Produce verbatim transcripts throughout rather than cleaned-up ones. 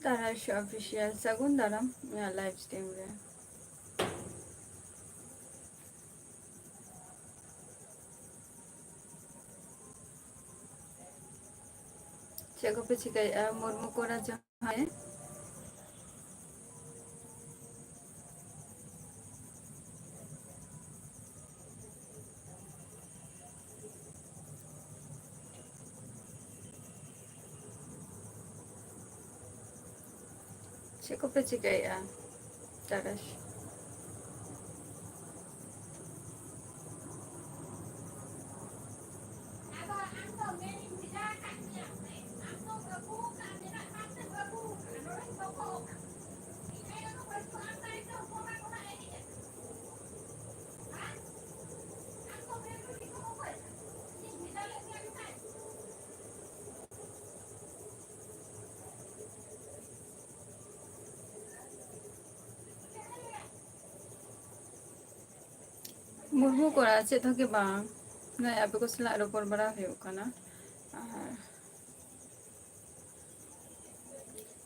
ᱛᱟᱨᱟᱥ ᱚᱯᱷᱤᱥᱤᱭᱟᱞ, ᱥᱟᱹᱜᱩᱱ ᱫᱟᱨᱟᱢ ᱤᱧᱟᱹᱜ ᱞᱟᱭᱤᱵᱷ ᱥᱴᱨᱤᱢ ᱨᱮ᱾ ᱪᱮᱫ ᱠᱚᱯᱮ ᱪᱤᱠᱟᱹᱭᱮᱫᱼᱟ? ᱢᱩᱨᱢᱩ ᱠᱚᱲᱟ ᱡᱚᱦᱟᱨ᱾ ᱪᱮᱫ ᱠᱚᱯᱮ ᱪᱤᱠᱟᱹᱭᱮᱫᱼᱟ ᱛᱟᱨᱟᱥ? ᱢᱩᱨᱢᱩ ᱠᱚᱲᱟ ᱪᱮᱫ ᱦᱚᱸ ᱜᱮ ᱵᱟᱝ, ᱱᱚᱜᱼᱚᱭ ᱟᱯᱮ ᱠᱚ ᱥᱟᱞᱟᱜ ᱨᱚᱯᱚᱲ ᱵᱟᱲᱟ ᱦᱩᱭᱩᱜ ᱠᱟᱱᱟ᱾ ᱟᱨ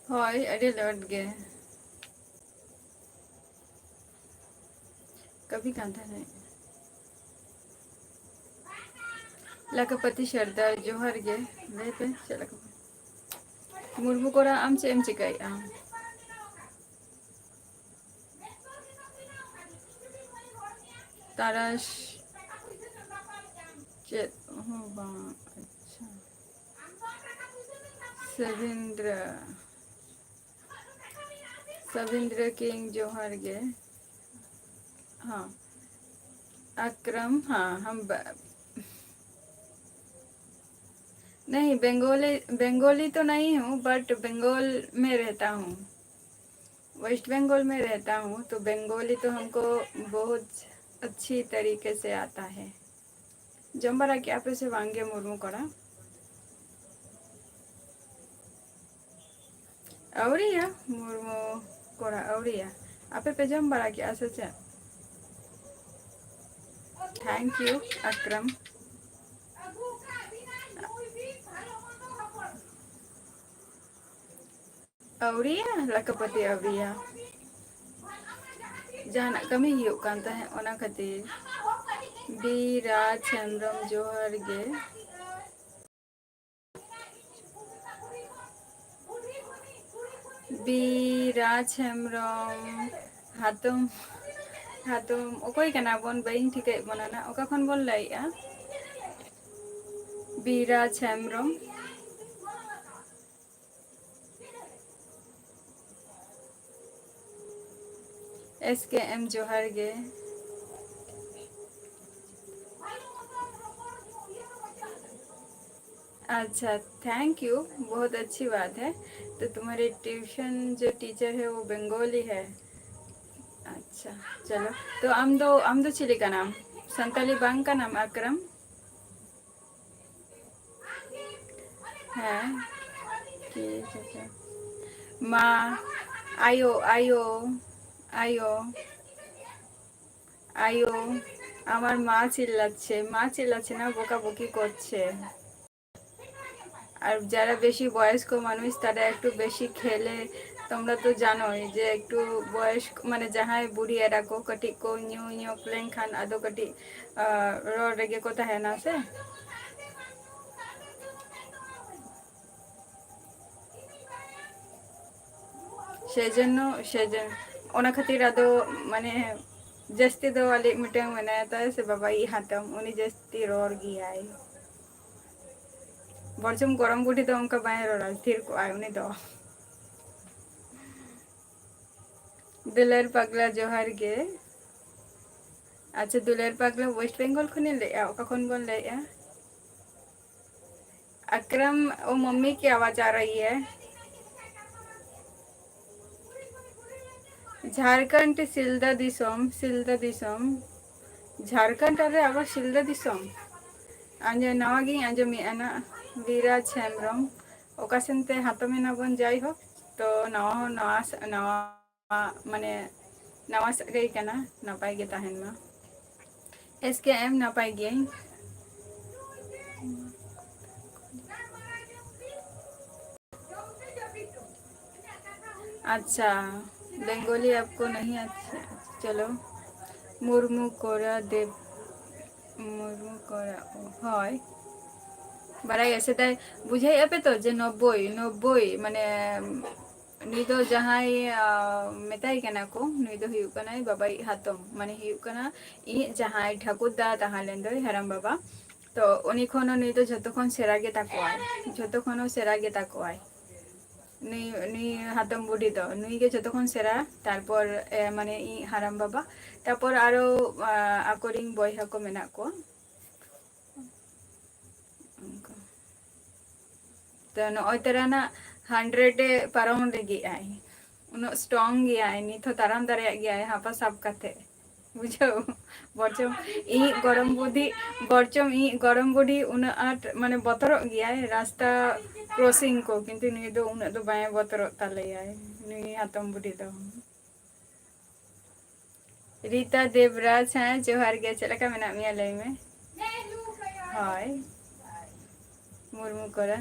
ᱦᱳᱭ, ᱟᱹᱰᱤ ᱞᱮᱴ ᱜᱮ᱾ ᱠᱟᱹᱢᱤ ᱠᱟᱱ ᱛᱟᱦᱮᱱᱟᱹᱧ᱾ ᱞᱟᱠᱷᱯᱟᱛᱤ ᱥᱚᱨᱫᱟᱨ, ᱡᱚᱦᱟᱨ ᱜᱮ᱾ ᱞᱟᱹᱭ ᱯᱮ, ᱪᱮᱫ ᱞᱮᱠᱟ? ᱢᱩᱨᱢᱩ ᱠᱚᱲᱟ, ᱟᱢ ᱪᱮᱫ ᱮᱢ ᱪᱤᱠᱟᱹᱭᱮᱫᱼᱟ? ᱛᱟᱨᱟᱥ ᱪᱮᱫ ᱦᱚᱸ ᱵᱟᱝ᱾ ᱟᱪᱪᱷᱟ, ᱥᱚᱵᱤᱱᱫᱨᱚ, ᱥᱚᱵᱤᱱᱫᱨᱚ ᱠᱤᱝ, ᱡᱚᱦᱟᱨ ᱜᱮ᱾ हाँ, अकरम, हाँ, हम ब-, नहीं, बंगाली, बंगाली तो नहीं हूँ, but बंगाल में रहता हूँ। वेस्ट बंगाल में रहता हूँ, तो बंगाली तो हमको बहुत अच्छी तरीके से आता है। ᱡᱚᱢ ᱵᱟᱲᱟ ᱠᱮᱜᱼᱟ ᱯᱮ ᱥᱮ ᱵᱟᱝ ᱜᱮ ᱢᱩᱨᱢᱩ ᱠᱚᱲᱟ? ᱟᱹᱣᱨᱤᱭᱟ, ᱢᱩᱨᱢᱩ ᱠᱚᱲᱟ ᱟᱹᱣᱨᱤᱭᱟ᱾ ᱟᱯᱮ ᱯᱮ ᱡᱚᱢ ᱵᱟᱲᱟ ᱠᱮᱜᱼᱟ ᱥᱮ ᱪᱮᱫ? Thank you, ᱟᱠᱨᱟᱢ᱾ ᱟᱹᱣᱨᱤᱭᱟ, ᱞᱟᱠᱷᱯᱟᱹᱛᱤ ᱟᱹᱣᱨᱤᱭᱟ᱾ ᱡᱟᱦᱟᱱᱟᱜ ᱠᱟᱹᱢᱤ ᱦᱩᱭᱩᱜ ᱠᱟᱱ ᱛᱟᱦᱮᱸᱫ, ᱚᱱᱟ ᱠᱷᱟᱹᱛᱤᱨ᱾ ᱵᱤᱨᱟᱡᱽ ᱦᱮᱢᱵᱨᱚᱢ, ᱡᱚᱦᱟᱨ ᱜᱮ᱾ ᱵᱤᱨᱟᱡᱽ ᱦᱮᱢᱵᱨᱚᱢ, ᱦᱟᱛᱚᱢ, ᱦᱟᱛᱚᱢ, ᱚᱠᱚᱭ ᱠᱟᱱᱟ ᱵᱚᱱ? ᱵᱟᱹᱧ ᱴᱷᱤᱠᱟᱹᱭᱮᱫ ᱵᱚᱱᱟ ᱱᱟᱜ᱾ ᱚᱠᱟ ᱠᱷᱚᱱ ᱵᱚᱱ ᱞᱟᱹᱭᱮᱜᱼᱟ? ᱵᱤᱨᱟᱡᱽ ᱦᱮᱢᱵᱨᱚᱢ᱾ ᱮᱥ ᱠᱮ ᱮᱢ, ᱡᱚᱦᱟᱨ ᱜᱮ᱾ अच्छा, thank you, बहुत अच्छी बात है। तो तुम्हारे ट्यूशन जो टीचर है वो बंगाली है? अच्छा, चलो। तो ᱟᱢ ᱫᱚ, ᱟᱢ ᱫᱚ ᱪᱤᱞᱤ ᱠᱟᱱᱟᱢ? ᱥᱟᱱᱛᱟᱞᱤ ᱵᱟᱝ ᱠᱟᱱᱟᱢ, ᱟᱠᱨᱟᱢ? ᱦᱮᱸ, ᱠᱤ ᱪᱮᱫ? মা, আয়ো, আয়ো, আয়ো, আয়ো, আমার মা চিল্লাচ্ছে, মা চিল্লাচ্ছে না, বকাবকি করছে। আর যারা বেশি বয়স্ক মানুষ, তারা একটু বেশি খেলে, তোমরা তো জানোই যে একটু বয়স্ক, মানে, ᱡᱟᱦᱟᱸᱭ ᱵᱩᱲᱦᱤ ᱮᱨᱟ ᱠᱚ ᱠᱟᱹᱴᱤᱡ ᱠᱚ ᱧᱩ ᱧᱚᱜ ᱞᱮᱱᱠᱷᱟᱱ, ᱟᱫᱚ ᱠᱟᱹᱴᱤᱡ, ᱟ, ᱨᱚᱲ ᱨᱮᱜᱮ ᱠᱚ ᱛᱟᱦᱮᱱᱟ ᱥᱮ᱾ ᱥᱮᱡᱚᱱᱱᱚ, ᱥᱮᱡᱚᱱ-, ᱚᱱᱟ ᱠᱷᱟᱹᱛᱤᱨ ᱟᱫᱚ, ᱢᱟᱱᱮ, ᱡᱟᱹᱥᱛᱤ ᱫᱚ ᱟᱞᱮ ᱢᱤᱫᱴᱟᱝ ᱢᱮᱱᱟᱭ ᱛᱟᱭ ᱥᱮ ᱵᱟᱵᱟᱭᱤᱡ ᱦᱟᱛᱚᱢ, ᱩᱱᱤ ᱡᱟᱹᱥᱛᱤ ᱨᱚᱲ ᱜᱮᱭᱟᱭ᱾ ᱵᱚᱨᱪᱚᱢ ᱜᱚᱲᱚᱢ ᱵᱩᱰᱷᱤ ᱫᱚ ᱚᱱᱠᱟ ᱵᱟᱭ ᱨᱚᱲᱟ, ᱛᱷᱤᱨ ᱠᱚᱜᱼᱟᱭ ᱩᱱᱤ ᱫᱚ᱾ ᱫᱩᱞᱟᱹᱲ ᱯᱟᱜᱽᱞᱟ, ᱡᱚᱦᱟᱨ ᱜᱮ᱾ ᱟᱪᱪᱷᱟ, ᱫᱩᱞᱟᱹᱲ ᱯᱟᱜᱽᱞᱟ ᱳᱭᱮᱥᱴ ᱵᱮᱝᱜᱚᱞ ᱠᱷᱚᱱᱤᱧ ᱞᱟᱹᱭᱮᱜᱼᱟ᱾ ᱚᱠᱟ ᱠᱷᱚᱱ ᱵᱚᱱ ᱞᱟᱹᱭᱮᱜᱼᱟ? अकरम, वो मम्मी की आवाज़ आ रही है। ᱡᱷᱟᱲᱠᱷᱚᱸᱰ, ᱥᱤᱞᱫᱟ ᱫᱤᱥᱚᱢ, ᱥᱤᱞᱫᱟ ᱫᱤᱥᱚᱢ᱾ ᱡᱷᱟᱲᱠᱷᱚᱸᱰ ᱨᱮ ᱟᱵᱟᱨ ᱥᱤᱞᱫᱟ ᱫᱤᱥᱚᱢ? ᱟᱸᱡᱚᱢ, ᱱᱟᱣᱟ ᱜᱤᱧ ᱟᱸᱡᱚᱢᱮᱜᱼᱟ ᱱᱟᱜ᱾ ᱵᱤᱨᱟᱡᱽ ᱦᱮᱢᱵᱨᱚᱢ, ᱚᱠᱟ ᱥᱮᱱ ᱛᱮ ᱦᱟᱛᱚᱢ ᱮᱱᱟ ᱵᱚᱱ, ᱡᱟᱭᱦᱳᱠ, ᱛᱚ ᱱᱟᱣᱟ ᱦᱚᱸ ᱱᱟᱣᱟ ᱥ-, ᱱᱟᱣᱟ, ᱢᱟᱱᱮ, ᱱᱟᱣᱟ ᱥᱟᱹᱜᱟᱹᱭ ᱠᱟᱱᱟ, ᱱᱟᱯᱟᱭ ᱜᱮ ᱛᱟᱦᱮᱱ ᱢᱟ᱾ ᱮᱥ ᱠᱮ ᱮᱢ, ᱱᱟᱯᱟᱭ ᱜᱤᱭᱟᱹᱧ᱾ ᱟᱪᱪᱷᱟ, ᱵᱮᱝᱜᱚᱞᱤ ᱟᱯᱠᱳ ᱱᱟᱦᱤ ᱟᱪᱪᱷᱟ, ᱪᱚᱞᱳ, ᱢᱩᱨᱢᱩ ᱠᱚᱨᱟ ᱫᱮᱵ, ᱢᱩᱨᱢᱩ ᱠᱚᱨᱟ, ᱦᱳᱭ, ᱵᱟᱲᱟᱭ ᱜᱮ, ᱥᱮᱫᱟᱭ ᱵᱩᱡᱷᱟᱹᱣᱮᱫᱼᱟ ᱯᱮ ᱛᱚ ᱡᱮ ᱱᱚᱵᱵᱳᱭ, ᱱᱚᱵᱵᱳᱭ, ᱢᱟᱱᱮ, ᱱᱩᱭ ᱫᱚ ᱡᱟᱦᱟᱸᱭ, ᱟ, ᱢᱮᱛᱟᱭ ᱠᱟᱱᱟ ᱠᱚ, ᱱᱩᱭ ᱫᱚ ᱦᱩᱭᱩᱜ ᱠᱟᱱᱟᱭ ᱵᱟᱵᱟᱭᱤᱡ ᱦᱟᱛᱚᱢ, ᱢᱟᱱᱮ ᱦᱩᱭᱩᱜ ᱠᱟᱱᱟ ᱤᱧᱤᱡ ᱡᱟᱦᱟᱸᱭ ᱴᱷᱟᱹᱠᱩᱨ ᱫᱟ ᱛᱟᱦᱮᱸ ᱞᱮᱱ ᱫᱚᱭ, ᱦᱟᱲᱟᱢ ᱵᱟᱵᱟ, ᱛᱚ ᱩᱱᱤ ᱠᱷᱚᱱ ᱦᱚᱸ ᱱᱩᱭ ᱫᱚ ᱡᱷᱚᱛᱚ ᱠᱷᱚᱱ ᱥᱮᱬᱟ ᱜᱮ ᱛᱟᱠᱚᱣᱟᱭ, ᱡᱷᱚᱛᱚ ᱠᱷᱚᱱ ᱦᱚᱸ ᱥᱮᱬᱟ ᱜᱮ ᱛᱟᱠᱚᱣᱟᱭ᱾ ᱱᱩᱭ, ᱱᱩᱭ ᱦᱟᱛᱚᱢ ᱵᱩᱰᱷᱤ ᱫᱚ, ᱱᱩᱭ ᱜᱮ ᱡᱷᱚᱛᱚ ᱠᱷᱚᱱ ᱥᱮᱬᱟ, ᱛᱟᱨᱯᱚᱨ, ᱮ, ᱢᱟᱱᱮ ᱤᱧ ᱦᱟᱲᱟᱢ ᱵᱟᱵᱟ, ᱛᱟᱨᱯᱚᱨ ᱟᱨᱚ, ᱟ, ᱟᱠᱚᱨᱤᱱ ᱵᱚᱭᱦᱟ ᱠᱚ ᱢᱮᱱᱟᱜ ᱠᱚᱣᱟ᱾ ᱚᱱᱠᱟ᱾ ᱛᱚ ᱱᱚᱜᱼᱚᱭ ᱛᱚᱨᱟᱱᱟᱜ ᱦᱟᱱᱰᱨᱮᱰ ᱮ ᱯᱟᱨᱚᱢ ᱞᱟᱹᱜᱤᱫ ᱟᱭ, ᱩᱱᱟᱹᱜ ᱥᱴᱨᱚᱝ ᱜᱮᱭᱟᱭ, ᱱᱤᱛ ᱦᱚᱸ ᱛᱟᱲᱟᱢ ᱫᱟᱲᱮᱭᱟᱜ ᱜᱮᱭᱟᱭ ᱦᱟᱯᱟ ᱥᱟᱵ ᱠᱟᱛᱮ᱾ ᱵᱩᱡᱷᱟᱹᱣ? ᱵᱚᱨᱪᱚᱢ ᱤᱧᱤᱡ ᱜᱚᱲᱚᱢ ᱵᱩᱰᱷᱤ, ᱵᱚᱨᱪᱚᱢ ᱤᱧᱤᱡ ᱜᱚᱲᱚᱢ ᱵᱩᱰᱷᱤ ᱩᱱᱟᱹᱜ ᱟᱸᱴ ᱢᱟᱱᱮ ᱵᱚᱛᱚᱨᱚᱜ ᱜᱮᱭᱟᱭ ᱨᱟᱥᱛᱟ ᱠᱨᱚᱥᱤᱝ ᱠᱚ, ᱠᱤᱱᱛᱩ ᱱᱩᱭ ᱫᱚ ᱩᱱᱟᱹᱜ ᱫᱚ ᱵᱟᱭ ᱵᱚᱛᱚᱨᱚᱜ ᱛᱟᱞᱮᱭᱟᱭ ᱱᱩᱭ ᱦᱟᱛᱚᱢ ᱵᱩᱰᱷᱤ ᱫᱚ᱾ ᱨᱤᱛᱟ ᱫᱮᱵᱽᱨᱟᱡᱽ, ᱦᱮᱸ, ᱡᱚᱦᱟᱨ ᱜᱮ, ᱪᱮᱫ ᱞᱮᱠᱟ ᱢᱮᱱᱟᱜ ᱢᱮᱭᱟ ᱞᱟᱹᱭ ᱢᱮ? ᱦᱳᱭ, ᱢᱩᱨᱢᱩ ᱠᱚᱨᱟ᱾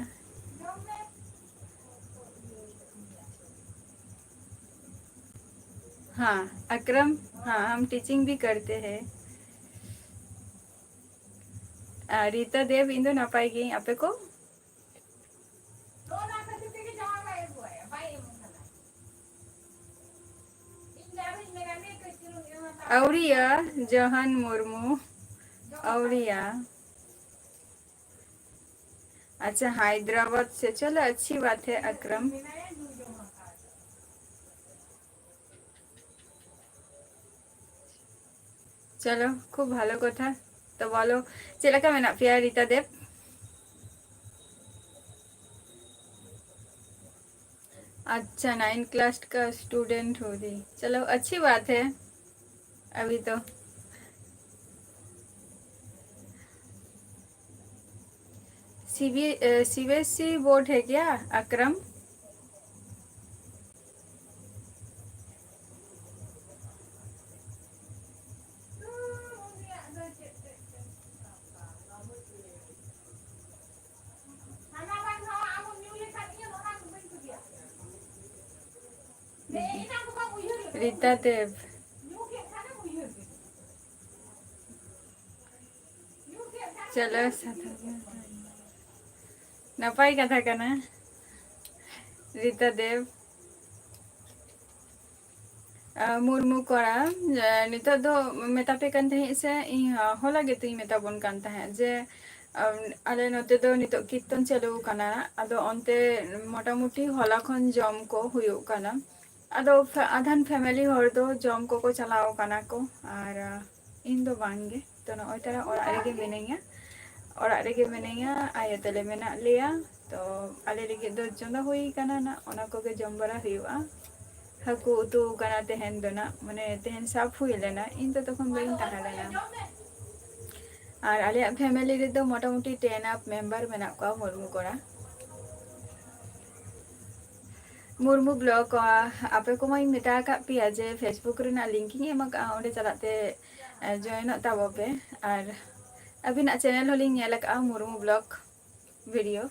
हाँ, अकरम, हाँ, हम टीचिंग भी करते हैं। ᱟᱨ ᱨᱤᱛᱟ ᱫᱮᱵ, ᱤᱧ ᱫᱚ ᱱᱟᱯᱟᱭ ᱜᱤᱭᱟᱹᱧ, ᱟᱯᱮ ᱠᱚ? ᱟᱹᱣᱨᱤᱭᱟ, ᱡᱚᱦᱟᱱ ᱢᱩᱨᱢᱩ, ᱟᱹᱣᱨᱤᱭᱟ᱾ अच्छा, हैदराबाद से, चलो अच्छी बात है अकरम। चलो, खूब ভালো কথা। তো বলো, ᱪᱮᱫ ᱞᱮᱠᱟ ᱢᱮᱱᱟᱜ ᱯᱮᱭᱟ ᱨᱤᱛᱟ ᱫᱮᱵ? अच्छा, नाइन क्लास का स्टूडेंट हो रही, चलो अच्छी बात है। अभी तो सीबी सीबीएसई बोर्ड है क्या, अकरम? ᱨᱤᱛᱟ ᱫᱮᱵ᱾ ᱪᱚᱞᱚ, ᱥᱟᱛᱷᱟ᱾ ᱱᱟᱯᱟᱭ ᱠᱟᱛᱷᱟ ᱠᱟᱱᱟ, ᱨᱤᱛᱟ ᱫᱮᱵ᱾ ᱟᱨ ᱢᱩᱨᱢᱩ ᱠᱚᱲᱟ, ᱮ, ᱱᱤᱛᱚᱜ ᱫᱚ ᱢᱮᱛᱟ ᱯᱮ ᱠᱟᱱ ᱛᱟᱦᱮᱸᱫ ᱥᱮ, ᱤᱧ ᱦᱚᱞᱟ ᱜᱮᱛᱚᱧ ᱢᱮᱛᱟ ᱵᱚᱱ ᱠᱟᱱ ᱛᱟᱦᱮᱸᱫ ᱡᱮ, ᱟᱢ, ᱟᱞᱮ ᱱᱚᱛᱮ ᱫᱚ ᱱᱤᱛᱚᱜ ᱠᱤᱨᱛᱚᱱ ᱪᱟᱹᱞᱩ ᱠᱟᱱᱟ, ᱟᱫᱚ ᱚᱱᱛᱮ ᱢᱚᱴᱟᱢᱩᱴᱤ ᱦᱚᱞᱟ ᱠᱷᱚᱱ ᱡᱚᱢ ᱠᱚ ᱦᱩᱭᱩᱜ ᱠᱟᱱᱟ᱾ ᱟᱫᱚ ᱯᱷᱮ-, ᱟᱫᱷᱟᱱ family ᱦᱚᱲ ᱫᱚ ᱡᱚᱢ ᱠᱚᱠᱚ ᱪᱟᱞᱟᱣ ᱠᱟᱱᱟ ᱠᱚ, ᱟᱨ, ᱟ, ᱤᱧ ᱫᱚ ᱵᱟᱝ ᱜᱮ᱾ ᱛᱚ ᱱᱚᱜᱼᱚᱭ ᱛᱟᱨᱟ ᱚᱲᱟᱜ ᱨᱮᱜᱮ ᱢᱤᱱᱟᱹᱧᱟ, ᱚᱲᱟᱜ ᱨᱮᱜᱮ ᱢᱤᱱᱟᱹᱧᱟ, ᱟᱭᱳ ᱛᱟᱞᱮ ᱢᱮᱱᱟᱜ ᱞᱮᱭᱟ᱾ ᱛᱚ ᱟᱞᱮ ᱞᱟᱹᱜᱤᱫ ᱫᱚ ᱪᱚᱸᱫᱟ ᱦᱩᱭ ᱠᱟᱱᱟ ᱱᱟᱜ, ᱚᱱᱟ ᱠᱚᱜᱮ ᱡᱚᱢ ᱵᱟᱲᱟ ᱦᱩᱭᱩᱜᱼᱟ᱾ ᱦᱟᱹᱠᱩ ᱩᱛᱩ ᱠᱟᱱᱟ ᱛᱮᱦᱮᱧ ᱫᱚ ᱱᱟᱜ, ᱢᱟᱱᱮ ᱛᱮᱦᱮᱧ ᱥᱟᱵ ᱦᱩᱭ ᱞᱮᱱᱟ, ᱤᱧ ᱫᱚ ᱛᱚᱠᱷᱚᱱ ᱵᱟᱹᱧ ᱛᱟᱦᱮᱸ ᱞᱮᱱᱟ᱾ ᱟᱨ ᱟᱞᱮᱭᱟᱜ family ᱨᱮᱫᱚ ᱢᱚᱴᱟᱢᱩᱴᱤ ten up member ᱢᱮᱱᱟᱜ ᱠᱚᱣᱟ ᱢᱩᱨᱢᱩ ᱠᱚᱲᱟ᱾ ᱢᱩᱨᱢᱩ vlog, ᱟ, ᱟᱯᱮ ᱠᱚᱢᱟᱧ ᱢᱮᱛᱟ ᱟᱠᱟᱫ ᱯᱮᱭᱟ ᱡᱮ Facebook ᱨᱮᱱᱟᱜ link ᱤᱧ ᱮᱢ ᱟᱠᱟᱫᱼᱟ, ᱚᱸᱰᱮ ᱪᱟᱞᱟᱜ ᱛᱮ, ᱮ, joinᱚᱜ ᱛᱟᱵᱚ ᱯᱮ᱾ ᱟᱨ ᱟᱹᱵᱤᱱᱟᱜ channel ᱦᱚᱸᱞᱤᱧ ᱧᱮᱞ ᱟᱠᱟᱫᱼᱟ, Murmu vlog video᱾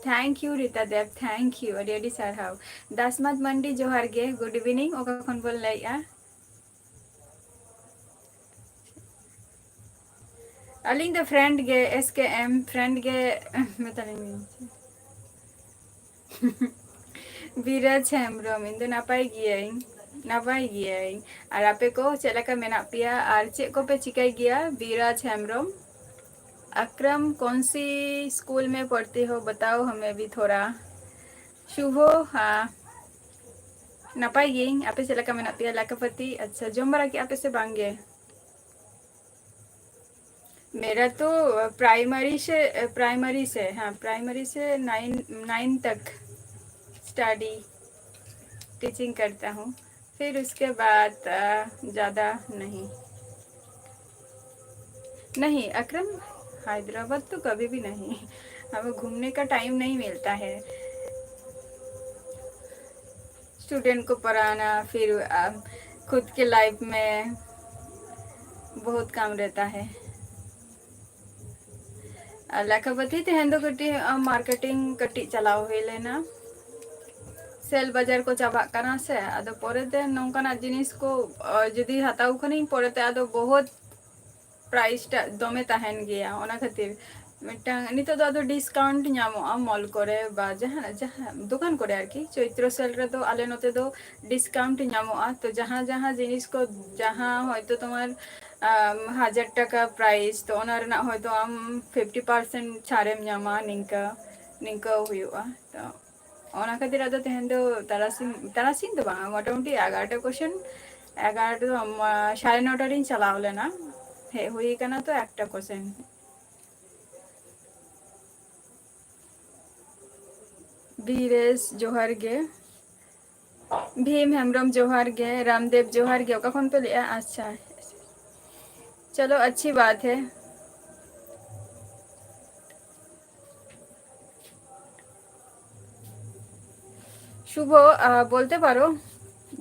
Thank you Rita Dev, thank you, ᱟᱹᱰᱤ ᱟᱹᱰᱤ ᱥᱟᱨᱦᱟᱣ᱾ ᱫᱟᱥᱢᱟᱛ ᱢᱟᱱᱰᱤ, ᱡᱚᱦᱟᱨ ᱜᱮ, good evening, ᱚᱠᱟ ᱠᱷᱚᱱ ᱵᱚᱱ ᱞᱟᱹᱭᱮᱫᱼᱟ? ᱟᱹᱞᱤᱧ ᱫᱚ friend ᱜᱮ, S K M friend ᱜᱮ ᱢᱮᱛᱟᱞᱤᱧ ᱵᱤᱱ᱾ ᱵᱤᱨᱟᱡᱽ ᱦᱮᱢᱵᱨᱚᱢ, ᱤᱧ ᱫᱚ ᱱᱟᱯᱟᱭ ᱜᱤᱭᱟᱹᱧ, ᱱᱟᱯᱟᱭ ᱜᱤᱭᱟᱹᱧ᱾ ᱟᱨ ᱟᱯᱮ ᱠᱚ ᱪᱮᱫ ᱞᱮᱠᱟ ᱢᱮᱱᱟᱜ ᱯᱮᱭᱟ ᱟᱨ ᱪᱮᱫ ᱠᱚᱯᱮ ᱪᱤᱠᱟᱹᱭ ᱜᱮᱭᱟ? ᱵᱤᱨᱟᱡᱽ ᱦᱮᱢᱵᱨᱚᱢ, ᱟᱠᱨᱟᱢ, ᱠᱚᱱᱥᱤ ᱥᱠᱩᱞ ᱢᱮ ᱯᱚᱲᱛᱤ ᱦᱳ, ᱵᱟᱛᱟᱣ ᱦᱟᱢᱮ ᱵᱷᱤ ᱛᱷᱚᱲᱟ᱾ ᱥᱩᱵᱷᱚ, ᱦᱟᱸ, ᱱᱟᱯᱟᱭ ᱜᱤᱭᱟᱹᱧ᱾ ᱟᱯᱮ ᱪᱮᱫ ᱞᱮᱠᱟ ᱢᱮᱱᱟᱜ ᱯᱮᱭᱟ? ᱞᱟᱠᱷᱟᱯᱟᱛᱤ, ᱟᱪᱪᱷᱟ, ᱡᱚᱢ ᱵᱟᱲᱟ ᱠᱮᱜᱼᱟ ᱯᱮ ᱥᱮ ᱵᱟᱝ ᱜᱮ? मेरा तो प्राइमरी से, प्राइमरी से, हाँ, प्राइमरी से नाइन, नाइन तक स्टडी, टीचिंग करता हूँ। फिर उसके बाद, अ, ज़्यादा नहीं। नहीं, अकरम, हैदराबाद तो कभी भी नहीं। हमें घूमने का टाइम नहीं मिलता है। स्टूडेंट को पढ़ाना, फिर, अ, खुद के लाइफ में बहुत काम रहता है। ᱟᱨ ᱞᱮᱠᱷᱟᱯᱟᱹᱛᱤ ᱛᱮᱦᱮᱧ ᱫᱚ ᱠᱟᱹᱴᱤᱡ, ᱟ, ᱢᱟᱨᱠᱮᱴᱤᱝ ᱠᱟᱹᱴᱤᱡ ᱪᱟᱞᱟᱣ ᱦᱩᱭ ᱞᱮᱱᱟ᱾ ᱥᱮᱞ ᱵᱟᱡᱟᱨ ᱠᱚ ᱪᱟᱵᱟᱜ ᱠᱟᱱᱟ ᱥᱮ, ᱟᱫᱚ ᱯᱚᱨᱮᱛᱮ ᱱᱚᱝᱠᱟᱱᱟᱜ ᱡᱤᱱᱤᱥ ᱠᱚ, ᱟ, ᱡᱩᱫᱤ ᱦᱟᱛᱟᱣ ᱠᱷᱟᱱᱤᱧ, ᱯᱚᱨᱮᱛᱮ ᱟᱫᱚ ᱵᱚᱦᱩᱛ ᱯᱨᱟᱭᱤᱥ ᱴᱟᱜ ᱫᱚᱢᱮ ᱛᱟᱦᱮᱱ ᱜᱮᱭᱟ᱾ ᱚᱱᱟ ᱠᱷᱟᱹᱛᱤᱨ ᱢᱤᱫᱴᱟᱝ, ᱱᱤᱛᱚᱜ ᱫᱚ ᱟᱫᱚ ᱰᱤᱥᱠᱟᱣᱩᱱᱴ ᱧᱟᱢᱚᱜᱼᱟ ᱢᱚᱞ ᱠᱚᱨᱮ ᱵᱟ ᱡᱟᱦᱟᱱᱟᱜ, ᱡᱟᱦᱟᱸ ᱫᱚᱠᱟᱱ ᱠᱚᱨᱮ ᱟᱨᱠᱤ᱾ ᱪᱳᱭᱛᱨᱚ ᱥᱮᱞ ᱨᱮᱫᱚ ᱟᱞᱮ ᱱᱚᱛᱮ ᱫᱚ ᱰᱤᱥᱠᱟᱣᱩᱱᱴ ᱧᱟᱢᱚᱜᱼᱟ᱾ ᱛᱚ ᱡᱟᱦᱟᱸ ᱡᱟᱦᱟᱸ ᱡᱤᱱᱤᱥ ᱠᱚ, ᱡᱟᱦᱟᱸ ᱦᱚᱭᱛᱳ ᱛᱳᱢᱟᱨ, ᱟᱢ, ᱦᱟᱡᱟᱨ ᱴᱟᱠᱟ ᱯᱨᱟᱭᱤᱥ, ᱛᱚ ᱚᱱᱟ ᱨᱮᱱᱟᱜ ᱦᱚᱭᱛᱳ ᱟᱢ ᱯᱷᱤᱯᱴᱤ ᱯᱟᱨᱥᱮᱱᱴ ᱪᱷᱟᱲᱮᱢ ᱧᱟᱢᱟ, ᱱᱤᱝᱠᱟᱹ, ᱱᱤᱝᱠᱟᱹ ᱦᱩᱭᱩᱜᱼᱟ᱾ ᱛᱚ ᱚᱱᱟ ᱠᱷᱟᱹᱛᱤᱨ ᱟᱫᱚ ᱛᱮᱦᱮᱧ ᱫᱚ ᱛᱟᱨᱟᱥᱤᱧ, ᱛᱟᱨᱟᱥᱤᱧ ᱫᱚ ᱵᱟᱝᱟ, ᱢᱚᱴᱟᱢᱩᱴᱤ ᱮᱜᱟᱨᱚᱴᱟ ᱠᱚᱥᱮᱱ, ᱮᱜᱟᱨᱚᱴᱟ ᱫᱚ ᱵᱟᱝ, ᱥᱟᱲᱮ ᱱᱚᱴᱟ ᱨᱤᱧ ᱪᱟᱞᱟᱣ ᱞᱮᱱᱟ, ᱦᱮᱡ ᱦᱩᱭ ᱠᱟᱱᱟ ᱛᱚ ᱮᱠᱴᱟ ᱠᱚᱥᱮᱱ᱾ ᱵᱤᱨᱮᱥ ᱡᱚᱦᱟᱨ ᱜᱮ, ᱵᱷᱤᱢ ᱦᱮᱢᱵᱨᱚᱢ ᱡᱚᱦᱟᱨ ᱜᱮ, ᱨᱟᱢᱫᱮᱵ ᱡᱚᱦᱟᱨ ᱜᱮ, ᱚᱠᱟ ᱠᱷᱚᱱ ᱯᱮ ᱞᱟᱹᱭᱮᱜᱼᱟ? ᱟᱪᱪᱷᱟ, ᱪᱚᱞᱚ ᱟᱪᱪᱷᱤ ᱵᱟᱛ ᱦᱮ᱾ শুভ, আহ, বলতে পারো,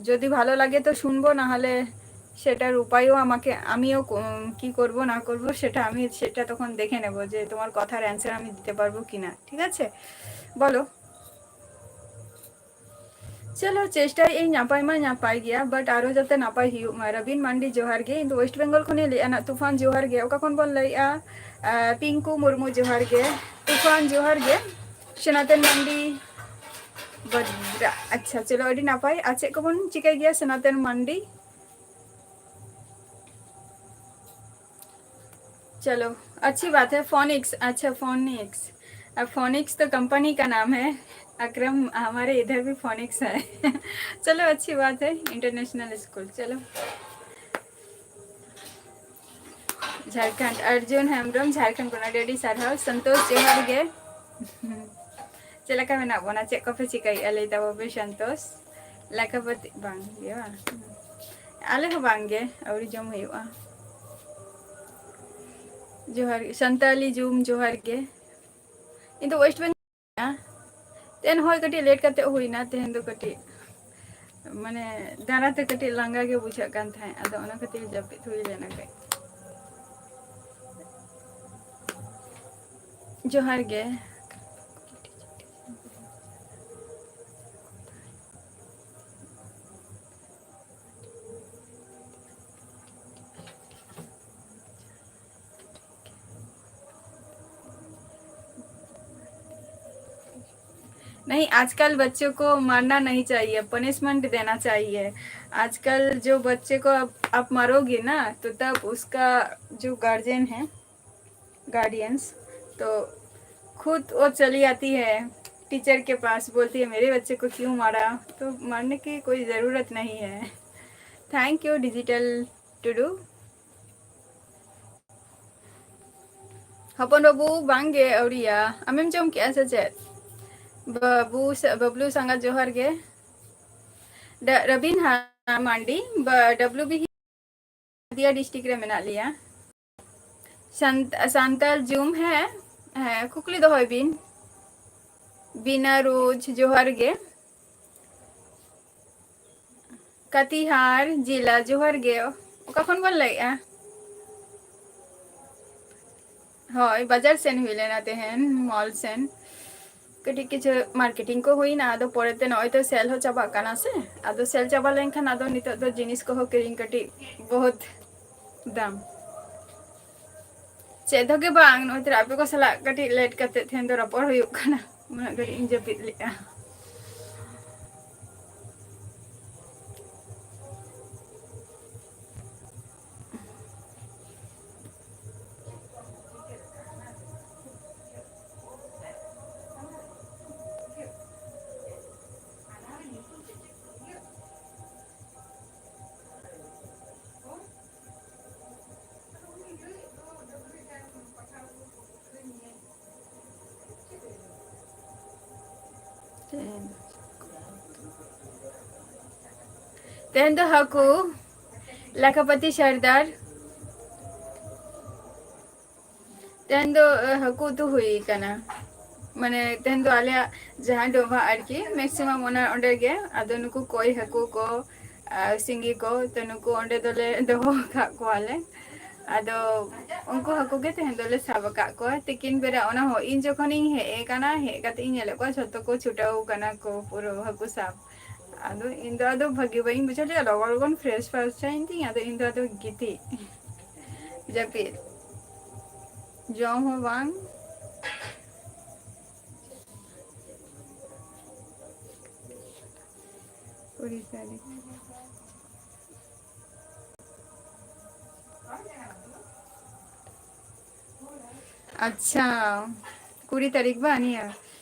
যদি ভালো লাগে তো শুনবো, না হলে সেটার উপায়ও আমাকে, আমিও ক-, উম, কি করব না করব সেটা আমি সেটা তখন দেখে নেব যে তোমার কথার অ্যান্সার আমি দিতে পারবো কি না, ঠিক আছে? বলো। চলো, চেষ্টায় এই নাপাই মা নাপাই গিয়া, but আরও যাতে নাপাই ᱦᱩᱭᱩᱜ ᱢᱟ᱾ ᱨᱚᱵᱤᱱ ᱢᱟᱱᱰᱤ ᱡᱚᱦᱟᱨ ᱜᱮ, ᱤᱧ ᱫᱚ ᱳᱭᱮᱥᱴ ᱵᱮᱝᱜᱚᱞ ᱠᱷᱚᱱᱤᱧ ᱞᱟᱹᱭᱮᱫᱼᱟ ᱱᱟᱜ᱾ ᱛᱩᱯᱷᱟᱱ ᱡᱚᱦᱟᱨ ᱜᱮ, ᱚᱠᱟ ᱠᱷᱚᱱ ᱵᱚᱱ ᱞᱟᱹᱭᱮᱫᱼᱟ? ᱟᱸ, ᱯᱤᱝᱠᱩ ᱢᱩᱨᱢᱩ ᱡᱚᱦᱟᱨ ᱜᱮ, ᱛᱩᱯᱷᱟᱱ ᱡᱚᱦᱟᱨ ᱜᱮ, ᱥᱚᱱᱟᱛᱚᱱ ᱢᱟᱱᱰᱤ, ᱵᱚᱫᱽᱨᱟ᱾ ᱟᱪᱪᱷᱟ, ᱪᱚᱞᱚ, ᱟᱹᱰᱤ ᱱᱟᱯᱟᱭ᱾ ᱟᱨ ᱪᱮᱫ ᱠᱚᱵᱚᱱ ᱪᱤᱠᱟᱹᱭ ᱜᱮᱭᱟ ᱥᱚᱱᱟᱛᱚᱱ ᱢᱟᱱᱰᱤ? चलो, अच्छी बात है। फोनिक्स, अच्छा, फोनिक्स। अब फोनिक्स तो कंपनी का नाम है। अकरम, हमारे इधर भी फोनिक्स है। चलो, अच्छी बात है, इंटरनेशनल स्कूल। चलो, ᱡᱷᱟᱲᱠᱷᱚᱸᱰ, ᱚᱨᱡᱩᱱ ᱦᱮᱢᱵᱨᱚᱢ, ᱡᱷᱟᱲᱠᱷᱚᱸᱰ ᱠᱷᱚᱱᱟᱜ ᱟᱹᱰᱤ ᱟᱹᱰᱤ ᱥᱟᱨᱦᱟᱣ᱾ ᱥᱚᱱᱛᱳᱥ, ᱡᱚᱦᱟᱨ ᱜᱮ᱾ ᱪᱮᱫ ᱞᱮᱠᱟ ᱢᱮᱱᱟᱜ ᱵᱚᱱᱟ? ᱪᱮᱫ ᱠᱚᱯᱮ ᱪᱤᱠᱟᱹᱭᱮᱫᱼᱟ? ᱞᱟᱹᱭ ᱛᱟᱵᱚ ᱯᱮ, ᱥᱚᱱᱛᱳᱥ᱾ ᱞᱮᱠᱷᱟᱯᱟᱹᱛᱤ ᱵᱟᱝ ᱦᱩᱭᱩᱜᱼᱟ? ᱟᱞᱮ ᱦᱚᱸ ᱵᱟᱝ ᱜᱮ, ᱟᱹᱣᱨᱤ ᱡᱚᱢ ᱦᱩᱭᱩᱜᱼᱟ᱾ ᱡᱚᱦᱟᱨ ᱜᱮ, ᱥᱟᱱᱛᱟᱞᱤ ᱡᱩᱢ, ᱡᱚᱦᱟᱨ ᱜᱮ᱾ ᱤᱧ ᱫᱚ ᱳᱭᱮᱥᱴ ᱵᱮᱝᱜᱚᱞ᱾ ᱛᱮᱦᱮᱧ ᱦᱚᱭ ᱠᱟᱹᱴᱤᱡ ᱞᱮᱴ ᱠᱟᱛᱮ ᱦᱩᱭᱱᱟ, ᱛᱮᱦᱮᱧ ᱫᱚ ᱠᱟᱹᱴᱤᱡ ᱢᱟᱱᱮ ᱫᱟᱬᱟ ᱛᱮ ᱠᱟᱹᱴᱤᱡ ᱞᱟᱸᱜᱟ ᱜᱮ ᱵᱩᱡᱷᱟᱹᱜ ᱠᱟᱱ ᱛᱟᱦᱮᱸᱫ, ᱟᱫᱚ ᱚᱱᱟ ᱠᱷᱟᱹᱛᱤᱨ ᱡᱟᱹᱯᱤᱫ ᱦᱩᱭ ᱞᱮᱱᱟ ᱠᱟᱹᱡ᱾ ᱡᱚᱦᱟᱨ ᱜᱮ᱾ नहीं, आजकल बच्चों को मारना नहीं चाहिए, पनिशमेंट देना चाहिए। आजकल जो बच्चे को आप, आप मारोगे ना, तो तब उसका जो गार्जियन है, गार्डियंस, तो खुद वो चली आती है टीचर के पास, बोलती है, मेरे बच्चे को क्यों मारा? तो मारने की कोई ज़रूरत नहीं है। Thank you digital Tudu. ᱦᱚᱯᱚᱱ ᱵᱟᱹᱵᱩ, ᱵᱟᱝᱜᱮ, ᱟᱹᱣᱨᱤᱭᱟ᱾ ᱟᱢᱮᱢ ᱡᱚᱢ ᱠᱮᱜᱼᱟ ᱥᱮ ᱪᱮᱫ? ᱵᱟᱹᱵᱩ ᱥᱮ, ᱵᱟᱹᱵᱞᱩ ᱥᱟᱸᱜᱟᱛ ᱡᱚᱦᱟᱨ ᱜᱮ᱾ ᱰᱟ-, ᱨᱚᱵᱤᱱ ᱦᱟ-, ᱢᱟᱱᱰᱤ, ᱵᱟ-, ᱰᱟᱵᱞᱩ ᱵᱤ ᱦᱤ-, ᱱᱚᱫᱤᱭᱟ ᱰᱤᱥᱴᱨᱤᱠᱴ ᱨᱮ ᱢᱮᱱᱟᱜ ᱞᱮᱭᱟ᱾ ᱥᱟᱱ-, ᱥᱟᱱᱛᱟᱲ ᱡᱩᱢ, ᱦᱮᱸ, ᱦᱮᱸ, ᱠᱩᱠᱞᱤ ᱫᱚᱦᱚᱭ ᱵᱤᱱ᱾ ᱵᱤᱱᱟ ᱨᱳᱡᱽ, ᱡᱚᱦᱟᱨ ᱜᱮ᱾ ᱠᱟᱛᱤᱦᱟᱨ ᱡᱮᱞᱟ, ᱡᱚᱦᱟᱨ ᱜᱮ᱾ ᱚᱠᱟ ᱠᱷᱚᱱ ᱵᱚᱱ ᱞᱟᱹᱭᱮᱜᱼᱟ? ᱦᱳᱭ, ᱵᱟᱡᱟᱨ ᱥᱮᱱ ᱦᱩᱭ ᱞᱮᱱᱟ ᱛᱮᱦᱮᱧ, ᱢᱚᱞ ᱥᱮᱱ᱾ ᱠᱟᱹᱴᱤᱡ ᱠᱤᱪᱷᱩ ᱢᱟᱨᱠᱮᱴᱤᱝ ᱠᱚ ᱦᱩᱭᱱᱟ, ᱟᱫᱚ ᱯᱚᱨᱮᱛᱮ ᱱᱚᱜᱼᱚᱭ ᱛᱚ ᱥᱮᱞ ᱦᱚᱸ ᱪᱟᱵᱟᱜ ᱠᱟᱱᱟ ᱥᱮ, ᱟᱫᱚ ᱥᱮᱞ ᱪᱟᱵᱟ ᱞᱮᱱᱠᱷᱟᱱ ᱟᱫᱚ ᱱᱤᱛᱚᱜ ᱫᱚ ᱡᱤᱱᱤᱥ ᱠᱚᱦᱚᱸ ᱠᱤᱨᱤᱧ ᱠᱟᱹᱴᱤᱡ ᱵᱚᱦᱩᱛ ᱫᱟᱢ᱾ ᱪᱮᱫ ᱦᱚᱸ ᱜᱮ ᱵᱟᱝ, ᱱᱚᱜᱼᱚᱭ ᱛᱚᱨᱟ ᱟᱯᱮ ᱠᱚ ᱥᱟᱞᱟᱜ ᱠᱟᱹᱴᱤᱡ ᱞᱮᱴ ᱠᱟᱛᱮ ᱛᱮᱦᱮᱧ ᱫᱚ ᱨᱚᱯᱚᱲ ᱦᱩᱭᱩᱜ ᱠᱟᱱᱟ, ᱩᱱᱟᱹᱜ ᱜᱷᱟᱹᱲᱤᱡ ᱤᱧ ᱡᱟᱹᱯᱤᱫ ᱞᱮᱫᱼᱟ᱾ ᱛᱮᱦᱮᱧ ᱫᱚ ᱦᱟᱹᱠᱩ, ᱞᱟᱠᱷᱟᱯᱟᱛᱤ ᱥᱚᱨᱫᱟᱨ᱾ ᱛᱮᱦᱮᱧ ᱫᱚ, ᱮ, ᱦᱟᱹᱠᱩ ᱩᱛᱩ ᱦᱩᱭ ᱠᱟᱱᱟ᱾ ᱢᱟᱱᱮ, ᱛᱮᱦᱮᱧ ᱫᱚ ᱟᱞᱮᱭᱟᱜ ᱡᱟᱦᱟᱸ ᱰᱚᱵᱷᱟᱜ ᱟᱨᱠᱤ, ᱢᱮᱠᱥᱤᱢᱟᱢ ᱚᱱᱟ ᱚᱸᱰᱮ ᱜᱮ᱾ ᱟᱫᱚ ᱱᱩᱠᱩ ᱠᱚᱭ ᱦᱟᱹᱠᱩ ᱠᱚ, ᱟᱨ ᱥᱤᱸᱜᱤ ᱠᱚ, ᱛᱚ ᱱᱩᱠᱩ ᱚᱸᱰᱮ ᱫᱚᱞᱮ ᱫᱚᱦᱚ ᱟᱠᱟᱫ ᱠᱚᱣᱟᱞᱮ᱾ ᱟᱫᱚ ᱩᱱᱠᱩ ᱦᱟᱹᱠᱩ ᱜᱮ ᱛᱮᱦᱮᱧ ᱫᱚᱞᱮ ᱥᱟᱵ ᱟᱠᱟᱫ ᱠᱚᱣᱟ᱾ ᱛᱤᱠᱤᱱ ᱵᱮᱲᱟ ᱚᱱᱟ ᱦᱚᱸ ᱤᱧ ᱡᱚᱠᱷᱚᱱᱤᱧ ᱦᱮᱡ ᱟᱠᱟᱱᱟ, ᱦᱮᱡ ᱠᱟᱛᱮ ᱤᱧ ᱧᱮᱞᱮᱫ ᱠᱚᱣᱟ ᱡᱷᱚᱛᱚ ᱠᱚ ᱪᱷᱩᱴᱟᱹᱣ ᱟᱠᱟᱱᱟ ᱠᱚ ᱯᱩᱨᱟᱹ ᱦᱟᱹᱠᱩ ᱥᱟᱵ᱾ ᱟᱫᱚ ᱤᱧ ᱫᱚ ᱟᱫᱚ ᱵᱷᱟᱹᱜᱤ ᱵᱟᱹᱧ ᱵᱩᱡᱷᱟᱹᱣ ᱞᱮᱫᱟ, ᱞᱚᱜᱚᱱ ᱞᱚᱜᱚᱱ ᱯᱷᱨᱮᱥ ᱯᱷᱨᱮᱥ ᱮᱱ ᱛᱤᱧ, ᱟᱫᱚ ᱤᱧ ᱫᱚ ᱟᱫᱚ ᱜᱤᱛᱤᱡ, ᱡᱟᱹᱯᱤᱫ, ᱡᱚᱢ ᱦᱚᱸ ᱵᱟᱝ᱾ ᱠᱩᱲᱤ ᱛᱟᱹᱨᱤᱠᱷ᱾ ᱟᱪᱪᱷᱟ, ᱠᱩᱲᱤ ᱛᱟᱹᱨᱤᱠᱷ ᱵᱟ ᱱᱤᱭᱟᱹ?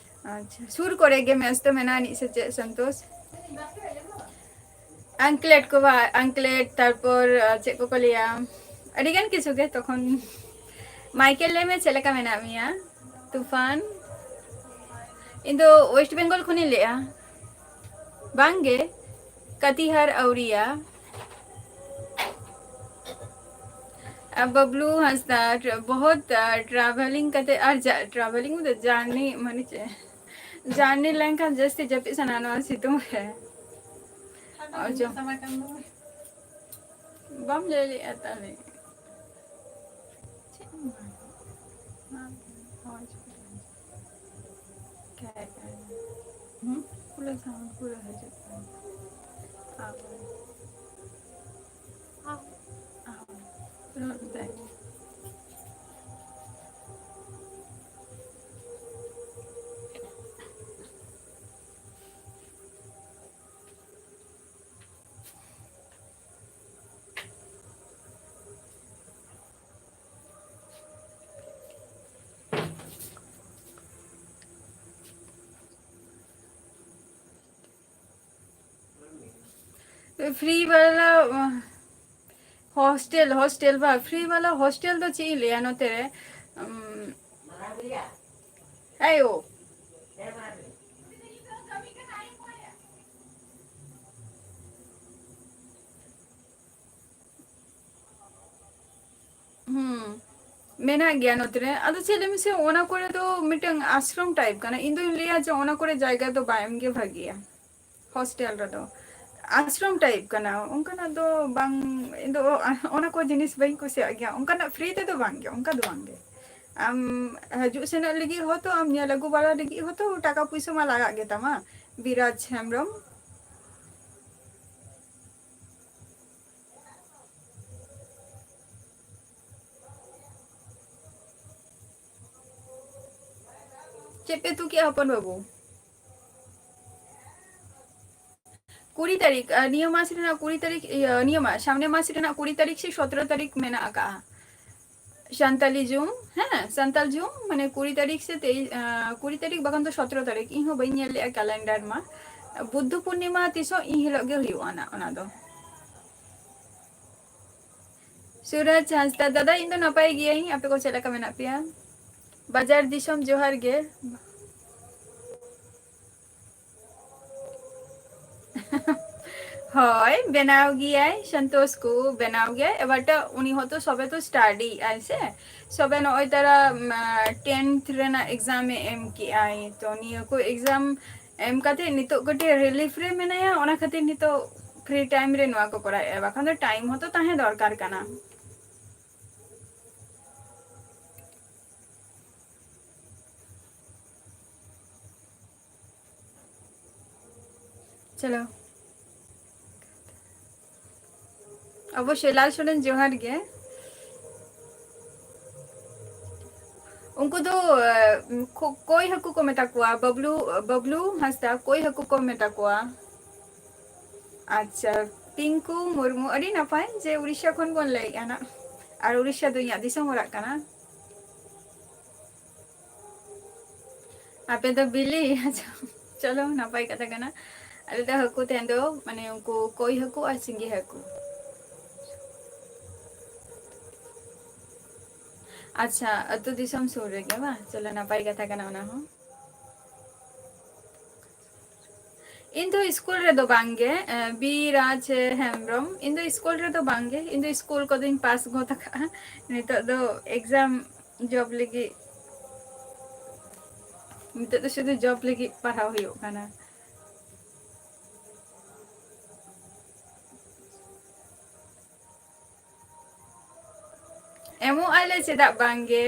ᱟᱪᱪᱷᱟ, ᱥᱩᱨ ᱠᱚᱨᱮ ᱜᱮ ᱢᱮᱥ ᱫᱚ ᱢᱮᱱᱟᱜᱼᱟ ᱟᱹᱱᱤᱡ ᱥᱮ ᱪᱮᱫ, ᱥᱚᱱᱛᱳᱥ? ᱟᱝᱠᱞᱮᱴ ᱠᱚ ᱵᱟ, ᱟᱝᱠᱞᱮᱴ, ᱛᱟᱨᱯᱚᱨ, ᱟᱨ, ᱪᱮᱫ ᱠᱚᱠᱚ ᱞᱟᱹᱭᱟ, ᱟᱹᱰᱤᱜᱟᱱ ᱠᱤᱪᱷᱩ ᱜᱮ᱾ ᱛᱚᱠᱷᱚᱱ ᱢᱟᱭᱠᱮᱞ, ᱞᱟᱹᱭ ᱢᱮ, ᱪᱮᱫ ᱞᱮᱠᱟ ᱢᱮᱱᱟᱜ ᱢᱮᱭᱟ? ᱛᱩᱯᱷᱟᱱ, ᱤᱧ ᱫᱚ ᱳᱭᱮᱥᱴ ᱵᱮᱝᱜᱚᱞ ᱠᱷᱚᱱᱤᱧ ᱞᱟᱹᱭᱮᱜᱼᱟ᱾ ᱵᱟᱝ ᱜᱮ, ᱠᱟᱛᱤᱦᱟᱨ ᱟᱣᱨᱤᱭᱟ᱾ ᱟᱨ ᱵᱟᱵᱞᱩ ᱦᱟᱸᱥᱫᱟ, ᱴᱨ-, ᱵᱚᱦᱚᱛ, ᱟᱨ, ᱴᱨᱟᱵᱷᱮᱞᱤᱝ ᱠᱟᱛᱮ ᱟᱨ ᱡᱟ-, ᱴᱨᱟᱵᱷᱮᱞᱤᱝ ᱢᱟᱱᱮ ᱡᱟᱨᱱᱤ, ᱢᱟᱱᱮ ᱪᱮᱫ? ᱡᱟᱨᱱᱤ ᱞᱮᱱᱠᱷᱟᱱ ᱡᱟᱹᱥᱛᱤ ᱡᱟᱹᱯᱤᱫ ᱥᱟᱱᱟ ᱱᱚᱣᱟ ᱥᱤᱛᱩᱝ ᱨᱮ᱾ ᱟᱨ ᱡᱚ-, ᱵᱟᱢ ᱞᱟᱹᱭ ᱞᱮᱜᱼᱟ ᱛᱟᱦᱞᱮ᱾ ᱪᱮᱫ ᱮᱢ ᱢᱮᱱᱟ? ᱦᱳᱭ, ᱪᱤᱠᱟᱹ ᱠᱟᱱᱟ? ᱦᱩᱸ? ᱯᱩᱨᱟᱹ sound ᱯᱩᱨᱟᱹ ᱦᱤᱡᱩᱜ ᱠᱟᱱᱟ᱾ ᱟᱵᱟᱨ᱾ ᱟᱵᱟᱨ᱾ ᱨᱚᱲ ᱫᱟᱭ᱾ Free ᱵᱟᱞᱟ, ᱦᱳᱥᱴᱮᱞ, ᱦᱳᱥᱴᱮᱞ ᱵᱟ, free ᱵᱟᱞᱟ ᱦᱳᱥᱴᱮᱞ ᱫᱚ ᱪᱮᱫ ᱤᱧ ᱞᱟᱹᱭᱟ ᱱᱚᱛᱮ ᱨᱮ? ᱩᱢ, ᱟᱭᱳ᱾ ᱦᱩᱸ, ᱢᱮᱱᱟᱜ ᱜᱮᱭᱟ ᱱᱚᱛᱮ ᱨᱮ᱾ ᱟᱫᱚ ᱪᱮᱫ ᱞᱟᱹᱭ ᱢᱮᱥᱮ, ᱚᱱᱟ ᱠᱚᱨᱮ ᱫᱚ ᱢᱤᱫᱴᱟᱝ ᱟᱥᱨᱚᱢ type ᱠᱟᱱᱟ᱾ ᱤᱧ ᱫᱩᱧ ᱞᱟᱹᱭᱟ ᱡᱮ ᱚᱱᱟ ᱠᱚᱨᱮ ᱡᱟᱭᱜᱟ ᱫᱚ ᱵᱟᱝ ᱮᱢ ᱜᱮ ᱵᱷᱟᱜᱮᱭᱟ᱾ ᱦᱳᱥᱴᱮᱞ ᱨᱮᱫᱚ ᱟᱥᱨᱚᱢ type ᱠᱟᱱᱟ, ᱚᱱᱠᱟᱱᱟᱜ ᱫᱚ ᱵᱟᱝ, ᱤᱧ ᱫᱚ ᱚᱱᱟ ᱠᱚ ᱡᱤᱱᱤᱥ ᱵᱟᱹᱧ ᱠᱩᱥᱤᱭᱟᱜ ᱜᱮᱭᱟ᱾ ᱚᱱᱠᱟᱱᱟᱜ free ᱛᱮᱫᱚ ᱵᱟᱝ ᱜᱮ, ᱚᱱᱠᱟ ᱫᱚ ᱵᱟᱝ ᱜᱮ᱾ ᱟᱢ ᱦᱤᱡᱩᱜ ᱥᱮᱱᱚᱜ ᱞᱟᱹᱜᱤᱫ ᱦᱚᱸᱛᱚ ᱟᱢ ᱧᱮᱞ ᱟᱹᱜᱩ ᱵᱟᱲᱟ ᱞᱟᱹᱜᱤᱫ ᱦᱚᱸᱛᱚ ᱴᱟᱠᱟ ᱯᱩᱭᱥᱟᱹ ᱢᱟ ᱞᱟᱜᱟᱜ ᱜᱮ ᱛᱟᱢᱟ᱾ ᱵᱤᱨᱟᱡᱽ ᱦᱮᱢᱵᱨᱚᱢ᱾ ᱪᱮᱫ ᱯᱮ ᱩᱛᱩ ᱠᱮᱜᱼᱟ ᱦᱚᱯᱚᱱ ᱵᱟᱹᱵᱩ? ᱠᱩᱲᱤ ᱛᱟᱹᱨᱤᱠᱷ, ᱟᱨ ᱱᱤᱭᱟᱹ ᱢᱟᱥ ᱨᱮᱱᱟᱜ ᱠᱩᱲᱤ ᱛᱟᱹᱨᱤᱠᱷ, ᱤᱭᱟᱹ, ᱱᱤᱭᱟᱹ ᱢᱟᱥ, ᱥᱟᱢᱱᱮ ᱢᱟᱥ ᱨᱮᱱᱟᱜ ᱠᱩᱲᱤ ᱛᱟᱹᱨᱤᱠᱷ ᱥᱮ ᱥᱚᱛᱨᱚ ᱛᱟᱹᱨᱤᱠᱷ ᱢᱮᱱᱟᱜ ᱟᱠᱟᱜᱼᱟ ᱥᱟᱱᱛᱟᱞᱤ ᱡᱩᱢ᱾ ᱦᱮᱸ, ᱥᱟᱱᱛᱟᱞ ᱡᱩᱢ, ᱢᱟᱱᱮ, ᱠᱩᱲᱤ ᱛᱟᱹᱨᱤᱠᱷ ᱥᱮ ᱛᱮᱭᱤᱥ, ᱟᱸ, ᱠᱩᱲᱤ ᱛᱟᱹᱨᱤᱠᱷ ᱵᱟᱠᱷᱟᱱ ᱫᱚ ᱥᱚᱛᱨᱚ ᱛᱟᱹᱨᱤᱠᱷ, ᱤᱧ ᱦᱚᱸ ᱵᱟᱹᱧ ᱧᱮᱞ ᱞᱮᱜᱼᱟ calendar ᱢᱟ᱾ ᱵᱩᱫᱽᱫᱷᱚ ᱯᱩᱨᱱᱤᱢᱟ ᱛᱤᱥᱚᱜ, ᱤᱱ ᱦᱤᱞᱳᱜ ᱜᱮ ᱦᱩᱭᱩᱜᱼᱟ ᱱᱟᱜ ᱚᱱᱟ ᱫᱚ᱾ ᱥᱩᱨᱟᱡᱽ ᱦᱟᱸᱥᱫᱟ, ᱫᱟᱫᱟ, ᱤᱧ ᱫᱚ ᱱᱟᱯᱟᱭ ᱜᱤᱭᱟᱹᱧ, ᱟᱯᱮ ᱠᱚ ᱪᱮᱫ ᱞᱮᱠᱟ ᱢᱮᱱᱟᱜ ᱯᱮᱭᱟ? ᱵᱟᱡᱟᱨ ᱫᱤᱥᱚᱢ ᱡᱚᱦᱟᱨ ᱜᱮ᱾ ᱦᱳᱭ, ᱵᱮᱱᱟᱣ ᱜᱮᱭᱟᱭ ᱥᱚᱱᱛᱳᱥ ᱠᱚ, ᱵᱮᱱᱟᱣ ᱜᱮᱭᱟᱭ᱾ But ᱩᱱᱤ ᱦᱚᱸᱛᱚ ᱥᱚᱵᱮ ᱛᱚ study ᱟᱭ ᱥᱮ, ᱥᱚᱵᱮ ᱱᱚᱜᱼᱚᱭ ᱛᱟᱨᱟ, ᱩᱢ, tenth ᱨᱮᱱᱟᱜ exam ᱮ ᱮᱢ ᱠᱮᱜᱼᱟᱭ᱾ ᱛᱚ ᱱᱤᱭᱟᱹ ᱠᱚ exam ᱮᱢ ᱠᱟᱛᱮ ᱱᱤᱛᱚᱜ ᱠᱟᱹᱴᱤᱡ relief ᱨᱮ ᱢᱮᱱᱟᱭᱟ, ᱚᱱᱟ ᱠᱷᱟᱹᱛᱤᱨ ᱱᱤᱛᱚᱜ free time ᱨᱮ ᱱᱚᱣᱟ ᱠᱚ ᱠᱚᱨᱟᱣᱮᱫᱼᱟ, ᱵᱟᱠᱷᱟᱱ ᱫᱚ time ᱦᱚᱸᱛᱚ ᱛᱟᱦᱮᱸ ᱫᱚᱨᱠᱟᱨ ᱠᱟᱱᱟ᱾ ᱪᱚᱞᱚ, ᱚᱵᱚᱥᱥᱳᱭ ᱞᱟᱞ ᱥᱚᱨᱮᱱ ᱡᱚᱦᱟᱨ ᱜᱮ᱾ ᱩᱱᱠᱩ ᱫᱚ, ᱮ, ᱠᱚ-, ᱠᱚᱭ ᱦᱟᱹᱠᱩ ᱠᱚ ᱢᱮᱛᱟ ᱠᱚᱣᱟ, ᱵᱟᱵᱞᱩ, ᱵᱟᱵᱞᱩ ᱦᱟᱸᱥᱫᱟ, ᱠᱚᱭ ᱦᱟᱹᱠᱩ ᱠᱚ ᱢᱮᱛᱟ ᱠᱚᱣᱟ᱾ ᱟᱪᱪᱷᱟ, ᱯᱤᱝᱠᱩ ᱢᱩᱨᱢᱩ, ᱟᱹᱰᱤ ᱱᱟᱯᱟᱭ ᱡᱮ ᱩᱲᱤᱥᱥᱟ ᱠᱷᱚᱱ ᱵᱚᱱ ᱞᱟᱹᱭᱮᱫᱼᱟ ᱱᱟᱜ, ᱟᱨ ᱩᱲᱤᱥᱥᱟ ᱫᱚ ᱤᱧᱟᱹᱜ ᱫᱤᱥᱚᱢ ᱚᱲᱟᱜ ᱠᱟᱱᱟ᱾ ᱟᱯᱮ ᱫᱚ ᱵᱤᱞᱤ? ᱟᱪᱪᱷᱟ, ᱪᱚᱞᱚ, ᱱᱟᱯᱟᱭ ᱠᱟᱛᱷᱟ ᱠᱟᱱᱟ᱾ ᱟᱞᱮ ᱫᱚ ᱦᱟᱹᱠᱩ ᱛᱮᱦᱮᱧ ᱫᱚ, ᱢᱟᱱᱮ, ᱩᱱᱠᱩ ᱠᱚᱭ ᱦᱟᱹᱠᱩ ᱟᱨ ᱥᱤᱸᱜᱤ ᱦᱟᱹᱠᱩ᱾ ᱟᱪᱪᱷᱟ, ᱟᱹᱛᱩ ᱫᱤᱥᱚᱢ ᱥᱩᱨ ᱨᱮᱜᱮ ᱵᱟᱝ? ᱪᱚᱞᱚ, ᱱᱟᱯᱟᱭ ᱠᱟᱛᱷᱟ ᱠᱟᱱᱟ ᱚᱱᱟ ᱦᱚᱸ᱾ ᱤᱧ ᱫᱚ ᱥᱠᱩᱞ ᱨᱮᱫᱚ ᱵᱟᱝᱜᱮ, ᱮ, ᱵᱤ ᱨᱟᱡᱽ ᱦᱮᱢᱵᱨᱚᱢ, ᱤᱧ ᱫᱚ ᱥᱠᱩᱞ ᱨᱮᱫᱚ ᱵᱟᱝᱜᱮ, ᱤᱧ ᱫᱚ ᱥᱠᱩᱞ ᱠᱚᱫᱚᱧ ᱯᱟᱥ ᱜᱚᱫ ᱟᱠᱟᱫᱼᱟ᱾ ᱱᱤᱛᱚᱜ ᱫᱚ exam, job ᱞᱟᱹᱜᱤᱫ, ᱱᱤᱛᱚᱜ ᱫᱚ ᱥᱩᱫᱷᱩ job ᱞᱟᱹᱜᱤᱫ ᱯᱟᱲᱦᱟᱣ ᱦᱩᱭᱩᱜ ᱠᱟᱱᱟ᱾ ᱮᱢᱚᱜ ᱟᱞᱮ, ᱪᱮᱫᱟᱜ ᱵᱟᱝᱜᱮ᱾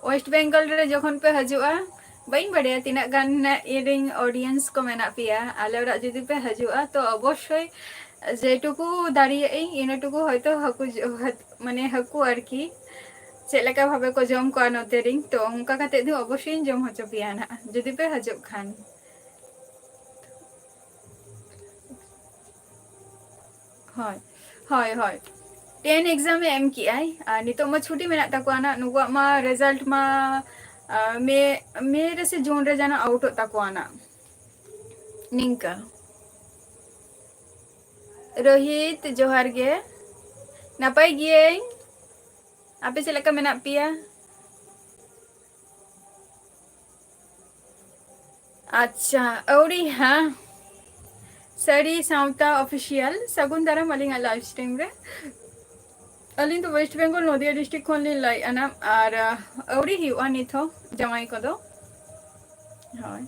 West Bengal ᱨᱮ ᱡᱚᱠᱷᱚᱱ ᱯᱮ ᱦᱤᱡᱩᱜᱼᱟ, ᱵᱟᱹᱧ ᱵᱟᱰᱟᱭᱟ ᱛᱤᱱᱟᱹᱜ ᱜᱟᱱ ᱤᱧᱨᱮᱱ audience ᱠᱚ ᱢᱮᱱᱟᱜ ᱯᱮᱭᱟ, ᱟᱞᱮ ᱚᱲᱟᱜ ᱡᱩᱫᱤ ᱯᱮ ᱦᱤᱡᱩᱜᱼᱟ, ᱛᱚ ᱚᱵᱚᱥᱥᱳᱭ ᱡᱮᱴᱩᱠᱩ ᱫᱟᱲᱮᱭᱟᱜ ᱟᱹᱧ, ᱤᱱᱟᱹᱴᱩᱠᱩ ᱦᱚᱭᱛᱳ ᱦᱟᱹᱠᱩ ᱡᱚ-, ᱢᱟᱱᱮ, ᱦᱟᱹᱠᱩ ᱟᱨᱠᱤ, ᱪᱮᱫ ᱞᱮᱠᱟ ᱵᱷᱟᱵᱮ ᱠᱚ ᱡᱚᱢ ᱠᱚᱣᱟ ᱱᱚᱛᱮ ᱨᱤᱧ, ᱛᱚ ᱚᱱᱠᱟ ᱠᱟᱛᱮ ᱫᱚ ᱚᱵᱚᱥᱥᱳᱭ ᱤᱧ ᱡᱚᱢ ᱦᱚᱪᱚ ᱯᱮᱭᱟ ᱱᱟᱜ, ᱡᱩᱫᱤ ᱯᱮ ᱦᱤᱡᱩᱜ ᱠᱷᱟᱱ᱾ ᱦᱳᱭ, ᱦᱳᱭ, ᱦᱳᱭ᱾ ᱴᱮᱱ exam ᱮ ᱮᱢ ᱠᱮᱜᱼᱟᱭ, ᱟᱨ ᱱᱤᱛᱚᱜ ᱢᱟ ᱪᱷᱩᱴᱤ ᱢᱮᱱᱟᱜ ᱛᱟᱠᱚᱣᱟ ᱱᱟᱜ᱾ ᱱᱩᱠᱩᱣᱟᱜ ᱢᱟ result ᱢᱟ, ᱟ, ᱢᱮ, ᱢᱮ ᱨᱮ ᱥᱮ ᱡᱩᱱ ᱨᱮ ᱡᱟᱹᱱᱤᱡ ᱟᱣᱩᱴᱚᱜ ᱛᱟᱠᱚᱣᱟ ᱱᱟᱜ᱾ ᱱᱤᱝᱠᱟ᱾ ᱨᱳᱦᱤᱛ, ᱡᱚᱦᱟᱨ ᱜᱮ᱾ ᱱᱟᱯᱟᱭ ᱜᱤᱭᱟᱹᱧ᱾ ᱟᱯᱮ ᱪᱮᱫ ᱞᱮᱠᱟ ᱢᱮᱱᱟᱜ ᱯᱮᱭᱟ? ᱟᱪᱪᱷᱟ, ᱟᱹᱣᱲᱤ ᱦᱟ᱾ ᱥᱟᱹᱨᱤ ᱥᱟᱶᱛᱟ Official, ᱥᱟᱹᱜᱩᱱ ᱫᱟᱨᱟᱢ ᱟᱹᱞᱤᱧᱟᱜ live stream ᱨᱮ᱾ ᱟᱹᱞᱤᱧ ᱫᱚ West Bengal, ᱱᱚᱫᱤᱭᱟ district ᱠᱷᱚᱱ ᱞᱤᱧ ᱞᱟᱹᱭᱮᱫᱼᱟ ᱱᱟᱜ, ᱟᱨ, ᱟ, ᱟᱹᱣᱨᱤ ᱦᱩᱭᱩᱜᱼᱟ ᱱᱤᱛ ᱦᱚᱸ ᱡᱟᱶᱟᱭ ᱠᱚᱫᱚ᱾ ᱦᱳᱭ᱾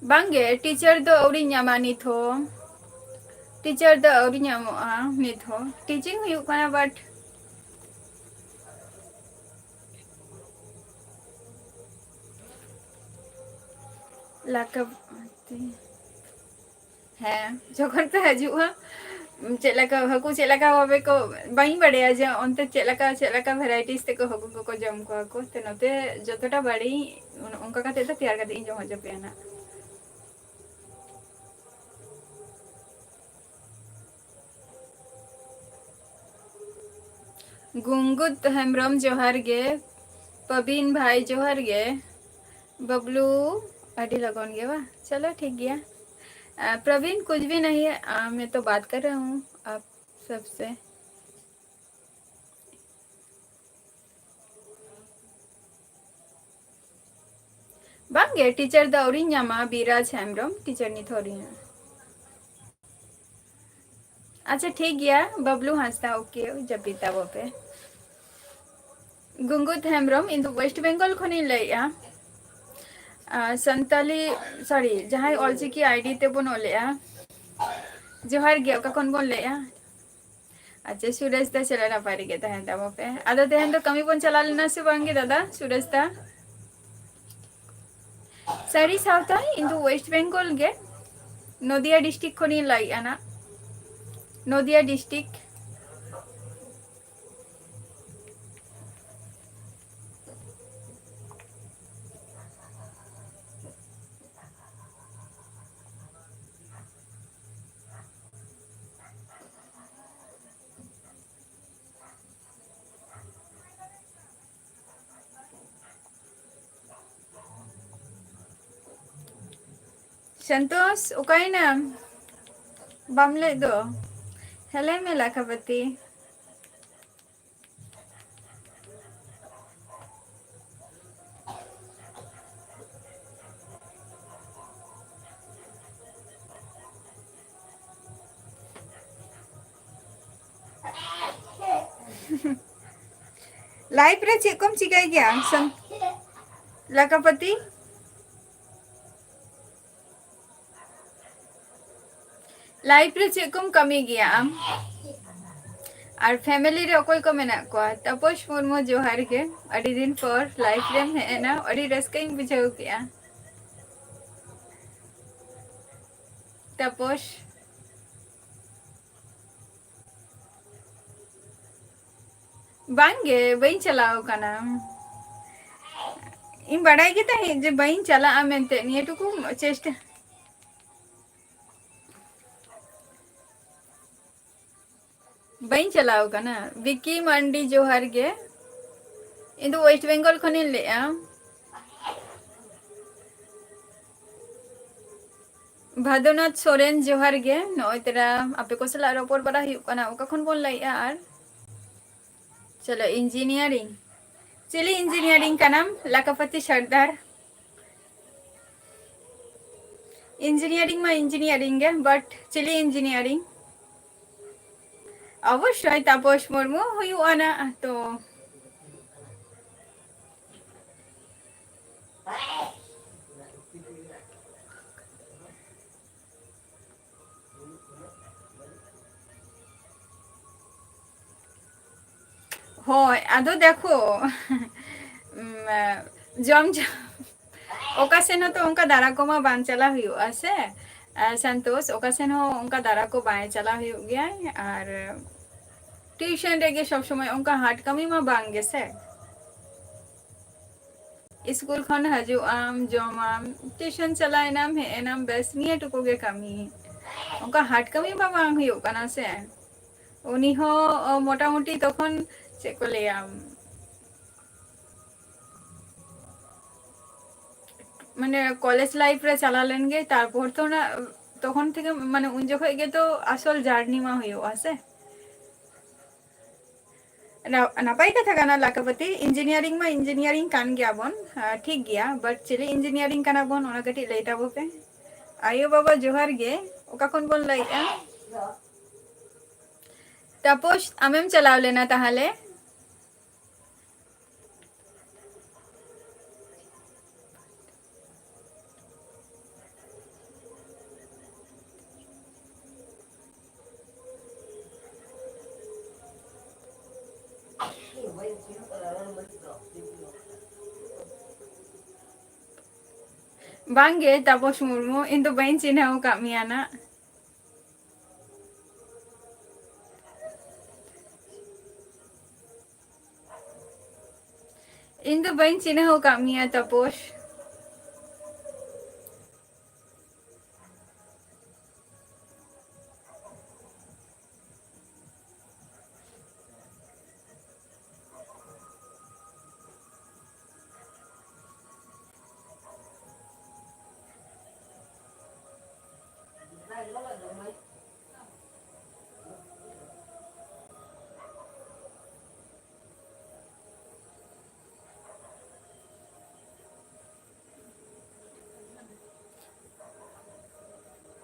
ᱵᱟᱝᱜᱮ, teacher ᱫᱚ ᱟᱹᱣᱨᱤᱧ ᱧᱟᱢᱟ ᱱᱤᱛ ᱦᱚᱸ᱾ Teacher ᱫᱚ ᱟᱹᱣᱨᱤ ᱧᱟᱢᱚᱜᱼᱟ ᱱᱤᱛ ᱦᱚᱸ᱾ Teaching ᱦᱩᱭᱩᱜ ᱠᱟᱱᱟ, but ᱞᱟᱠᱟ-, ᱦᱮᱸ, ᱡᱚᱠᱷᱚᱱ ᱯᱮ ᱦᱤᱡᱩᱜᱼᱟ, ᱪᱮᱫ ᱞᱮᱠᱟ ᱦᱟᱹᱠᱩ, ᱪᱮᱫ ᱞᱮᱠᱟ ᱵᱷᱟᱵᱮ ᱠᱚ, ᱵᱟᱹᱧ ᱵᱟᱰᱟᱭᱟ ᱡᱮ ᱚᱱᱛᱮ ᱪᱮᱫ ᱞᱮᱠᱟ, ᱪᱮᱫ ᱞᱮᱠᱟ varieties ᱛᱮᱠᱚ ᱦᱟᱹᱠᱩ ᱠᱚᱠᱚ ᱡᱚᱢ ᱠᱚᱣᱟ ᱠᱚ᱾ ᱛᱚ, ᱱᱚᱛᱮ ᱡᱚᱛᱚᱴᱟ ᱵᱟᱲᱟᱭᱟᱹᱧ, ᱚᱱ-, ᱚᱱᱠᱟ ᱠᱟᱛᱮ ᱫᱚ ᱛᱮᱭᱟᱨ ᱠᱟᱛᱮ ᱤᱧ ᱡᱚᱢ ᱦᱚᱪᱚ ᱯᱮᱭᱟ ᱱᱟᱜ᱾ ᱜᱩᱝᱜᱩᱛ ᱦᱮᱢᱵᱨᱚᱢ, ᱡᱚᱦᱟᱨ ᱜᱮ᱾ ᱯᱟᱵᱤᱱ ᱵᱷᱟᱭ, ᱡᱚᱦᱟᱨ ᱜᱮ᱾ ᱵᱟᱵᱞᱩ, ᱟᱹᱰᱤ ᱞᱚᱜᱚᱱ ᱜᱮ ᱵᱟ? ᱪᱚᱞᱚ, ᱴᱷᱤᱠ ᱜᱮᱭᱟ᱾ ᱟ, ᱯᱨᱚᱵᱤᱱ, ᱠᱩᱪ ᱵᱷᱤ ᱱᱟᱦᱤ ᱦᱮ, ᱟ, ᱢᱮ ᱛᱚ ᱵᱟᱛ ᱠᱟᱨ ᱨᱟᱦᱟ ᱦᱩᱸ ᱟᱯ ᱥᱚᱵ ᱥᱮ᱾ ᱵᱟᱝᱜᱮ, teacher ᱫᱚ ᱟᱹᱣᱨᱤᱧ ᱧᱟᱢᱟ, ᱵᱤᱨᱟᱡᱽ ᱦᱮᱢᱵᱨᱚᱢ, teacher ᱱᱤᱛ ᱦᱚᱸ ᱟᱹᱣᱨᱤᱧ ᱧᱟᱢᱟ᱾ ᱟᱪᱪᱷᱟ, ᱴᱷᱤᱠ ᱜᱮᱭᱟ, ᱵᱟᱵᱞᱩ ᱦᱟᱸᱥᱫᱟ, okay, ᱡᱟᱹᱯᱤᱫ ᱛᱟᱵᱚ ᱯᱮ᱾ ᱜᱩᱝᱜᱩᱛ ᱦᱮᱢᱵᱨᱚᱢ, ᱤᱧ ᱫᱚ West Bengal ᱠᱷᱚᱱᱤᱧ ᱞᱟᱹᱭᱮᱜᱼᱟ᱾ ᱟᱨ ᱥᱟᱱᱛᱟᱞᱤ, sorry, ᱡᱟᱦᱟᱸᱭ ᱚᱞᱪᱤᱠᱤ ID ᱛᱮᱵᱚᱱ ᱚᱞᱮᱜᱼᱟ᱾ ᱡᱚᱦᱟᱨ ᱜᱮ, ᱚᱠᱟ ᱠᱷᱚᱱ ᱵᱚᱱ ᱞᱟᱹᱭᱮᱜᱼᱟ? ᱟᱪᱪᱷᱟ, ᱥᱩᱨᱮᱥ ᱫᱟ ᱪᱮᱫ ᱞᱮᱠᱟ ᱱᱟᱯᱟᱭ ᱨᱮᱜᱮ ᱛᱟᱦᱮᱱ ᱛᱟᱵᱚ ᱯᱮ᱾ ᱟᱫᱚ ᱛᱮᱦᱮᱧ ᱫᱚ ᱠᱟᱹᱢᱤ ᱵᱚᱱ ᱪᱟᱞᱟᱣ ᱞᱮᱱᱟ ᱥᱮ ᱵᱟᱝ ᱜᱮ ᱫᱟᱫᱟ ᱥᱩᱨᱮᱥ ᱫᱟ? ᱥᱟᱹᱨᱤ ᱥᱟᱶᱛᱟ, ᱤᱧ ᱫᱚ ᱳᱭᱮᱥᱴ ᱵᱮᱝᱜᱚᱞ ᱜᱮ, ᱱᱚᱫᱤᱭᱟ ᱰᱤᱥᱴᱨᱤᱠᱴ ᱠᱷᱚᱱᱤᱧ ᱞᱟᱹᱭᱮᱫᱼᱟ ᱱᱟᱜ, ᱱᱚᱫᱤᱭᱟ ᱰᱤᱥᱴᱨᱤᱠᱴ᱾ ᱥᱚᱱᱛᱳᱥ, ᱚᱠᱟᱭᱮᱱᱟᱢ? ᱵᱟᱢ ᱞᱟᱹᱭ ᱫᱚ᱾ ᱦᱮᱸ, ᱞᱟᱹᱭ ᱢᱮ ᱞᱟᱠᱷᱟᱯᱟᱛᱤ᱾ ᱞᱟᱭᱤᱯᱷ ᱨᱮ ᱪᱮᱫ ᱠᱚᱢ ᱪᱤᱠᱟᱹᱭ ᱜᱮᱭᱟ ᱥᱚᱱ-, ᱞᱟᱠᱷᱟᱯᱟᱛᱤ? ᱞᱟᱭᱤᱯᱷ ᱨᱮ ᱪᱮᱫ ᱠᱚᱢ ᱠᱟᱹᱢᱤ ᱜᱮᱭᱟ ᱟᱢ? ᱟᱨ ᱯᱷᱮᱢᱮᱞᱤ ᱨᱮ ᱚᱠᱚᱭ ᱠᱚ ᱢᱮᱱᱟᱜ ᱠᱚᱣᱟ? ᱛᱟᱯᱚᱥ ᱢᱩᱨᱢᱩ, ᱡᱚᱦᱟᱨ ᱜᱮ᱾ ᱟᱹᱰᱤ ᱫᱤᱱ ᱯᱚᱨ ᱞᱟᱭᱤᱯᱷ ᱨᱮᱢ ᱦᱮᱡ ᱮᱱᱟ, ᱟᱹᱰᱤ ᱨᱟᱹᱥᱠᱟᱹᱧ ᱵᱩᱡᱷᱟᱹᱣ ᱠᱮᱜᱼᱟ᱾ ᱛᱟᱯᱚᱥ᱾ ᱵᱟᱝᱜᱮ, ᱵᱟᱹᱧ ᱪᱟᱞᱟᱣ ᱠᱟᱱᱟ᱾ ᱤᱧ ᱵᱟᱰᱟᱭ ᱜᱮ ᱛᱟᱦᱮᱸᱫ ᱡᱮ ᱵᱟᱹᱧ ᱪᱟᱞᱟᱜᱼᱟ ᱢᱮᱱᱛᱮ, ᱱᱤᱭᱟᱹ ᱴᱩᱠᱩ ᱪᱮᱥᱴᱟ᱾ ᱵᱟᱹᱧ ᱪᱟᱞᱟᱣ ᱠᱟᱱᱟ᱾ ᱵᱤᱠᱤ ᱢᱟᱱᱰᱤ, ᱡᱚᱦᱟᱨ ᱜᱮ᱾ ᱤᱧ ᱫᱚ ᱳᱭᱮᱥᱴ ᱵᱮᱝᱜᱚᱞ ᱠᱷᱚᱱᱤᱧ ᱞᱟᱹᱭᱮᱫᱼᱟ᱾ ᱵᱷᱟᱫᱩᱱᱟᱛᱷ ᱥᱚᱨᱮᱱ, ᱡᱚᱦᱟᱨ ᱜᱮ᱾ ᱱᱚᱜᱼᱚᱭ ᱛᱚᱨᱟ ᱟᱯᱮ ᱠᱚ ᱥᱟᱞᱟᱜ ᱨᱚᱯᱚᱲ ᱵᱟᱲᱟ ᱦᱩᱭᱩᱜ ᱠᱟᱱᱟ᱾ ᱚᱠᱟ ᱠᱷᱚᱱ ᱵᱚᱱ ᱞᱟᱹᱭᱮᱫᱼᱟ ᱟᱨ? ᱪᱚᱞᱚ, ᱤᱧᱡᱤᱱᱤᱭᱟᱨᱤᱝ᱾ ᱪᱤᱞᱤ ᱤᱧᱡᱤᱱᱤᱭᱟᱨᱤᱝ ᱠᱟᱱᱟᱢ, ᱞᱟᱠᱷᱟᱯᱟᱛᱤ ᱥᱚᱨᱫᱟᱨ? ᱤᱧᱡᱤᱱᱤᱭᱟᱨᱤᱝ ᱢᱟ ᱤᱧᱡᱤᱱᱤᱭᱟᱨᱤᱝ ᱜᱮ, but ᱪᱤᱞᱤ ᱤᱧᱡᱤᱱᱤᱭᱟᱨᱤᱝ? ᱚᱵᱚᱥᱥᱳᱭ ᱛᱟᱯᱚᱥ ᱢᱩᱨᱢᱩ ᱦᱩᱭᱩᱜᱼᱟ ᱱᱟ ᱛᱚ᱾ ᱦᱳᱭ, ᱟᱫᱚ ᱫᱮᱠᱷᱳ, ᱩᱢ, ᱡᱚᱢ ᱡᱚᱢ, ᱚᱠᱟ ᱥᱮᱱ ᱦᱚᱸᱛᱚ ᱚᱱᱠᱟ ᱫᱟᱬᱟ ᱠᱚᱢᱟ ᱵᱟᱝ ᱪᱟᱞᱟᱣ ᱦᱩᱭᱩᱜᱼᱟ ᱥᱮ᱾ ᱟᱨ ᱥᱟᱱᱛᱳᱥ, ᱚᱠᱟ ᱥᱮᱱ ᱦᱚᱸ ᱚᱱᱠᱟ ᱫᱟᱬᱟ ᱠᱚ ᱵᱟᱭ ᱪᱟᱞᱟᱣ ᱦᱩᱭᱩᱜ ᱜᱮᱭᱟ᱾ ᱟᱨ ᱴᱤᱭᱩᱥᱚᱱ ᱨᱮᱜᱮ ᱥᱚᱵ ᱥᱚᱢᱚᱭ, ᱚᱱᱠᱟ ᱦᱟᱴ ᱠᱟᱹᱢᱤ ᱢᱟ ᱵᱟᱝ ᱜᱮ ᱥᱮ᱾ ᱥᱠᱩᱞ ᱠᱷᱚᱱ ᱦᱤᱡᱩᱜ ᱟᱢ, ᱡᱚᱢᱟᱢ, ᱴᱤᱭᱩᱥᱚᱱ ᱪᱟᱞᱟᱣ ᱮᱱᱟᱢ, ᱦᱮᱡ ᱮᱱᱟᱢ, ᱵᱮᱥ, ᱱᱤᱭᱟᱹ ᱴᱩᱠᱩ ᱜᱮ ᱠᱟᱹᱢᱤ᱾ ᱚᱱᱠᱟ ᱦᱟᱴ ᱠᱟᱹᱢᱤ ᱢᱟ ᱵᱟᱝ ᱦᱩᱭᱩᱜ ᱠᱟᱱᱟ ᱥᱮ᱾ ᱩᱱᱤ ᱦᱚᱸ, ᱚ, ᱢᱚᱴᱟᱢᱩᱴᱤ ᱛᱚᱠᱷᱚᱱ ᱪᱮᱫ ᱠᱚ ᱞᱟᱹᱭᱟ, ᱢᱟᱱᱮ ᱠᱚᱞᱮᱡᱽ ᱞᱟᱭᱤᱯᱷ ᱨᱮ ᱪᱟᱞᱟᱣ ᱞᱮᱱ ᱜᱮ, ᱛᱟᱨᱯᱚᱨ ᱛᱚ ᱚᱱᱟ, ᱛᱚᱠᱷᱚᱱ ᱛᱷᱮᱠᱮ, ᱢᱟᱱᱮ ᱩᱱ ᱡᱚᱠᱷᱚᱡ ᱜᱮᱛᱚ ᱟᱥᱚᱞ ᱡᱟᱨᱱᱤ ᱢᱟ ᱦᱩᱭᱩᱜᱼᱟ ᱥᱮ᱾ ᱱᱟ-, ᱱᱟᱯᱟᱭ ᱠᱟᱛᱷᱟ ᱠᱟᱱᱟ ᱞᱟᱠᱷᱟᱯᱟᱹᱛᱤ, ᱤᱧᱡᱤᱱᱤᱭᱟᱨᱤᱝ ᱢᱟ ᱤᱧᱡᱤᱱᱤᱭᱟᱨᱤᱝ ᱠᱟᱱ ᱜᱮᱭᱟᱵᱚᱱ, ᱦᱮᱸ, ᱴᱷᱤᱠ ᱜᱮᱭᱟ, but ᱪᱤᱞᱤ ᱤᱧᱡᱤᱱᱤᱭᱟᱨᱤᱝ ᱠᱟᱱᱟ ᱵᱚᱱ, ᱚᱱᱟ ᱠᱟᱹᱴᱤᱡ ᱞᱟᱹᱭ ᱛᱟᱵᱚ ᱯᱮ᱾ ᱟᱭᱳ ᱵᱟᱵᱟ ᱡᱚᱦᱟᱨ ᱜᱮ, ᱚᱠᱟ ᱠᱷᱚᱱ ᱵᱚᱱ ᱞᱟᱹᱭᱮᱜᱼᱟ? ᱛᱟᱯᱚᱥ, ᱟᱢᱮᱢ ᱪᱟᱞᱟᱣ ᱞᱮᱱᱟ ᱛᱟᱦᱞᱮ? ᱵᱟᱝᱜᱮ ᱛᱟᱯᱚᱥ ᱢᱩᱨᱢᱩ, ᱤᱧ ᱫᱚ ᱵᱟᱹᱧ ᱪᱤᱱᱦᱟᱹᱣ ᱟᱠᱟᱫ ᱢᱮᱭᱟ ᱱᱟᱜ᱾ ᱤᱧ ᱫᱚ ᱵᱟᱹᱧ ᱪᱤᱱᱦᱟᱹᱣ ᱟᱠᱟᱫ ᱢᱮᱭᱟ ᱛᱟᱯᱚᱥ᱾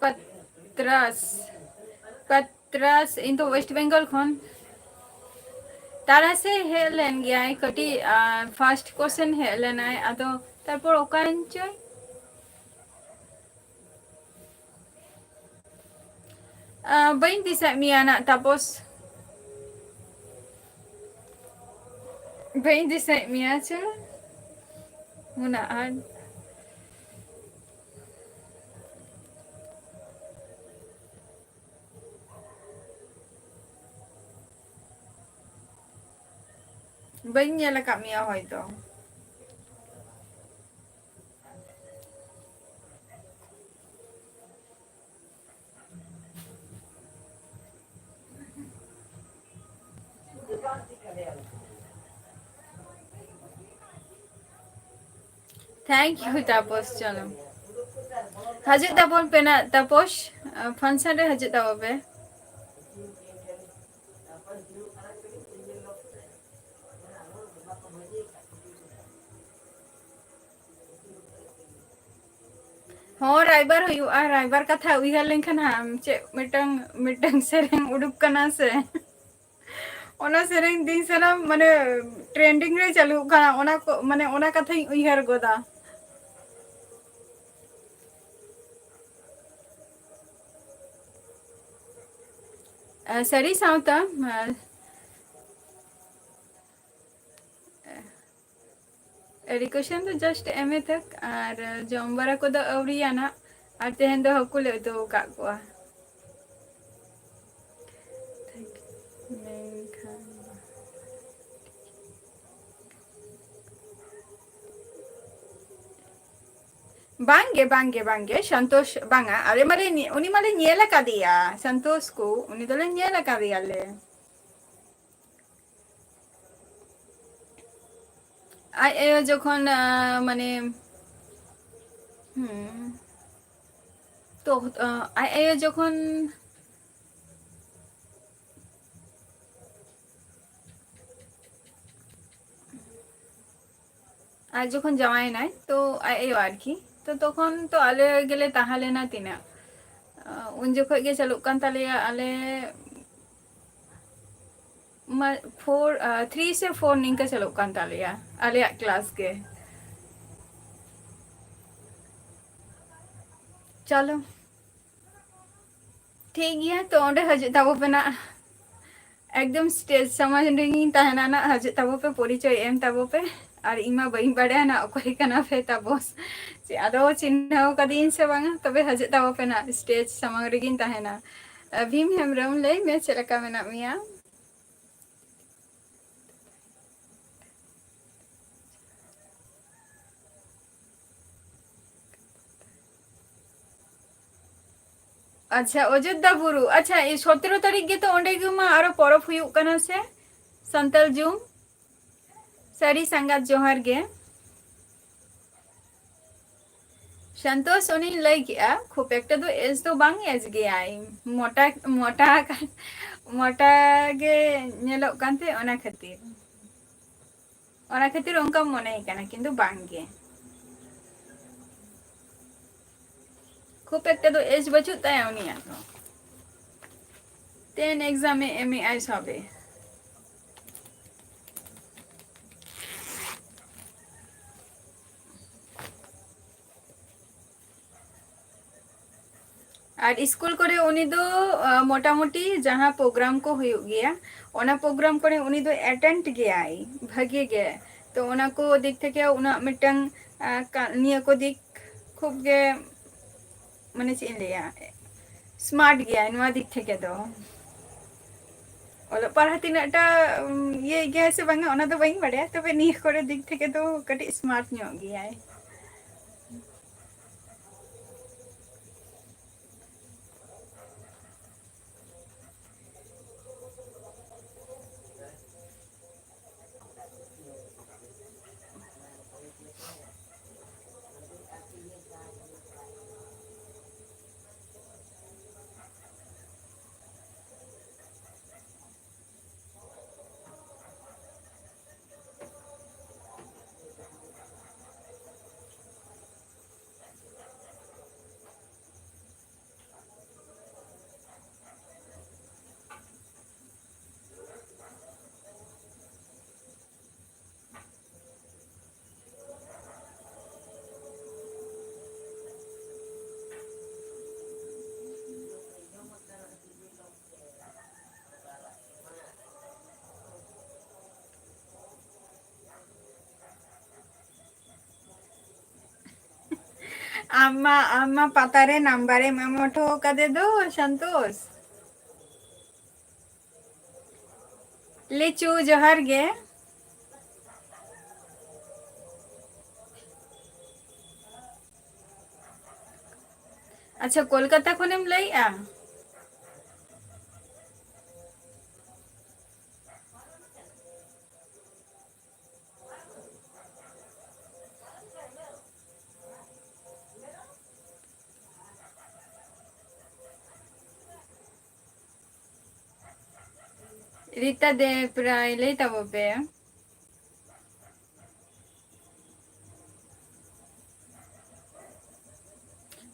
ᱯᱟᱛᱨᱟᱥ, ᱯᱟᱛᱨᱟᱥ, ᱤᱧ ᱫᱚ ᱳᱭᱮᱥᱴ ᱵᱮᱝᱜᱚᱞ ᱠᱷᱚᱱ᱾ ᱛᱟᱨᱟᱥᱮ ᱦᱮᱡ ᱞᱮᱱ ᱜᱮᱭᱟᱭ ᱠᱟᱹᱴᱤᱡ, ᱟᱨ first question ᱦᱮᱡ ᱞᱮᱱᱟᱭ, ᱟᱫᱚ ᱛᱟᱨᱯᱚᱨ ᱚᱠᱟᱭᱮᱱ ᱪᱚᱭ? ᱟᱸ, ᱵᱟᱹᱧ ᱫᱤᱥᱟᱹᱭᱮᱫ ᱢᱮᱭᱟ ᱱᱟᱜ, ᱛᱟᱯᱚᱥ᱾ ᱵᱟᱹᱧ ᱫᱤᱥᱟᱹᱭᱮᱫ ᱢᱮᱭᱟ ᱪᱚ᱾ ᱢᱩᱱᱟ ᱟᱨ ᱵᱟᱹᱧ ᱧᱮᱞ ᱟᱠᱟᱫ ᱢᱮᱭᱟ ᱦᱚᱭᱛᱚ᱾ Thank you, ᱛᱟᱯᱚᱥ᱾ ᱪᱚᱞᱚ, ᱦᱤᱡᱩᱜ ᱛᱟᱵᱚᱱ ᱯᱮ ᱱᱟ, ᱛᱟᱯᱚᱥ, function ᱨᱮ ᱦᱤᱡᱩᱜ ᱛᱟᱵᱚᱱ ᱯᱮ᱾ ᱦᱚᱸ, ᱨᱟᱭᱵᱟᱨ ᱦᱩᱭᱩᱜᱼᱟ᱾ ᱨᱟᱭᱵᱟᱨ ᱠᱟᱛᱷᱟ ᱩᱭᱦᱟᱹᱨ ᱞᱮᱱᱠᱷᱟᱱ ᱦᱟᱸᱜ ᱪᱮᱫ ᱢᱤᱫᱴᱟᱝ, ᱢᱤᱫᱴᱟᱝ ᱥᱮᱨᱮᱧ ᱩᱰᱩᱠ ᱠᱟᱱᱟ ᱥᱮ᱾ ᱚᱱᱟ ᱥᱮᱨᱮᱧ ᱫᱤᱱ ᱥᱟᱱᱟᱢ ᱢᱟᱱᱮ trending ᱨᱮ ᱪᱟᱹᱞᱩᱜ ᱠᱟᱱᱟ᱾ ᱚᱱᱟ ᱠᱚ, ᱢᱟᱱᱮ ᱚᱱᱟ ᱠᱟᱛᱷᱟᱧ ᱩᱭᱦᱟᱹᱨ ᱜᱚᱫᱟ᱾ ᱥᱟᱹᱨᱤ ᱥᱟᱶᱛᱟ, request ᱫᱚ just ᱮᱢ ᱮ ᱛᱟᱠ, ᱟᱨ ᱡᱚᱢ ᱵᱟᱲᱟ ᱠᱚᱫᱚ ᱟᱹᱣᱨᱤᱭᱟᱱᱟ, ᱟᱨ ᱛᱮᱦᱮᱧ ᱫᱚ ᱦᱟᱹᱠᱩ ᱞᱮ ᱩᱛᱩ ᱟᱠᱟᱫ ᱠᱚᱣᱟ᱾ ᱢᱮᱱᱠᱷᱟᱱ ᱵᱟᱝᱜᱮ, ᱵᱟᱝᱜᱮ, ᱵᱟᱝᱜᱮ, ᱥᱚᱱᱛᱳᱥ ᱵᱟᱝᱟ, ᱟᱞᱮ ᱢᱟᱞᱮ ᱧᱮ-, ᱩᱱᱤ ᱢᱟᱞᱮ ᱧᱮᱞ ᱟᱠᱟᱫᱮᱭᱟ, ᱥᱚᱱᱛᱳᱥ ᱠᱚ, ᱩᱱᱤ ᱫᱚᱞᱮ ᱧᱮᱞ ᱟᱠᱟᱫᱮᱭᱟᱞᱮ᱾ ᱟᱡ ᱟᱭᱳ ᱡᱚᱠᱷᱚᱱ, ᱟ, ᱢᱟᱱᱮ, ᱦᱩᱸ, ᱛᱚ, ᱟ, ᱟᱡ ᱟᱭᱳ ᱡᱚᱠᱷᱚᱱ ᱟᱡ ᱡᱚᱠᱷᱚᱱ ᱡᱟᱶᱟᱭᱮᱱᱟᱭ, ᱛᱚ ᱟᱡ ᱟᱭᱳ ᱟᱨᱠᱤ, ᱛᱚ ᱛᱚᱠᱷᱚᱱ ᱛᱚ ᱟᱞᱮ ᱜᱮᱞᱮ ᱛᱟᱦᱮᱸ ᱞᱮᱱᱟ ᱛᱤᱱᱟᱹᱜ, ᱟ, ᱩᱱ ᱡᱚᱠᱷᱚᱡ ᱜᱮ ᱪᱟᱹᱞᱩᱜ ᱠᱟᱱ ᱛᱟᱞᱮᱭᱟ ᱟᱞᱮ ᱢᱟ-, four, ᱟ, three ᱥᱮ four ᱱᱤᱝᱠᱟᱹ ᱪᱟᱹᱞᱩᱜ ᱠᱟᱱ ᱛᱟᱞᱮᱭᱟ ᱟᱞᱮᱭᱟᱜ class ᱜᱮ᱾ ᱪᱚᱞᱚ, ᱴᱷᱤᱠ ᱜᱮᱭᱟ, ᱛᱚ ᱚᱸᱰᱮ ᱦᱤᱡᱩᱜ ᱛᱟᱵᱚ ᱯᱮ ᱱᱟᱜ᱾ ᱮᱠᱫᱚᱢ ᱥᱴᱮᱡᱽ ᱥᱟᱢᱟᱝ ᱨᱮᱜᱤᱧ ᱛᱟᱦᱮᱱᱟ ᱱᱟᱜ, ᱦᱤᱡᱩᱜ ᱛᱟᱵᱚ ᱯᱮ, ᱯᱚᱨᱤᱪᱚᱭ ᱮᱢ ᱛᱟᱵᱚ ᱯᱮ᱾ ᱟᱨ ᱤᱧ ᱢᱟ ᱵᱟᱹᱧ ᱵᱟᱲᱟᱭᱟ ᱱᱟᱜ ᱚᱠᱚᱭ ᱠᱟᱱᱟ ᱯᱮ ᱛᱟᱵᱚᱥ, ᱪᱮᱫ ᱟᱫᱚ ᱪᱤᱱᱦᱟᱹᱣ ᱠᱟᱫᱤᱧ ᱥᱮ ᱵᱟᱝᱟ, ᱛᱚᱵᱮ ᱦᱤᱡᱩᱜ ᱛᱟᱵᱚ ᱯᱮ ᱱᱟᱜ, ᱥᱴᱮᱡᱽ ᱥᱟᱢᱟᱝ ᱨᱮᱜᱤᱧ ᱛᱟᱦᱮᱱᱟ᱾ ᱵᱷᱤᱢ ᱦᱮᱢᱵᱨᱚᱢ, ᱞᱟᱹᱭ ᱢᱮ ᱪᱮᱫ ᱞᱮᱠᱟ ᱢᱮᱱᱟᱜ ᱢᱮᱭᱟ? ᱟᱪᱪᱷᱟ, ᱚᱡᱳᱫᱽᱫᱷᱟ ᱵᱩᱨᱩ᱾ ᱟᱪᱪᱷᱟ, ᱮᱭ ᱥᱚᱛᱨᱚ ᱛᱟᱹᱨᱤᱠᱷ ᱜᱮᱛᱚ ᱚᱸᱰᱮ ᱜᱮ ᱢᱟ ᱟᱨᱚ ᱯᱚᱨᱚᱵᱽ ᱦᱩᱭᱩᱜ ᱠᱟᱱᱟ ᱥᱮ? ᱥᱟᱱᱛᱟᱞ ᱡᱩᱢ᱾ ᱥᱟᱹᱨᱤ ᱥᱟᱸᱜᱟᱛ ᱡᱚᱦᱟᱨ ᱜᱮ᱾ ᱥᱟᱱᱛᱳᱥ, ᱚᱱᱮᱧ ᱞᱟᱹᱭ ᱠᱮᱜᱼᱟ, ᱠᱷᱩᱵ ᱮᱠᱴᱟ ᱫᱚ ᱮᱡᱽ ᱫᱚ ᱵᱟᱝ ᱮᱡᱽ ᱜᱮᱭᱟᱭ᱾ ᱢᱚᱴᱟ, ᱢᱚᱴᱟ ᱟᱠᱟᱱ, ᱢᱚᱴᱟ ᱜᱮ ᱧᱮᱞᱚᱜ ᱠᱟᱱ ᱛᱮ ᱚᱱᱟ ᱠᱷᱟᱹᱛᱤᱨ᱾ ᱚᱱᱟ ᱠᱷᱟᱹᱛᱤᱨ ᱚᱱᱠᱟᱢ ᱢᱚᱱᱮᱭ ᱠᱟᱱᱟ, ᱠᱤᱱᱛᱩ ᱵᱟᱝ ᱜᱮ᱾ ᱠᱷᱩᱵ ᱮᱠᱴᱟ ᱫᱚ ᱮᱡᱽ ᱵᱟᱹᱪᱩᱜ ᱛᱟᱭᱟ ᱩᱱᱤᱭᱟᱜ ᱫᱚ᱾ ᱴᱮᱱ ᱮᱠᱡᱟᱢ ᱮ ᱮᱢᱮᱜᱼᱟᱭ ᱥᱚᱵᱮ᱾ ᱟᱨ ᱥᱠᱩᱞ ᱠᱚᱨᱮ ᱩᱱᱤ ᱫᱚ, ᱟ, ᱢᱚᱴᱟᱢᱩᱴᱤ ᱡᱟᱦᱟᱸ ᱯᱨᱳᱜᱨᱟᱢ ᱠᱚ ᱦᱩᱭᱩᱜ ᱜᱮᱭᱟ, ᱚᱱᱟ ᱯᱨᱳᱜᱨᱟᱢ ᱠᱚᱨᱮ ᱩᱱᱤ ᱫᱚ ᱮᱴᱮᱱᱰ ᱜᱮᱭᱟᱭ ᱵᱷᱟᱜᱮ ᱜᱮ᱾ ᱛᱚ ᱚᱱᱟ ᱠᱚ ᱫᱤᱠ ᱛᱷᱮᱠᱮ ᱩᱱᱟᱹᱜ ᱢᱤᱫᱴᱟᱝ, ᱟ, ᱠᱟ-, ᱱᱤᱭᱟᱹ ᱠᱚ ᱫᱤᱠ ᱠᱷᱩᱵ ᱜᱮ, ᱢᱟᱱᱮ ᱪᱮᱫ ᱤᱧ ᱞᱟᱹᱭᱟ, ᱥᱢᱟᱨᱴ ᱜᱮᱭᱟᱭ ᱱᱚᱣᱟ ᱫᱤᱠ ᱛᱷᱮᱠᱮ ᱫᱚ᱾ ᱚᱞᱚᱜ ᱯᱟᱲᱦᱟᱜ ᱛᱤᱱᱟᱹᱜ ᱴᱟ, ᱩᱢ, ᱤᱭᱟᱹ ᱜᱮᱭᱟᱭ ᱥᱮ ᱵᱟᱝᱟ, ᱚᱱᱟ ᱫᱚ ᱵᱟᱹᱧ ᱵᱟᱲᱟᱭᱟ, ᱛᱚᱵᱮ ᱱᱤᱭᱟᱹ ᱠᱚᱨᱮ ᱫᱤᱠ ᱛᱷᱮᱠᱮ ᱫᱚ ᱠᱟᱹᱴᱤᱡ ᱥᱢᱟᱨᱴ ᱧᱚᱜ ᱜᱮᱭᱟᱭ᱾ ᱟᱢ ᱢᱟ, ᱟᱢ ᱢᱟ ᱯᱟᱛᱟ ᱨᱮ ᱱᱟᱢᱵᱟᱨᱮᱢ ᱮᱢ ᱦᱚᱴᱚ ᱠᱟᱫᱮ ᱫᱚ, ᱥᱟᱱᱛᱳᱥ᱾ ᱞᱤᱪᱩ, ᱡᱚᱦᱟᱨ ᱜᱮ᱾ ᱟᱪᱪᱷᱟ, ᱠᱳᱞᱠᱟᱛᱟ ᱠᱷᱚᱱᱮᱢ ᱞᱟᱹᱭᱮᱜᱼᱟ? ᱨᱤᱛᱟ ᱫᱮᱵ ᱨᱟᱭ, ᱞᱟᱹᱭ ᱛᱟᱵᱚ ᱯᱮ᱾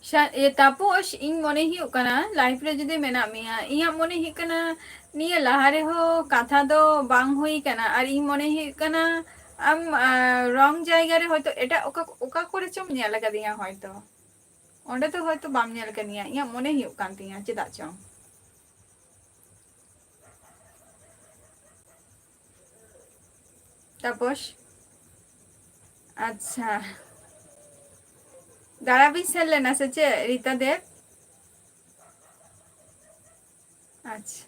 ᱥᱟ-, ᱤᱭᱟᱹ, ᱛᱟᱯᱚᱥ, ᱤᱧ ᱢᱚᱱᱮ ᱦᱩᱭᱩᱜ ᱠᱟᱱᱟ live ᱨᱮ ᱡᱩᱫᱤ ᱢᱮᱱᱟᱜ ᱢᱮᱭᱟ, ᱤᱧᱟᱹᱜ ᱢᱚᱱᱮ ᱦᱩᱭᱩᱜ ᱠᱟᱱᱟ ᱱᱤᱭᱟᱹ ᱞᱟᱦᱟ ᱨᱮᱦᱚᱸ ᱠᱟᱛᱷᱟ ᱫᱚ ᱵᱟᱝ ᱦᱩᱭ ᱠᱟᱱᱟ, ᱟᱨ ᱤᱧ ᱢᱚᱱᱮ ᱦᱩᱭᱩᱜ ᱠᱟᱱᱟ ᱟᱢ, ᱟ, wrong ᱡᱟᱭᱜᱟ ᱨᱮ ᱦᱚᱭᱛᱚ ᱮᱴᱟᱜ ᱚᱠᱟ, ᱚᱠᱟ ᱠᱚᱨᱮ ᱪᱚᱢ ᱧᱮᱞ ᱟᱠᱟᱫᱤᱧᱟ ᱦᱚᱭᱛᱚ᱾ ᱚᱸᱰᱮ ᱫᱚ ᱦᱚᱭᱛᱚ ᱵᱟᱢ ᱧᱮᱞ ᱟᱠᱟᱫᱤᱧᱟ, ᱤᱧᱟᱹᱜ ᱢᱚᱱᱮ ᱦᱩᱭᱩᱜ ᱠᱟᱱ ᱛᱤᱧᱟᱹ, ᱪᱮᱫᱟᱜ ᱪᱚᱝ᱾ ᱛᱟᱯᱚᱥ, ᱟᱪᱪᱷᱟ, ᱫᱟᱬᱟ ᱵᱤᱱ ᱥᱮᱱ ᱞᱮᱱᱟ ᱥᱮ ᱪᱮᱫ, ᱨᱤᱛᱟ ᱫᱮᱵ? ᱟᱪᱪᱷᱟ,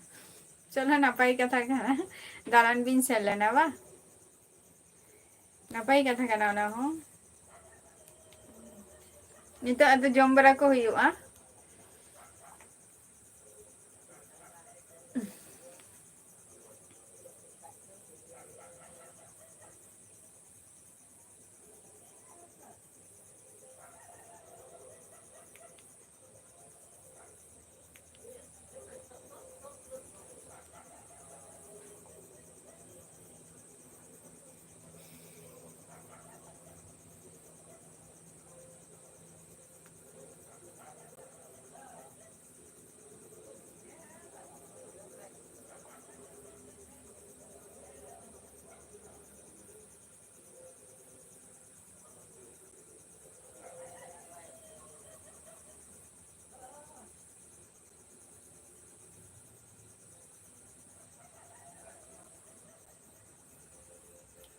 ᱪᱚᱞᱚ, ᱱᱟᱯᱟᱭ ᱠᱟᱛᱷᱟ ᱠᱟᱱᱟ, ᱫᱟᱬᱟᱱ ᱵᱤᱱ ᱥᱮᱱ ᱞᱮᱱᱟ ᱵᱟ? ᱱᱟᱯᱟᱭ ᱠᱟᱛᱷᱟ ᱠᱟᱱᱟ ᱚᱱᱟ ᱦᱚᱸ᱾ ᱱᱤᱛᱚᱜ ᱟᱫᱚ ᱡᱚᱢ ᱵᱟᱲᱟ ᱠᱚ ᱦᱩᱭᱩᱜᱼᱟ᱾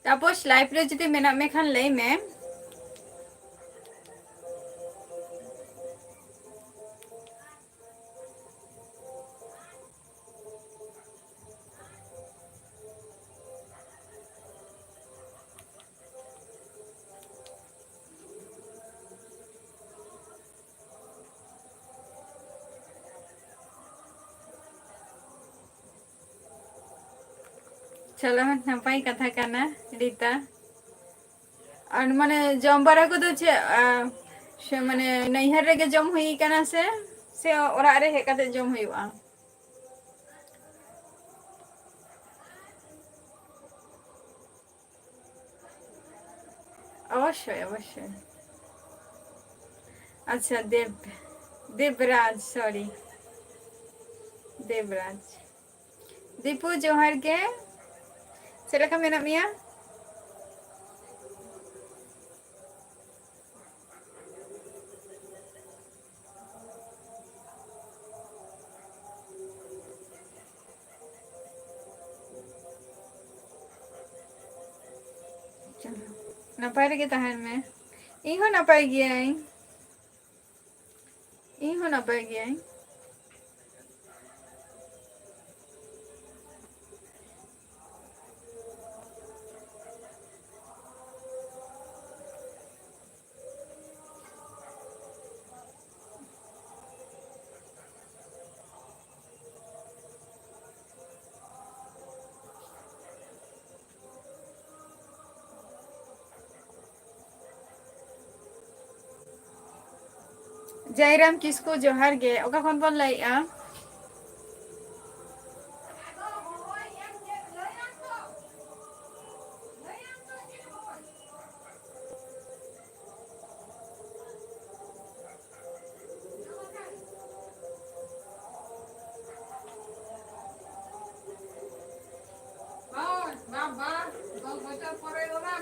ᱛᱟᱯᱚᱥ, live ᱨᱮ ᱡᱩᱫᱤ ᱢᱮᱱᱟᱜ ᱢᱮ ᱠᱷᱟᱱ ᱞᱟᱹᱭ ᱢᱮ᱾ ᱪᱚᱞᱚ, ᱱᱟᱯᱟᱭ ᱠᱟᱛᱷᱟ ᱠᱟᱱᱟ, ᱨᱤᱛᱟ᱾ ᱟᱨ ᱢᱟᱱᱮ ᱡᱚᱢ ᱵᱟᱲᱟ ᱠᱚᱫᱚ ᱪᱮᱫ, ᱟ, ᱥᱮ ᱢᱟᱱᱮ ᱱᱟᱹᱭᱦᱟᱹᱨ ᱨᱮᱜᱮ ᱡᱚᱢ ᱦᱩᱭ ᱠᱟᱱᱟ ᱥᱮ, ᱥᱮ ᱚᱲᱟᱜ ᱨᱮ ᱦᱮᱡ ᱠᱟᱛᱮ ᱡᱚᱢ ᱦᱩᱭᱩᱜᱼᱟ? ᱚᱵᱚᱥᱥᱳᱭ, ᱚᱵᱚᱥᱥᱳᱭ᱾ ᱟᱪᱪᱷᱟ, ᱫᱮᱵ, ᱫᱮᱵᱨᱟᱡᱽ, sorry, ᱫᱮᱵᱨᱟᱡᱽ᱾ ᱫᱤᱯᱩ, ᱡᱚᱦᱟᱨ ᱜᱮ᱾ ᱪᱮᱫ ᱞᱮᱠᱟ ᱢᱮᱱᱟᱜ ᱢᱮᱭᱟ? ᱱᱟᱯᱟᱭ ᱨᱮᱜᱮ ᱛᱟᱦᱮᱱ ᱢᱮ᱾ ᱤᱧ ᱦᱚᱸ ᱱᱟᱯᱟᱭ ᱜᱤᱭᱟᱹᱧ᱾ ᱤᱧ ᱦᱚᱸ ᱱᱟᱯᱟᱭ ᱜᱤᱭᱟᱹᱧ᱾ ᱡᱟᱭᱨᱟᱢ ᱠᱤᱥᱠᱩ, ᱡᱚᱦᱟᱨ ᱜᱮ᱾ ᱚᱠᱟ ᱠᱷᱚᱱ ᱵᱚᱱ ᱞᱟᱹᱭᱮᱜᱼᱟ? ᱦᱳᱭ, ᱵᱟᱯ, ᱵᱟᱯ, ᱫᱚᱥ ᱵᱚᱪᱷᱚᱨ ᱯᱚᱨᱮ ᱚᱱᱟ᱾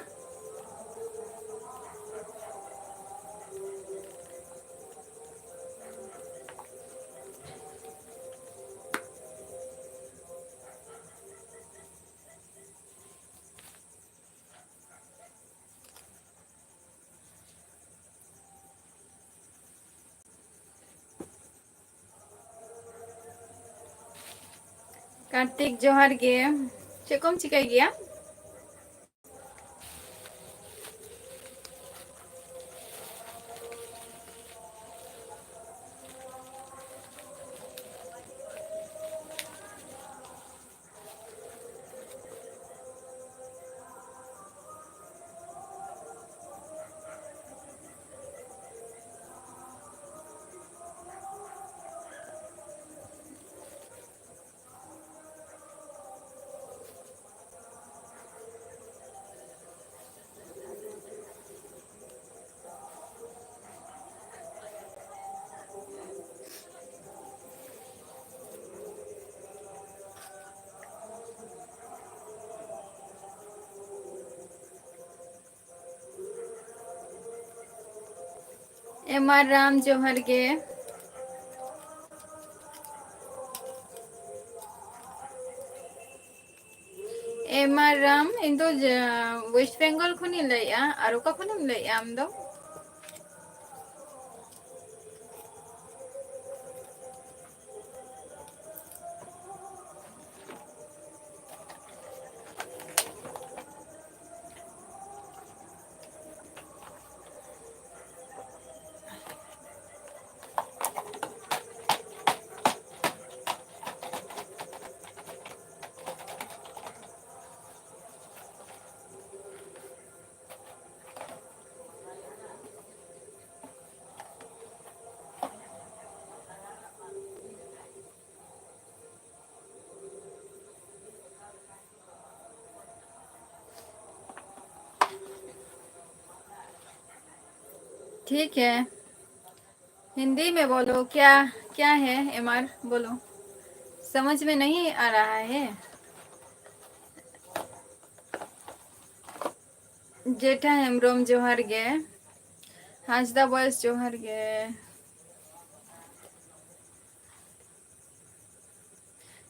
ᱠᱟᱨᱛᱤᱠ, ᱡᱚᱦᱟᱨ ᱜᱮ᱾ ᱪᱮᱫ ᱠᱚᱢ ᱪᱤᱠᱟᱹᱭ ᱜᱮᱭᱟ? ᱮᱢ ᱟᱨ ᱨᱟᱢ, ᱡᱚᱦᱟᱨ ᱜᱮ᱾ ᱮᱢ ᱟᱨ ᱨᱟᱢ, ᱤᱧ ᱫᱚ ᱡᱟ-, ᱳᱭᱮᱥᱴ ᱵᱮᱝᱜᱚᱞ ᱠᱷᱚᱱᱤᱧ ᱞᱟᱹᱭᱮᱜᱼᱟ᱾ ᱟᱨ ᱚᱠᱟ ᱠᱷᱚᱱᱮᱢ ᱞᱟᱹᱭᱮᱜᱼᱟ ᱟᱢ ᱫᱚ? ठीक है, हिंदी में बोलो, क्या, क्या है एम आर, बोलो, समझ में नहीं आ रहा है। ᱡᱮᱴᱷᱟ ᱦᱮᱢᱵᱨᱚᱢ, ᱡᱚᱦᱟᱨ ᱜᱮ᱾ ᱦᱟᱸᱥᱫᱟ ᱵᱚᱭᱮᱥ, ᱡᱚᱦᱟᱨ ᱜᱮ᱾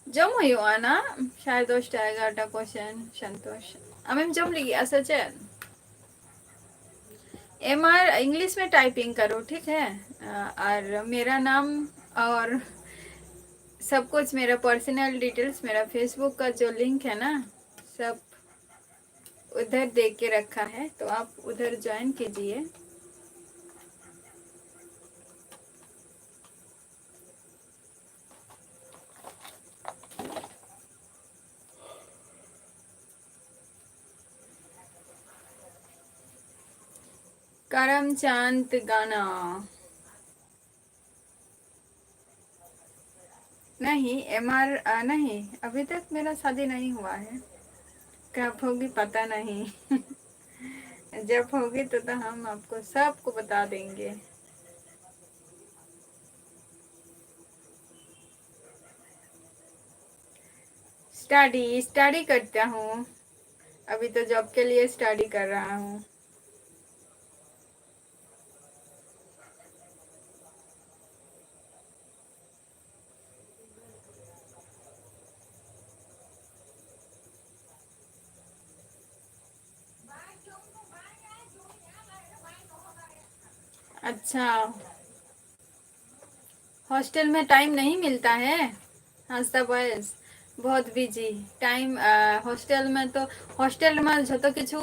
ᱡᱚᱢ ᱦᱩᱭᱩᱜᱼᱟ ᱱᱟ, ᱥᱟᱲᱮ ᱫᱚᱥᱴᱟ, ᱮᱜᱟᱨᱚᱴᱟ ᱠᱚ ᱥᱮᱱ᱾ ᱥᱚᱱᱛᱳᱥ, ᱟᱢᱮᱢ ᱡᱚᱢ ᱞᱟᱹᱜᱤᱫᱼᱟ ᱥᱮ ᱪᱮᱫ? ᱮᱢ ᱟᱨ, इंग्लिश में टाइपिंग करो, ठीक है? अ, और मेरा नाम और सब कुछ, मेरा पर्सनल डिटेल्स, मेरा फेसबुक का जो लिंक है ना, सब उधर दे के रखा है, तो आप उधर ज्वाइन कीजिए। करमचंद गाना। नहीं, एम आर, अ, नहीं, अभी तक मेरा शादी नहीं हुआ है। कब होगी पता नहीं। जब होगी तो, तो हम आपको सबको बता देंगे। स्टडी, स्टडी करता हूँ, अभी तो जॉब के लिए स्टडी कर रहा हूँ। अच्छा, हॉस्टल में टाइम नहीं मिलता है? हांसदा बॉयज, बहुत बिजी टाइम। हॉस्टल में तो, हॉस्टल में ᱡᱷᱚᱛᱚ ᱠᱤᱪᱷᱩ,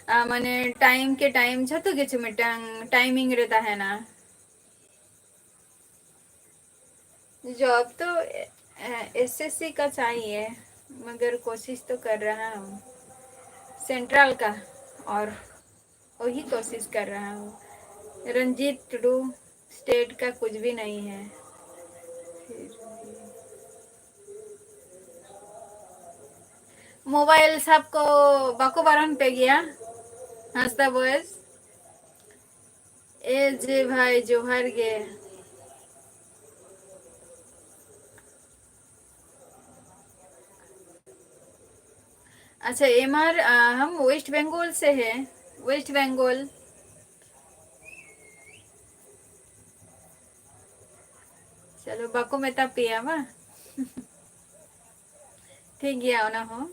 ᱟ, ᱢᱟᱱᱮ ᱴᱟᱭᱤᱢ ᱠᱮ ᱴᱟᱭᱤᱢ ᱡᱷᱚᱛᱚ ᱠᱤᱪᱷᱩ ᱢᱤᱫᱴᱟᱝ ᱴᱟᱭᱢᱤᱝ ᱨᱮ ᱛᱟᱦᱮᱱᱟ᱾ जॉब तो एसएससी का चाहिए, मगर कोशिश तो कर रहा हूँ सेंट्रल का, और वही कोशिश कर रहा हूँ। रंजीत टुडू, स्टेट का कुछ भी नहीं है। फिर भी मोबाइल सबको बाको बारन पे गया। हांसदा बॉयज, ए जे भाई जोहार गे। अच्छा एमआर, आ, हम वेस्ट बंगाल से हैं। वेस्ट बंगाल। चलो, ᱵᱟᱠᱚ ᱢᱮᱛᱟ ᱯᱮᱭᱟ ᱵᱟᱝ? ᱴᱷᱤᱠ ᱜᱮᱭᱟ, ᱚᱱᱟ ᱦᱚᱸ᱾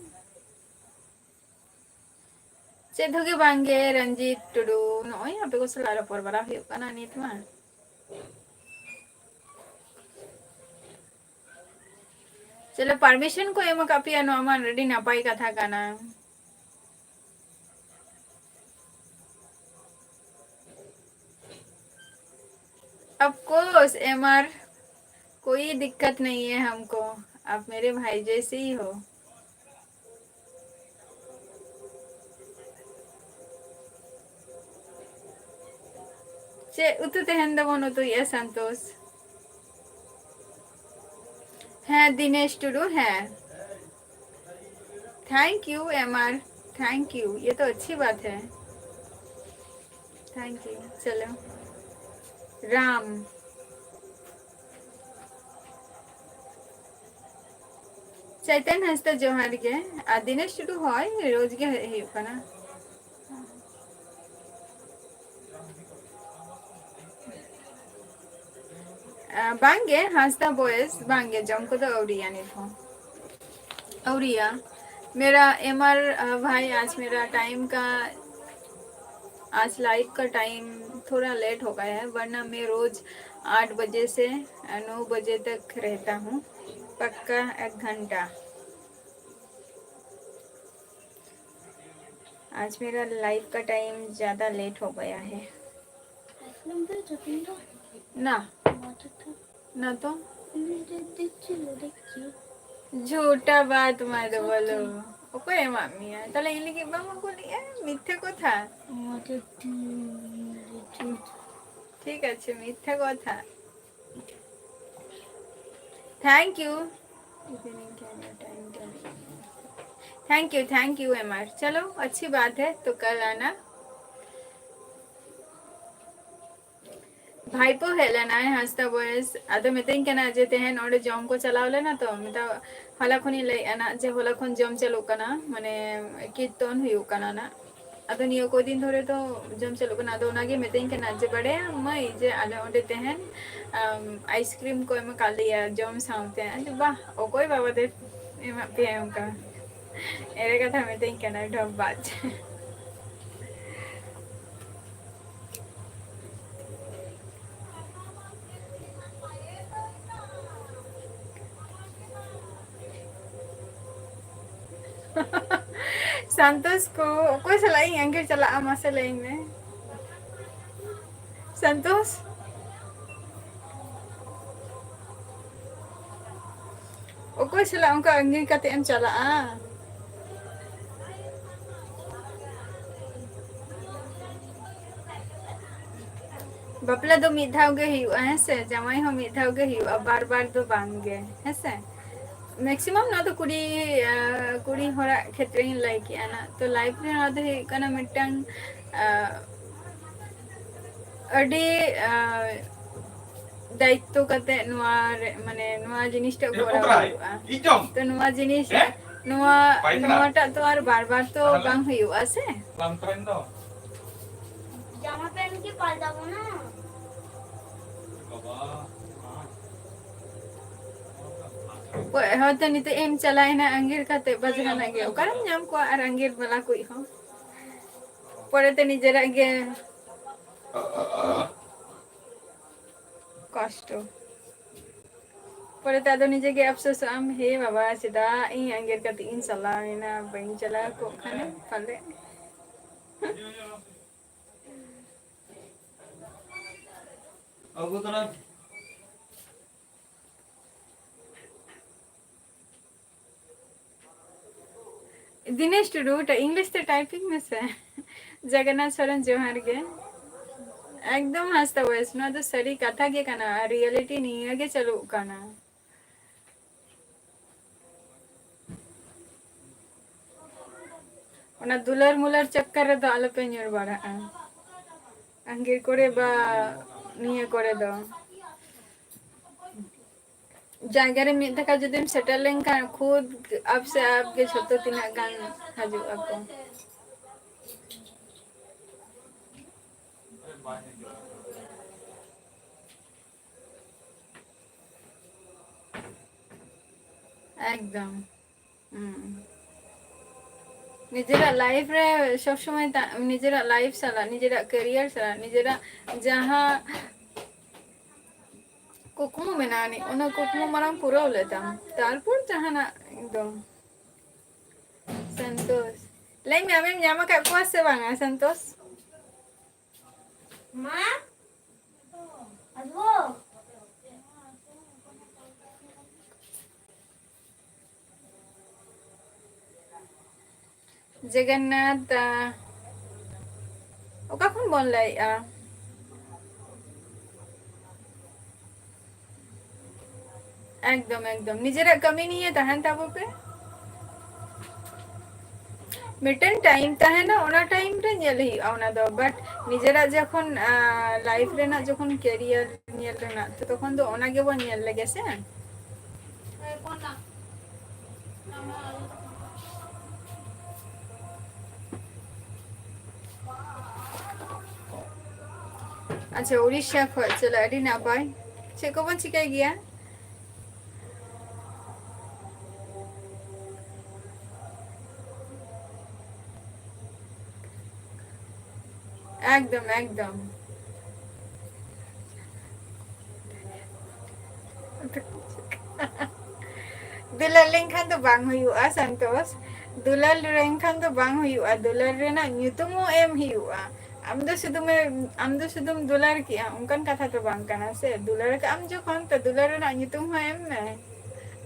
ᱪᱮᱫ ᱦᱚᱸ ᱜᱮ ᱵᱟᱝ ᱜᱮ, ᱨᱚᱧᱡᱤᱛ ᱴᱩᱰᱩ᱾ ᱱᱚᱜᱼᱚᱭ ᱟᱯᱮ ᱠᱚ ᱥᱟᱞᱟᱜ ᱨᱚᱯᱚᱲ ᱵᱟᱲᱟ ᱦᱩᱭᱩᱜ ᱠᱟᱱᱟ ᱱᱤᱛ ᱢᱟ᱾ ᱪᱚᱞᱚ, ᱯᱟᱨᱢᱤᱥᱚᱱ ᱠᱚ ᱮᱢ ᱟᱠᱟᱫ ᱯᱮᱭᱟ, ᱱᱚᱣᱟ ᱢᱟ ᱟᱹᱰᱤ ᱱᱟᱯᱟᱭ ᱠᱟᱛᱷᱟ ᱠᱟᱱᱟ᱾ Of course, एमआर, कोई दिक्कत नहीं है हमको, आप मेरे भाई जैसे ही हो। ᱪᱮᱫ ᱩᱛᱩ ᱛᱮᱦᱮᱧ ᱫᱚᱵᱚᱱ ᱩᱛᱩᱭᱮᱫᱼᱟ, ᱥᱟᱱᱛᱳᱥ? ᱦᱮᱸ, ᱫᱤᱱᱮᱥ ᱴᱩᱰᱩ, ᱦᱮᱸ᱾ Thank you, MR, thank you, ये तो अच्छी बात है। Thank you। चलो, राम। ᱪᱟᱭᱛᱟᱱ ᱦᱟᱸᱥᱫᱟ ᱡᱚᱦᱟᱨ ᱜᱮ᱾ ᱟᱨ ᱫᱤᱱᱮᱥ ᱴᱩᱰᱩ, ᱦᱳᱭ, ᱨᱳᱡᱽ ᱜᱮ ᱦᱮᱡ ᱦᱩᱭᱩᱜ ᱠᱟᱱᱟ᱾ ᱟ, ᱵᱟᱝᱜᱮ, ᱦᱟᱸᱥᱫᱟ ᱵᱚᱭᱮᱥ, ᱵᱟᱝᱜᱮ, ᱡᱚᱢ ᱠᱚᱫᱚ ᱟᱹᱣᱨᱤᱭᱟ ᱱᱤᱛ ᱦᱚᱸ᱾ ᱟᱹᱣᱨᱤᱭᱟ᱾ मेरा एमआर, आ, भाई, आज मेरा टाइम का आज लाइव का टाइम थोड़ा लेट हो गया है, वरना मैं रोज आठ बजे से नौ बजे तक रहता हूँ, पक्का एक घंटा। आज मेरा लाइव का टाइम ज़्यादा लेट हो गया है। না। না তো। ঝুটা বাত মাত বলো। ᱚᱠᱚᱭ ᱮᱢᱟᱜ ᱢᱮᱭᱟ? ᱛᱟᱦᱞᱮ ᱤᱧ ᱞᱟᱹᱜᱤᱫ ᱵᱟᱢ ᱟᱹᱜᱩ ᱞᱮᱜᱼᱟ? ᱢᱤᱛᱷᱟᱹ ᱠᱟᱛᱷᱟ᱾ ᱴᱷᱤᱠ ᱟᱪᱷᱮ, ᱢᱤᱛᱷᱟᱹ ᱠᱟᱛᱷᱟ। Thank you। Thank you, thank you, ᱮᱢᱟᱨ। चलो, अच्छी बात है, तो कल आना। ᱵᱷᱟᱭᱯᱳ ᱦᱮᱡ ᱞᱮᱱᱟᱭ ᱦᱟᱸᱥᱫᱟ ᱵᱚᱭᱮᱥ, ᱟᱫᱚ ᱢᱤᱛᱟᱹᱧ ᱠᱟᱱᱟ ᱡᱮ ᱛᱮᱦᱮᱧ ᱚᱸᱰᱮ ᱡᱚᱢ ᱠᱚ ᱪᱟᱞᱟᱣ ᱞᱮᱱᱟ ᱛᱚ, ᱢᱮᱛᱟ ᱦᱚᱞᱟ ᱠᱷᱚᱱᱤᱧ ᱞᱟᱹᱭᱮᱫᱼᱟ ᱱᱟᱜ ᱡᱮ ᱦᱚᱞᱟ ᱠᱷᱚᱱ ᱡᱚᱢ ᱪᱟᱹᱞᱩᱜ ᱠᱟᱱᱟ, ᱢᱟᱱᱮ ᱠᱤᱨᱛᱚᱱ ᱦᱩᱭᱩᱜ ᱠᱟᱱᱟ ᱱᱟᱜ᱾ ᱟᱫᱚ ᱱᱤᱭᱟᱹ ᱠᱚ ᱫᱤᱱ ᱫᱷᱚᱨᱮ ᱫᱚ ᱡᱚᱢ ᱪᱟᱹᱞᱩᱜ ᱠᱟᱱᱟ᱾ ᱟᱫᱚ ᱚᱱᱟᱜᱮ ᱢᱤᱛᱟᱹᱧ ᱠᱟᱱᱟ ᱡᱮ, "ᱵᱟᱲᱟᱭᱟᱢ ᱢᱟᱹᱭ ᱡᱮ ᱟᱞᱮ ᱚᱸᱰᱮ ᱛᱮᱦᱮᱧ, ᱟᱢ, ᱟᱭᱤᱥᱠᱨᱤᱢ ᱠᱚ ᱮᱢ ᱟᱠᱟᱫ ᱞᱮᱭᱟ ᱡᱚᱢ ᱥᱟᱶᱛᱮ?" ᱟᱫᱚ, "ᱵᱟᱦ, ᱚᱠᱚᱭ ᱵᱟᱵᱟ ᱫᱮ ᱮᱢᱟᱜ ᱯᱮᱭᱟ ᱚᱱᱠᱟ?" ᱮᱲᱮ ᱠᱟᱛᱷᱟ ᱢᱤᱛᱟᱹᱧ ᱠᱟᱱᱟ, ᱰᱷᱚᱯ ᱵᱟᱡ᱾ ᱥᱟᱱᱛᱳᱥ ᱠᱚ, ᱚᱠᱚᱭ ᱥᱟᱞᱟᱜ ᱤᱧ ᱟᱸᱜᱤᱨ ᱪᱟᱞᱟᱜᱼᱟ, ᱢᱟᱥᱮ ᱞᱟᱹᱭᱟᱹᱧ ᱢᱮ᱾ ᱥᱟᱱᱛᱳᱥ, ᱚᱠᱚᱭ ᱥᱟᱞᱟᱜ ᱚᱱᱠᱟ ᱟᱸᱜᱤᱨ ᱠᱟᱛᱮ ᱮᱢ ᱪᱟᱞᱟᱜᱼᱟ? ᱵᱟᱯᱞᱟ ᱫᱚ ᱢᱤᱫ ᱫᱷᱟᱣ ᱜᱮ ᱦᱩᱭᱩᱜᱼᱟ, ᱦᱮᱸ ᱥᱮ? ᱡᱟᱶᱟᱭ ᱦᱚᱸ ᱢᱤᱫ ᱫᱷᱟᱣ ᱜᱮ ᱦᱩᱭᱩᱜᱼᱟ, ᱵᱟᱨ ᱵᱟᱨ ᱫᱚ ᱵᱟᱝ ᱜᱮ, ᱦᱮᱸ ᱥᱮ? ᱢᱮᱠᱥᱤᱢᱟᱢ ᱱᱚᱣᱟ ᱫᱚ ᱠᱩᱲᱤ, ᱟᱸ, ᱠᱩᱲᱤ ᱦᱚᱲᱟᱜ ᱠᱷᱮᱛᱨᱮ ᱤᱧ ᱞᱟᱹᱭ ᱠᱮᱜᱼᱟ ᱱᱟᱜ᱾ ᱛᱚ, ᱞᱟᱭᱤᱯᱷ ᱨᱮ ᱱᱚᱣᱟ ᱫᱚ ᱦᱩᱭᱩᱜ ᱠᱟᱱᱟ ᱢᱤᱫᱴᱟᱝ, ᱟᱸ, ᱟᱹᱰᱤ, ᱟᱸ, ᱫᱟᱭᱤᱛᱛᱚ ᱠᱟᱛᱮ ᱱᱚᱣᱟ ᱨᱮ, ᱢᱟᱱᱮ, ᱱᱚᱣᱟ ᱡᱤᱱᱤᱥᱴᱟ ᱠᱚᱨᱟᱣ ᱦᱩᱭᱩᱜᱼᱟ᱾ ᱛᱚ, ᱱᱚᱣᱟ ᱡᱤᱱᱤᱥ, ᱱᱚᱣᱟ, ᱱᱚᱣᱟᱴᱟᱜ ᱛᱚ ᱟᱨ ᱵᱟᱨ ᱵᱟᱨ ᱛᱚ ᱵᱟᱝ ᱦᱩᱭᱩᱜᱼᱟ ᱥᱮ? ᱡᱟᱢᱟ ᱯᱮᱱᱴ ᱜᱮ ᱯᱟᱞᱴᱟᱵᱚ ᱱᱟ᱾ ᱦᱚᱭᱛᱚ ᱱᱤᱛᱚᱜ ᱮᱢ ᱪᱟᱞᱟᱣᱮᱱᱟ ᱟᱸᱜᱤᱨ ᱠᱟᱛᱮ ᱵᱟ ᱡᱟᱦᱟᱱᱟᱜ ᱜᱮ, ᱚᱠᱟᱨᱮᱢ ᱧᱟᱢ ᱠᱚᱣᱟ ᱟᱨ ᱟᱸᱜᱤᱨ ᱵᱟᱞᱟ ᱠᱩᱡ ᱦᱚᱸ? ᱯᱚᱨᱮᱛᱮ ᱱᱤᱡᱮᱨᱟᱜ ᱜᱮ ᱠᱚᱥᱴᱚ᱾ ᱯᱚᱨᱮᱛᱮ ᱟᱫᱚ ᱱᱤᱡᱮ ᱜᱮ ᱟᱯᱥᱳᱥᱚᱜ ᱟᱢ, "ᱦᱮ ᱵᱟᱵᱟ, ᱪᱮᱫᱟᱜ ᱤᱧ ᱟᱸᱜᱤᱨ ᱠᱟᱛᱮ ᱤᱧ ᱪᱟᱞᱟᱣ ᱮᱱᱟ, ᱵᱟᱹᱧ ᱪᱟᱞᱟᱣ ᱠᱚᱜ ᱠᱷᱟᱱ ᱯᱟᱞᱮ᱾" ᱫᱤᱱᱮᱥ ᱴᱩᱰᱩ, ᱴᱟ-, English ᱛᱮ typing ᱢᱮᱥᱮ᱾ ᱡᱚᱜᱚᱱᱱᱟᱛᱷ ᱥᱚᱨᱮᱱ, ᱡᱚᱦᱟᱨ ᱜᱮ᱾ ᱮᱠᱫᱚᱢ ᱦᱟᱸᱥᱫᱟ voice, ᱱᱚᱣᱟ ᱫᱚ ᱥᱟᱹᱨᱤ ᱠᱟᱛᱷᱟ ᱜᱮ ᱠᱟᱱᱟ, reality ᱱᱤᱭᱟᱹ ᱜᱮ ᱪᱟᱹᱞᱩᱜ ᱠᱟᱱᱟ᱾ ᱚᱱᱟ ᱫᱩᱞᱟᱹᱲ ᱢᱩᱞᱟᱹᱲ ᱪᱚᱠᱠᱚᱨ ᱨᱮᱫᱚ ᱟᱞᱚᱯᱮ ᱧᱩᱨ ᱵᱟᱲᱟᱜᱼᱟ, ᱟᱸᱜᱤᱨ ᱠᱚᱨᱮ ᱵᱟ ᱱᱤᱭᱟᱹ ᱠᱚᱨᱮ ᱫᱚ᱾ ᱡᱟᱭᱜᱟ ᱨᱮ ᱢᱤᱫ ᱫᱷᱟᱠᱟ ᱡᱩᱫᱤᱢ ᱥᱮᱴᱮᱨ ᱞᱮᱱᱠᱷᱟᱱ, ᱠᱷᱩᱫ ᱟᱯ ᱥᱮ ᱟᱯ ᱜᱮ ᱡᱷᱚᱛᱚ ᱛᱤᱱᱟᱹᱜ ᱜᱟᱱ ᱦᱤᱡᱩᱜ ᱟᱠᱚ᱾ ᱮᱠᱫᱚᱢ᱾ ᱦᱩᱸ᱾ ᱱᱤᱡᱮᱨᱟᱜ life ᱨᱮ ᱥᱚᱵ ᱥᱚᱢᱚᱭ ᱛᱟ-, ᱱᱤᱡᱮᱨᱟᱜ life ᱥᱟᱞᱟᱜ, ᱱᱤᱡᱮᱨᱟᱜ career ᱥᱟᱞᱟᱜ, ᱱᱤᱡᱮᱨᱟᱜ ᱡᱟᱦᱟᱸ ᱠᱩᱠᱢᱩ ᱢᱮᱱᱟᱜ ᱟᱹᱱᱤᱡ, ᱚᱱᱟ ᱠᱩᱠᱢᱩ ᱢᱟᱨᱟᱝ ᱯᱩᱨᱟᱹᱣ ᱞᱮ ᱛᱟᱢ, ᱛᱟᱨᱯᱚᱨ ᱡᱟᱦᱟᱱᱟᱜ ᱮᱠᱫᱚᱢ᱾ ᱥᱚᱱᱛᱳᱥ, ᱞᱟᱹᱭ ᱢᱮ, ᱟᱢᱮᱢ ᱧᱟᱢ ᱟᱠᱟᱫ ᱠᱚᱣᱟ ᱥᱮ ᱵᱟᱝᱟ, ᱥᱚᱱᱛᱳᱥ? ᱢᱟ, ᱟᱫᱚ᱾ ᱡᱚᱜᱚᱱᱱᱟᱛᱷ, ᱟ, ᱚᱠᱟ ᱠᱷᱚᱱ ᱵᱚᱱ ᱞᱟᱹᱭᱮᱜᱼᱟ? ᱮᱠᱫᱚᱢ, ᱮᱠᱫᱚᱢ᱾ ᱱᱤᱡᱮᱨᱟᱜ ᱠᱟᱹᱢᱤ ᱱᱤᱭᱮ ᱛᱟᱦᱮᱱ ᱛᱟᱵᱚ ᱯᱮ᱾ ᱢᱤᱫᱴᱮᱱ time ᱛᱟᱦᱮᱱᱟ, ᱚᱱᱟ time ᱨᱮ ᱧᱮᱞ ᱦᱩᱭᱩᱜᱼᱟ ᱚᱱᱟ ᱫᱚ, but ᱱᱤᱡᱮᱨᱟᱜ ᱡᱚᱠᱷᱚᱱ, ᱟ, life ᱨᱮᱱᱟᱜ ᱡᱚᱠᱷᱚᱱ career ᱧᱮᱞ ᱨᱮᱱᱟᱜ, ᱛᱚ ᱛᱚᱠᱷᱚᱱ ᱫᱚ ᱚᱱᱟ ᱜᱮᱵᱚᱱ ᱧᱮᱞ ᱞᱮᱜᱮ ᱥᱮ᱾ ᱟᱪᱪᱷᱟ, ᱩᱲᱤᱥᱥᱟ ᱠᱷᱚᱡ ᱪᱟᱞᱟᱜ, ᱟᱹᱰᱤ ᱱᱟᱯᱟᱭ᱾ ᱪᱮᱫ ᱠᱚᱵᱚᱱ ᱪᱤᱠᱟᱹᱭ ᱜᱮᱭᱟ? ᱮᱠᱫᱚᱢ, ᱮᱠᱫᱚᱢ᱾ ᱫᱩᱞᱟᱹᱲ ᱞᱮᱱᱠᱷᱟᱱ ᱫᱚ ᱵᱟᱝ ᱦᱩᱭᱩᱜᱼᱟ, ᱥᱟᱱᱛᱳᱥ᱾ ᱫᱩᱞᱟᱹᱲ ᱞᱮᱱᱠᱷᱟᱱ ᱫᱚ ᱵᱟᱝ ᱦᱩᱭᱩᱜᱼᱟ, ᱫᱩᱞᱟᱹᱲ ᱨᱮᱱᱟᱜ ᱧᱩᱛᱩᱢ ᱦᱚᱸ ᱮᱢ ᱦᱩᱭᱩᱜᱼᱟ᱾ ᱟᱢ ᱫᱚ ᱥᱩᱫᱩᱢ, ᱟᱢ ᱫᱚ ᱥᱩᱫᱩᱢ ᱫᱩᱞᱟᱹᱲ ᱠᱮᱜᱼᱟ, ᱚᱱᱠᱟᱱ ᱠᱟᱛᱷᱟ ᱫᱚ ᱵᱟᱝ ᱠᱟᱱᱟ ᱥᱮ᱾ ᱫᱩᱞᱟᱹᱲ ᱠᱟᱜ ᱟᱢ ᱡᱚᱠᱷᱚᱱ, ᱛᱚ ᱫᱩᱞᱟᱹᱲ ᱨᱮᱱᱟᱜ ᱧᱩᱛᱩᱢ ᱦᱚᱸ ᱮᱢ ᱢᱮ᱾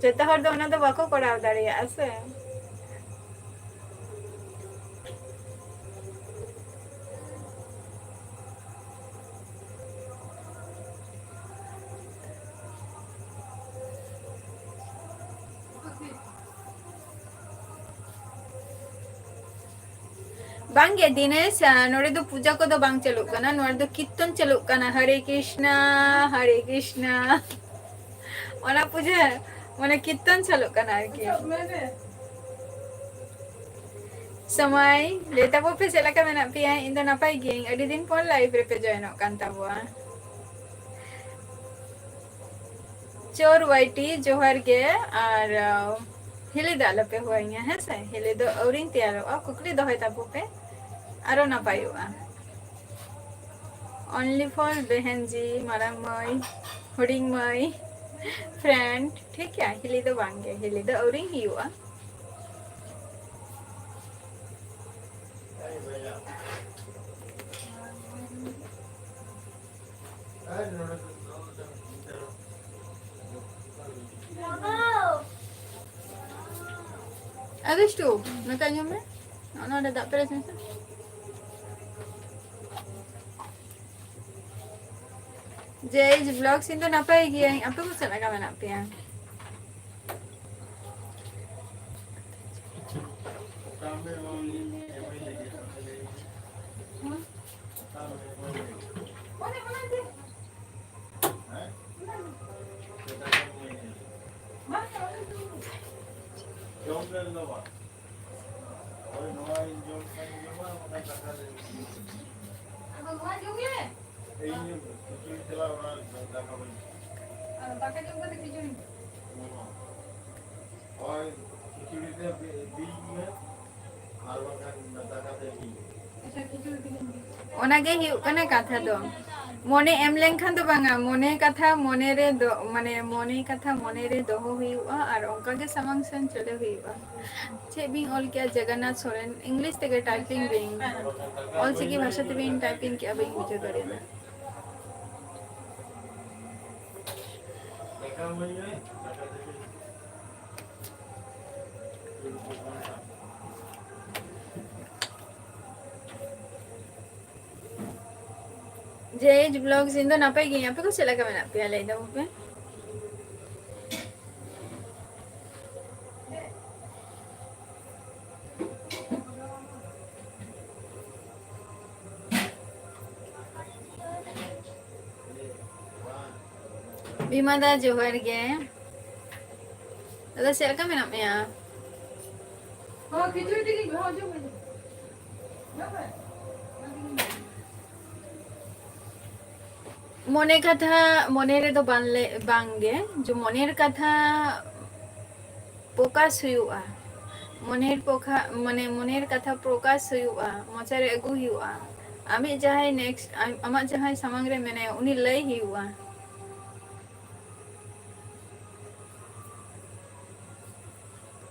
ᱡᱚᱛᱚ ᱦᱚᱲ ᱫᱚ ᱚᱱᱟ ᱫᱚ ᱵᱟᱠᱚ ᱠᱚᱨᱟᱣ ᱫᱟᱲᱮᱭᱟᱜᱼᱟ ᱥᱮ᱾ ᱵᱟᱝᱜᱮ ᱫᱤᱱᱮᱥ, ᱟᱸ, ᱱᱚᱰᱮ ᱫᱚ ᱯᱩᱡᱟ ᱠᱚᱫᱚ ᱵᱟᱝ ᱪᱟᱹᱞᱩᱜ ᱠᱟᱱᱟ, ᱱᱚᱰᱮ ᱫᱚ ᱠᱤᱨᱛᱚᱱ ᱪᱟᱹᱞᱩᱜ ᱠᱟᱱᱟ᱾ ᱦᱟᱨᱮ ᱠᱨᱤᱥᱱᱟ, ᱦᱟᱨᱮ ᱠᱨᱤᱥᱱᱟ᱾ ᱚᱱᱟ ᱯᱩᱡᱟᱹ, ᱢᱟᱱᱮ ᱠᱤᱨᱛᱚᱱ ᱪᱟᱹᱞᱩᱜ ᱠᱟᱱᱟ ᱟᱨᱠᱤ᱾ ᱥᱚᱢᱚᱭ, ᱞᱟᱹᱭ ᱛᱟᱵᱚ ᱯᱮ ᱪᱮᱫ ᱞᱮᱠᱟ ᱢᱮᱱᱟᱜ ᱯᱮᱭᱟ? ᱤᱧ ᱫᱚ ᱱᱟᱯᱟᱭ ᱜᱤᱭᱟᱹᱧ, ᱟᱹᱰᱤ ᱫᱤᱱ ᱯᱚᱨ live ᱨᱮᱯᱮ joinᱚᱜ ᱠᱟᱱ ᱛᱟᱵᱚᱣᱟ᱾ ᱪᱳᱨ ᱣᱟᱭᱴᱤ, ᱡᱚᱦᱟᱨ ᱜᱮ᱾ ᱟᱨ, ᱟᱸ, ᱦᱤᱞᱤ ᱫᱚ ᱟᱞᱚᱯᱮ ᱦᱚᱦᱚᱭᱤᱧᱟ, ᱦᱮᱸ ᱥᱮ? ᱦᱤᱞᱤ ᱫᱚ ᱟᱹᱣᱨᱤᱧ ᱛᱮᱭᱟᱨᱚᱜᱼᱟ, ᱠᱩᱠᱞᱤ ᱫᱚᱦᱚᱭ ᱛᱟᱵᱚ ᱯᱮ, ᱟᱨᱚ ᱱᱟᱯᱟᱭᱚᱜᱼᱟ᱾ Only for ᱵᱮᱦᱮᱱ ᱡᱤ, ᱢᱟᱨᱟᱝ ᱢᱟᱹᱭ, ᱦᱩᱰᱤᱧ ᱢᱟᱹᱭ, friend, ᱴᱷᱤᱠ ᱜᱮᱭᱟ? ᱦᱤᱞᱤ ᱫᱚ ᱵᱟᱝ ᱜᱮ, ᱦᱤᱞᱤ ᱫᱚ ᱟᱹᱣᱨᱤᱧ ᱦᱩᱭᱩᱜᱼᱟ᱾ ᱟᱫᱚ ᱥᱴᱳᱵᱷ, ᱱᱚᱛᱮ ᱟᱸᱡᱚᱢ ᱢᱮ᱾ ᱱᱚᱜᱼᱚ ᱱᱚᱰᱮ ᱫᱟᱜ ᱯᱮᱨᱮᱡ ᱢᱮᱥᱮ᱾ ᱡᱮ ᱤᱧ vlog ᱥᱮᱱ ᱫᱚ ᱱᱟᱯᱟᱭ ᱜᱤᱭᱟᱹᱧ, ᱟᱯᱮ ᱠᱚ ᱪᱮᱫ ᱞᱮᱠᱟ ᱢᱮᱱᱟᱜ ᱯᱮᱭᱟ? ᱟᱫᱚ ᱱᱚᱣᱟ ᱡᱚᱢ ᱞᱮ᱾ ᱟᱫᱚ ᱫᱟᱠᱟ ᱡᱚᱢ ᱠᱟᱛᱮ ᱠᱷᱤᱪᱩᱲᱤ᱾ ᱦᱳᱭ, ᱠᱷᱤᱪᱩᱲᱤ ᱛᱮ ᱵᱤ-, ᱵᱤᱧ ᱢᱮ᱾ ᱟᱨ ᱚᱱᱟᱜᱮ ᱦᱩᱭᱩᱜ ᱠᱟᱱᱟ ᱠᱟᱛᱷᱟ ᱫᱚ᱾ ᱢᱚᱱᱮ ᱮᱢ ᱞᱮᱱᱠᱷᱟᱱ ᱫᱚ ᱵᱟᱝᱟ, ᱢᱚᱱᱮ ᱠᱟᱛᱷᱟ ᱢᱚᱱᱮ ᱨᱮ ᱫᱚ, ᱢᱟᱱᱮ ᱢᱚᱱᱮ ᱠᱟᱛᱷᱟ ᱢᱚᱱᱮ ᱨᱮ ᱫᱚᱦᱚ ᱦᱩᱭᱩᱜᱼᱟ ᱟᱨ ᱚᱱᱠᱟ ᱜᱮ ᱥᱟᱢᱟᱝ ᱥᱮᱱ ᱪᱟᱞᱟᱣ ᱦᱩᱭᱩᱜᱼᱟ᱾ ᱪᱮᱫ ᱵᱤᱱ ᱚᱞ ᱠᱮᱜᱼᱟ ᱡᱚᱜᱚᱱᱱᱟᱛᱷ ᱥᱚᱨᱮᱱ? ᱤᱝᱞᱤᱥ ᱛᱮᱜᱮ ᱴᱟᱭᱯᱤᱝ ᱵᱤᱱ, ᱚᱞᱪᱤᱠᱤ ᱵᱷᱟᱥᱟ ᱛᱮᱵᱤᱱ ᱴᱟᱭᱯᱤᱝ ᱠᱮᱜᱼᱟ, ᱵᱟᱹᱧ ᱵᱩᱡᱷᱟᱹᱣ ᱫᱟᱲᱮᱭᱟᱫᱟ᱾ ᱡᱮ ᱮᱭᱤᱪ ᱵᱞᱚᱜᱥ, ᱤᱧ ᱫᱚ ᱱᱟᱯᱟᱭ ᱜᱤᱭᱟᱹᱧ, ᱟᱯᱮ ᱠᱚ ᱪᱮᱫ ᱞᱮᱠᱟ ᱢᱮᱱᱟᱜ ᱯᱮᱭᱟ ᱞᱟᱹᱭ ᱛᱟᱵᱚᱱ ᱯᱮ? ᱵᱤᱢᱟ ᱫᱟ ᱡᱚᱦᱟᱨ ᱜᱮ᱾ ᱫᱟᱫᱟ ᱪᱮᱫ ᱞᱮᱠᱟ ᱢᱮᱱᱟᱜ ᱢᱮᱭᱟ? ᱢᱚᱱᱮ ᱠᱟᱛᱷᱟ ᱢᱚᱱᱮ ᱨᱮᱫᱚ ᱵᱟᱝ ᱞᱮ, ᱵᱟᱝ ᱜᱮ, ᱡᱮ ᱢᱚᱱᱮᱨ ᱠᱟᱛᱷᱟ ᱯᱨᱚᱠᱟᱥ ᱦᱩᱭᱩᱜᱼᱟ, ᱢᱚᱱᱮᱨ ᱯᱚᱠᱷᱟ-, ᱢᱟᱱᱮ ᱢᱚᱱᱮᱨ ᱠᱟᱛᱷᱟ ᱯᱨᱚᱠᱟᱥ ᱦᱩᱭᱩᱜᱼᱟ, ᱢᱚᱪᱟᱨᱮ ᱟᱹᱜᱩ ᱦᱩᱭᱩᱜᱼᱟ᱾ ᱟᱢᱤᱡ ᱡᱟᱦᱟᱸᱭ next, ᱟᱢ-, ᱟᱢᱟᱜ ᱡᱟᱦᱟᱸᱭ ᱥᱟᱢᱟᱝ ᱨᱮ ᱢᱮᱱᱟᱭᱟ, ᱩᱱᱤ ᱞᱟᱹᱭ ᱦᱩᱭᱩᱜᱼᱟ᱾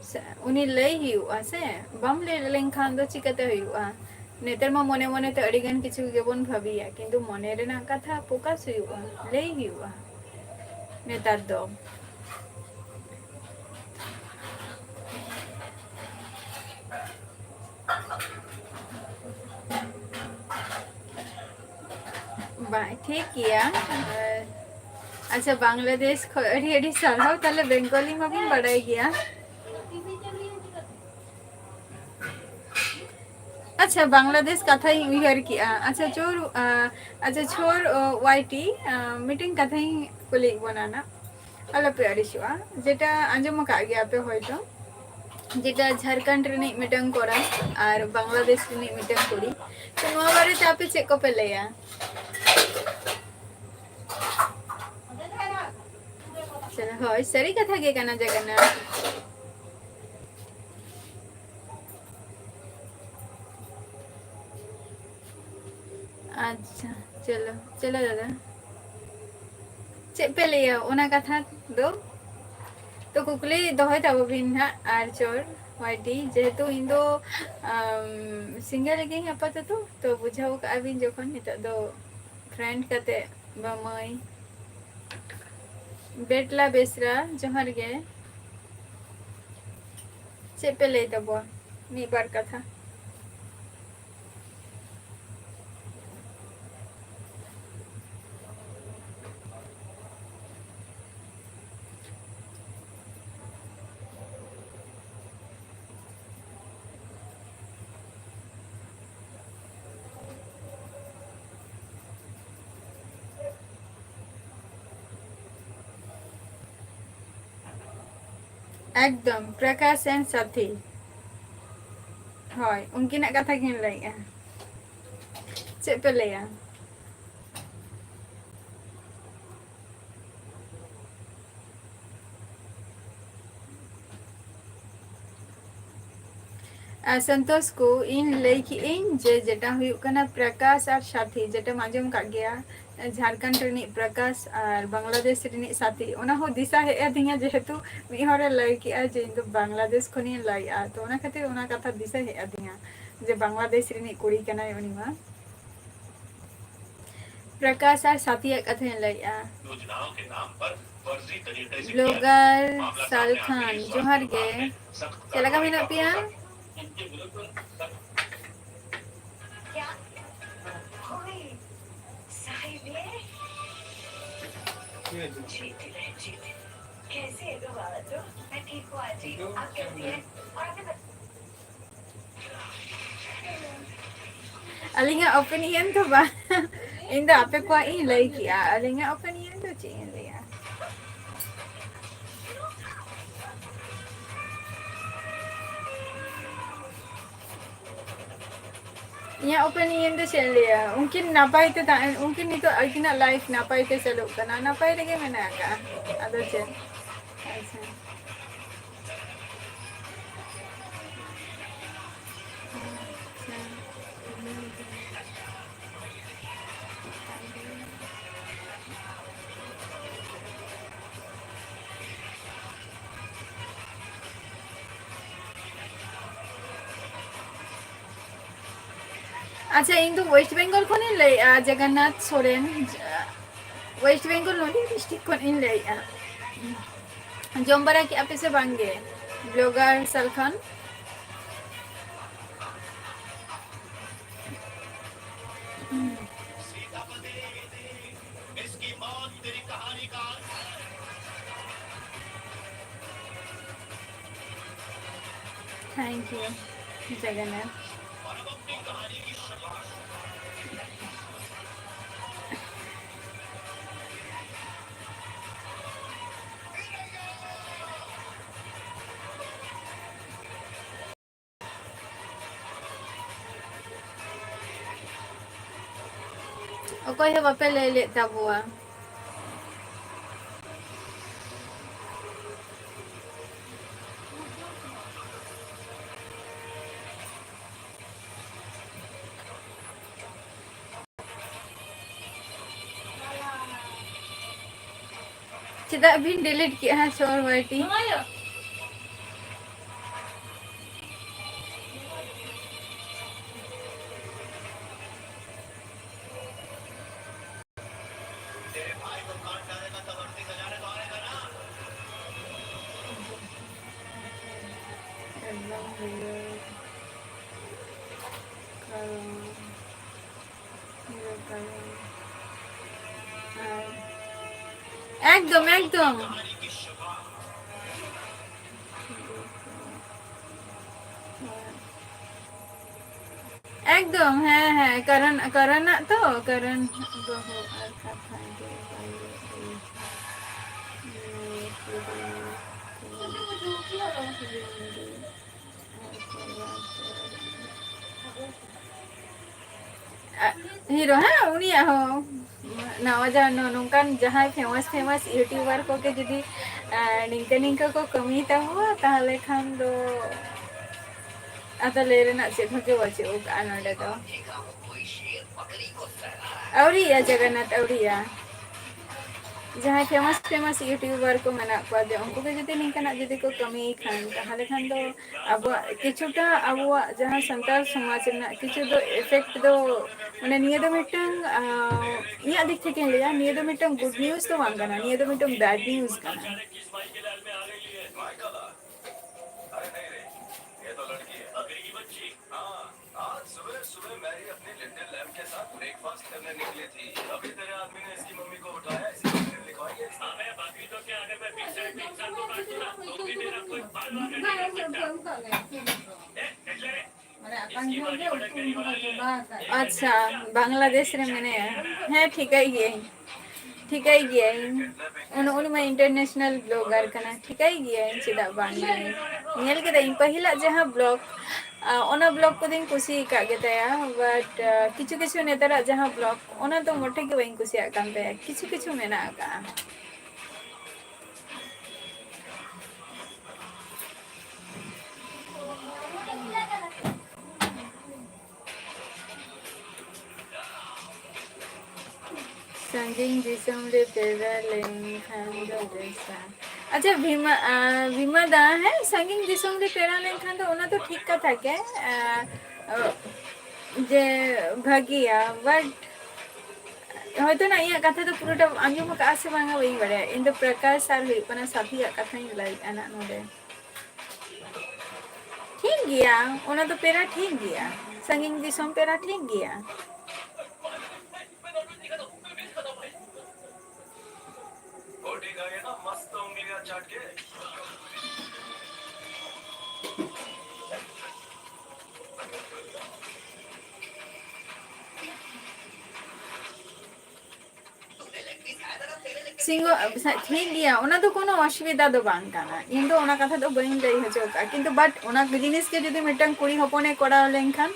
ᱥᱮ, ᱩᱱᱤ ᱞᱟᱹᱭ ᱦᱩᱭᱩᱜᱼᱟ ᱥᱮ, ᱵᱟᱢ ᱞᱟᱹᱭ ᱞᱮᱱᱠᱷᱟᱱ ᱫᱚ ᱪᱤᱠᱟᱹᱛᱮ ᱦᱩᱭᱩᱜᱼᱟ? ᱱᱮᱛᱟᱨ ᱢᱟ ᱢᱚᱱᱮ ᱢᱚᱱᱮᱛᱮ ᱟᱹᱰᱤ ᱜᱟᱱ ᱠᱤᱪᱷᱩ ᱜᱮᱵᱚᱱ ᱵᱷᱟᱹᱵᱤᱭᱟ, ᱠᱤᱱᱛᱩ ᱢᱚᱱᱮ ᱨᱮᱱᱟᱜ ᱠᱟᱛᱷᱟ ᱯᱨᱚᱠᱟᱥ ᱦᱩᱭᱩᱜᱼᱟ, ᱞᱟᱹᱭ ᱦᱩᱭᱩᱜᱼᱟ ᱱᱮᱛᱟᱨ ᱫᱚ᱾ ᱵᱟᱝ, ᱴᱷᱤᱠ ᱜᱮᱭᱟ᱾ ᱟᱨ, ᱟᱪᱪᱷᱟ, ᱵᱟᱝᱞᱟᱫᱮᱥ ᱠᱷᱚᱱ ᱟᱹᱰᱤ ᱟᱹᱰᱤ ᱥᱟᱨᱦᱟᱣ᱾ ᱛᱟᱦᱞᱮ ᱵᱮᱝᱜᱚᱞᱤ ᱢᱟᱵᱤᱱ ᱵᱟᱰᱟᱭ ᱜᱮᱭᱟ᱾ ᱟᱪᱪᱷᱟ, ᱵᱟᱝᱞᱟᱫᱮᱥ ᱠᱟᱛᱷᱟᱧ ᱩᱭᱦᱟᱹᱨ ᱠᱮᱜᱼᱟ᱾ ᱟᱪᱪᱷᱟ, ᱪᱳᱨ, ᱟ, ᱟᱪᱪᱷᱟ, ᱪᱳᱨ, ᱚ, ᱣᱟᱭ ᱴᱤ, ᱟ, ᱢᱤᱫᱴᱮᱱ ᱠᱟᱛᱷᱟᱧ ᱠᱩᱞᱤᱭᱮᱫ ᱵᱚᱱᱟ ᱱᱟᱜ᱾ ᱟᱞᱚᱯᱮ ᱟᱹᱲᱤᱥᱚᱜᱼᱟ᱾ ᱡᱮᱴᱟ ᱟᱸᱡᱚᱢ ᱟᱠᱟᱫ ᱜᱮᱭᱟ ᱯᱮ ᱦᱚᱭᱛᱚ, ᱡᱮᱴᱟ ᱡᱷᱟᱲᱠᱷᱚᱸᱰ ᱨᱤᱱᱤᱡ ᱢᱤᱫᱴᱟᱝ ᱠᱚᱲᱟ ᱟᱨ ᱵᱟᱝᱞᱟᱫᱮᱥ ᱨᱤᱱᱤᱡ ᱢᱤᱫᱴᱟᱝ ᱠᱩᱲᱤ᱾ ᱛᱚ, ᱱᱚᱣᱟ ᱵᱟᱨᱮᱛᱮ ᱟᱯᱮ ᱪᱮᱫ ᱠᱚᱯᱮ ᱞᱟᱹᱭᱟ? ᱦᱳᱭ, ᱥᱟᱹᱨᱤ ᱠᱟᱛᱷᱟ ᱜᱮ ᱠᱟᱱᱟ ᱡᱟᱜᱟᱱᱱᱟᱛᱷ᱾ ᱟᱪᱪᱷᱟ, ᱪᱚᱞᱚ, ᱪᱚᱞᱚ ᱫᱟᱫᱟ᱾ ᱪᱮᱫ ᱯᱮ ᱞᱟᱹᱭᱟ ᱚᱱᱟ ᱠᱟᱛᱷᱟ ᱫᱚ? ᱛᱚ ᱠᱩᱠᱞᱤ ᱫᱚᱦᱚᱭ ᱛᱟᱵᱚ ᱵᱤᱱ ᱱᱟᱦᱟᱜ ᱟᱨ ᱪᱚᱨ ᱣᱟᱭ ᱴᱤ, ᱡᱮᱦᱮᱛᱩ ᱤᱧ ᱫᱚ, ᱟᱢ, single ᱜᱤᱭᱟᱹᱧ ᱟᱯᱟᱛᱚᱛᱚ, ᱛᱚ ᱵᱩᱡᱷᱟᱹᱣ ᱠᱟᱜᱼᱟ ᱵᱤᱱ ᱡᱚᱠᱷᱚᱱ ᱱᱤᱛᱚᱜ ᱫᱚ friend ᱠᱟᱛᱮ ᱵᱟᱢᱟᱹᱭ᱾ ᱵᱮᱴᱞᱟ ᱵᱮᱥᱨᱟ, ᱡᱚᱦᱟᱨ ᱜᱮ᱾ ᱪᱮᱫ ᱯᱮ ᱞᱟᱹᱭ ᱛᱟᱵᱚᱣᱟ ᱢᱤᱫ ᱵᱟᱨ ᱠᱟᱛᱷᱟ? ᱮᱠᱫᱚᱢ, ᱯᱨᱚᱠᱟᱥ and ᱥᱟᱛᱷᱤ᱾ ᱦᱳᱭ, ᱩᱱᱠᱤᱱᱟᱜ ᱠᱟᱛᱷᱟ ᱜᱤᱧ ᱞᱟᱹᱭᱮᱜᱼᱟ᱾ ᱪᱮᱫ ᱯᱮ ᱞᱟᱹᱭᱟ? ᱟᱨ ᱥᱚᱱᱛᱳᱥ ᱠᱚ, ᱤᱧ ᱞᱟᱹᱭ ᱠᱮᱜ ᱟᱹᱧ ᱡᱮ ᱡᱮᱴᱟ ᱦᱩᱭᱩᱜ ᱠᱟᱱᱟ ᱯᱨᱚᱠᱟᱥ ᱟᱨ ᱥᱟᱛᱷᱤ, ᱡᱮᱴᱟᱢ ᱟᱸᱡᱚᱢ ᱠᱟᱜ ᱜᱮᱭᱟ, ᱡᱷᱟᱲᱠᱷᱚᱸᱰ ᱨᱤᱱᱤᱡ ᱯᱨᱚᱠᱟᱥ ᱟᱨ ᱵᱟᱝᱞᱟᱫᱮᱥ ᱨᱤᱱᱤᱡ ᱥᱟᱛᱷᱤ, ᱚᱱᱟ ᱦᱚᱸ ᱫᱤᱥᱟᱹ ᱦᱮᱡ ᱟᱹᱫᱤᱧᱟ, ᱡᱮᱦᱮᱛᱩ ᱢᱤᱫ ᱦᱚᱲᱮ ᱞᱟᱹᱭ ᱠᱮᱜᱼᱟ ᱡᱮ ᱤᱧ ᱫᱚ ᱵᱟᱝᱞᱟᱫᱮᱥ ᱠᱷᱚᱱᱤᱧ ᱞᱟᱹᱭᱮᱜᱼᱟ, ᱛᱚ ᱚᱱᱟ ᱠᱷᱟᱹᱛᱤᱨ ᱚᱱᱟ ᱠᱟᱛᱷᱟ ᱫᱤᱥᱟᱹ ᱦᱮᱡ ᱟᱹᱫᱤᱧᱟ ᱡᱮ ᱵᱟᱝᱞᱟᱫᱮᱥ ᱨᱤᱱᱤᱡ ᱠᱩᱲᱤ ᱠᱟᱱᱟᱭ ᱩᱱᱤ ᱢᱟ᱾ ᱯᱨᱚᱠᱟᱥ ᱟᱨ ᱥᱟᱛᱷᱤᱭᱟᱜ ᱠᱟᱛᱷᱟᱧ ᱞᱟᱹᱭᱮᱜᱼᱟ᱾ ᱵᱞᱚᱜᱟᱨ ᱥᱟᱞ ᱠᱷᱟᱱ, ᱡᱚᱦᱟᱨ ᱜᱮ᱾ ᱪᱮᱫ ᱞᱮᱠᱟ ᱢᱮᱱᱟᱜ ᱯᱮᱭᱟ? ᱟᱹᱞᱤᱧᱟᱜ opinion ᱫᱚ ᱵᱟᱝ, ᱤᱧ ᱫᱚ ᱟᱯᱮ ᱠᱚᱣᱟᱜ ᱤᱧ ᱞᱟᱹᱭ ᱠᱮᱜᱼᱟ᱾ ᱟᱹᱞᱤᱧᱟᱜ opinion ᱫᱚ ᱪᱮᱫ ᱤᱧ ᱞᱟᱹᱭᱟ? ᱤᱧᱟᱹᱜ opinion ᱫᱚ ᱪᱮᱫ ᱤᱧ ᱞᱟᱹᱭᱟ, ᱩᱱᱠᱤᱱ ᱱᱟᱯᱟᱭ ᱛᱮ ᱛᱟᱦᱮᱸ, ᱩᱱᱠᱤᱱ ᱱᱤᱛᱚᱜ ᱟᱹᱠᱤᱱᱟᱜ life ᱱᱟᱯᱟᱭ ᱛᱮ ᱪᱟᱹᱞᱩᱜ ᱠᱟᱱᱟ, ᱱᱟᱯᱟᱭ ᱨᱮᱜᱮ ᱢᱮᱱᱟᱜ ᱟᱠᱟᱫᱼᱟ᱾ ᱟᱫᱚ ᱪᱮᱫ? ᱟᱪᱪᱷᱟ᱾ ᱟᱪᱪᱷᱟ᱾ ᱟᱪᱪᱷᱟ, ᱤᱧ ᱫᱚ ᱳᱭᱮᱥᱴ ᱵᱮᱝᱜᱚᱞ ᱠᱷᱚᱱᱤᱧ ᱞᱟᱹᱭᱮᱫᱼᱟ, ᱡᱚᱜᱚᱱᱱᱟᱛᱷ ᱥᱚᱨᱮᱱ᱾ ᱳᱭᱮᱥᱴ ᱵᱮᱝᱜᱚᱞ ᱱᱚᱰᱤᱭᱟ ᱰᱤᱥᱴᱨᱤᱠᱴ ᱠᱷᱚᱱ ᱤᱧ ᱞᱟᱹᱭᱮᱫᱼᱟ᱾ ᱡᱚᱢ ᱵᱟᱲᱟ ᱠᱮᱫᱼᱟ ᱯᱮ ᱥᱮ ᱵᱟᱝ ᱜᱮ? Blogger Salkhan. Thank you, Jagannath. ᱚᱠᱚᱭ ᱦᱚᱸ ᱵᱟᱯᱮ ᱞᱟᱹᱭ ᱞᱮᱫ ᱛᱟᱵᱚᱣᱟ᱾ ᱪᱮᱫᱟᱜ ᱵᱤᱱ delete ᱠᱮᱜᱼᱟ ᱥᱚᱨ ᱵᱟᱹᱴᱤ? ᱮᱠᱫᱚᱢ, ᱮᱠᱫᱚᱢ᱾ ᱮᱠᱫᱚᱢ, ᱦᱮᱸ, ᱦᱮᱸ, ᱠᱟᱨᱚᱱ, ᱠᱟᱨᱚᱱᱟᱜ ᱛᱚ, ᱠᱟᱨᱚᱱ ᱵᱟᱹᱦᱩ ᱟᱨ ᱠᱟᱛᱷᱟ ᱜᱮ ᱵᱟᱭ ᱞᱟᱹᱭ᱾ ᱟ, ᱦᱤᱨᱳ, ᱦᱮᱸ, ᱩᱱᱤᱭᱟᱜ ᱦᱚᱸ᱾ ᱱᱟᱣᱟ ᱡᱟᱦᱟᱸ ᱱᱚ-, ᱱᱚᱝᱠᱟᱱ ᱡᱟᱦᱟᱸᱭ famous, famous YouTuber ᱠᱚᱜᱮ ᱡᱩᱫᱤ, ᱟ, ᱱᱤᱝᱠᱟᱹ, ᱱᱤᱝᱠᱟᱹ ᱠᱚ ᱠᱟᱹᱢᱤ ᱛᱟᱵᱚᱣᱟ, ᱛᱟᱦᱚᱞᱮ ᱠᱷᱟᱱ ᱫᱚ ᱟᱫᱚ ᱞᱟᱹᱭ ᱨᱮᱱᱟᱜ ᱪᱮᱫ ᱦᱚᱸ ᱜᱮ ᱵᱟᱹᱪᱩᱜ ᱟᱠᱟᱜᱼᱟ ᱱᱚᱰᱮ ᱫᱚ᱾ ᱟᱹᱣᱨᱤᱭᱟ ᱡᱚᱜᱚᱱᱱᱟᱛᱷ, ᱟᱹᱣᱨᱤᱭᱟ᱾ ᱡᱟᱦᱟᱸᱭ famous famous YouTuber ᱠᱚ ᱢᱮᱱᱟᱜ ᱠᱚᱣᱟ, ᱡᱮ ᱩᱱᱠᱩ ᱜᱮ ᱡᱩᱫᱤ ᱱᱤᱝᱠᱟᱱᱟᱜ ᱡᱩᱫᱤ ᱠᱚ ᱠᱟᱹᱢᱤᱭ ᱠᱷᱟᱱ, ᱛᱟᱦᱚᱞᱮ ᱠᱷᱟᱱ ᱫᱚ ᱟᱵᱚᱣᱟᱜ ᱠᱤᱪᱷᱩᱴᱟ, ᱟᱵᱚᱣᱟᱜ ᱡᱟᱦᱟᱸ ᱥᱟᱱᱛᱟᱲ ᱥᱚᱢᱟᱡᱽ ᱨᱮᱱᱟᱜ ᱠᱤᱪᱷᱩ ᱫᱚ effect ᱫᱚ, ᱢᱟᱱᱮ, ᱱᱤᱭᱟᱹ ᱫᱚ ᱢᱤᱫᱴᱟᱝ, ᱟᱸ, ᱤᱧᱟᱹᱜ ᱫᱤᱠ ᱛᱷᱮᱠᱮᱧ ᱞᱟᱹᱭᱟ, ᱱᱤᱭᱟᱹ ᱫᱚ ᱢᱤᱫᱴᱟᱝ good news ᱫᱚ ᱵᱟᱝ ᱠᱟᱱᱟ, ᱱᱤᱭᱟᱹ ᱫᱚ ᱢᱤᱫᱴᱟᱝ bad news ᱠᱟᱱᱟ᱾ अरे नहीं रे, ये तो लड़की है। अभी की बच्ची। हाँ, आज सुबह सुबह मैरी अपनी लिटिल लैम्प के साथ ब्रेकफास्ट करने निकली थी। अभी तेरे आदमी ने इसकी मम्मी को उठाया, इसे लिखवाइए। अबे बकरी, तो क्या अगर मैं पिक्चर पिक्चर को काट दूं ना, तो भी मेरा कोई बाल बाल नहीं कर सकता। ए, निकले रे। ᱟᱪᱪᱷᱟ, ᱵᱟᱝᱞᱟᱫᱮᱥ ᱨᱮ ᱢᱮᱱᱟᱭᱟ᱾ ᱦᱮᱸ, ᱴᱷᱤᱠᱟᱹᱭ ᱜᱤᱭᱟᱹᱧ, ᱴᱷᱤᱠᱟᱹᱭ ᱜᱤᱭᱟᱹᱧ᱾ ᱩᱱᱤ, ᱩᱱᱤ ᱢᱟ international blogger ᱠᱟᱱᱟ, ᱴᱷᱤᱠᱟᱹᱭ ᱜᱤᱭᱟᱹᱧ, ᱪᱮᱫᱟᱜ ᱵᱟᱝ? ᱧᱮᱞ ᱠᱮᱫᱟᱹᱧ ᱯᱟᱹᱦᱤᱞᱟᱜ ᱡᱟᱦᱟᱸ blog, ᱟ, ᱚᱱᱟ blog ᱠᱚᱫᱚᱧ ᱠᱩᱥᱤ ᱟᱠᱟᱫ ᱜᱮ ᱛᱟᱭᱟ, but, ᱟ, ᱠᱤᱪᱷᱩ ᱠᱤᱪᱷᱩ ᱱᱮᱛᱟᱨᱟᱜ ᱡᱟᱦᱟᱸ blog, ᱚᱱᱟ ᱫᱚ ᱢᱚᱴᱮ ᱜᱮ ᱵᱟᱹᱧ ᱠᱩᱥᱤᱭᱟᱜ ᱠᱟᱱ ᱛᱟᱭᱟ᱾ ᱠᱤᱪᱷᱩ ᱠᱤᱪᱷᱩ ᱢᱮᱱᱟᱜ ᱟᱠᱟᱫᱼᱟ᱾ ᱥᱟᱺᱜᱤᱧ ᱫᱤᱥᱚᱢ ᱨᱮ ᱯᱮᱲᱟ ᱞᱮᱱᱠᱷᱟᱱ ᱫᱚ ᱵᱮᱥᱟ᱾ ᱟᱪᱪᱷᱟ, ᱵᱷᱤᱢᱟ, ᱟ, ᱵᱷᱤᱢᱟ ᱫᱟ, ᱦᱮᱸ, ᱥᱟᱺᱜᱤᱧ ᱫᱤᱥᱚᱢ ᱨᱮ ᱯᱮᱲᱟ ᱞᱮᱱᱠᱷᱟᱱ ᱫᱚ ᱚᱱᱟ ᱫᱚ ᱴᱷᱤᱠ ᱠᱟᱛᱷᱟ ᱜᱮ, ᱟ, ᱚ, ᱡᱮ ᱵᱷᱟᱹᱜᱤᱭᱟ, but ᱦᱚᱭᱛᱳ ᱱᱟᱜ ᱤᱧᱟᱹᱜ ᱠᱟᱛᱷᱟ ᱫᱚ ᱯᱩᱨᱟᱹᱴᱟ ᱟᱸᱡᱚᱢ ᱟᱠᱟᱫᱼᱟ ᱥᱮ ᱵᱟᱝᱟ ᱵᱟᱹᱧ ᱵᱟᱲᱟᱭᱟ᱾ ᱤᱧ ᱫᱚ ᱯᱨᱚᱠᱟᱥ ᱟᱨ ᱦᱩᱭᱩᱜ ᱠᱟᱱᱟ ᱥᱟᱛᱷᱤᱭᱟᱜ ᱠᱟᱛᱷᱟᱧ ᱞᱟᱹᱭᱮᱫᱼᱟ ᱱᱟᱜ ᱱᱚᱰᱮ᱾ ᱴᱷᱤᱠ ᱜᱮᱭᱟ, ᱚᱱᱟ ᱫᱚ ᱯᱮᱲᱟ ᱴᱷᱤᱠ ᱜᱮᱭᱟ, ᱥᱟᱺᱜᱤᱧ ᱫᱤᱥᱚᱢ ᱯᱮᱲᱟ ᱴᱷᱤᱠ ᱜᱮᱭᱟ᱾ ᱥᱤᱝᱜᱚ, ᱴᱷᱤᱠ ᱜᱮᱭᱟ, ᱚᱱᱟ ᱫᱚ ᱠᱳᱱᱳ ᱚᱥᱩᱵᱤᱫᱷᱟ ᱫᱚ ᱵᱟᱝ ᱠᱟᱱᱟ᱾ ᱤᱧ ᱫᱚ ᱚᱱᱟ ᱠᱟᱛᱷᱟ ᱫᱚ ᱵᱟᱹᱧ ᱞᱟᱹᱭ ᱦᱚᱪᱚ ᱟᱠᱟᱫᱼᱟ, ᱠᱤᱱᱛᱩ but ᱚᱱᱟ ᱡᱤᱱᱤᱥ ᱜᱮ ᱡᱩᱫᱤ ᱢᱤᱫᱴᱟᱝ ᱠᱩᱲᱤ ᱦᱚᱯᱚᱱᱮ ᱠᱚᱨᱟᱣ ᱞᱮᱱᱠᱷᱟᱱ,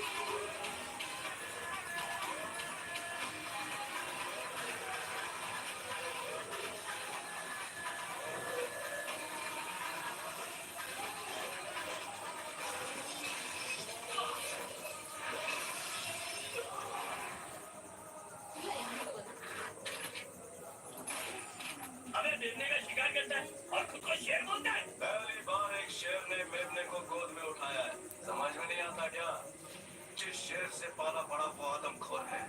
जिस शेर से पाला पड़ा वो आदमखोर है।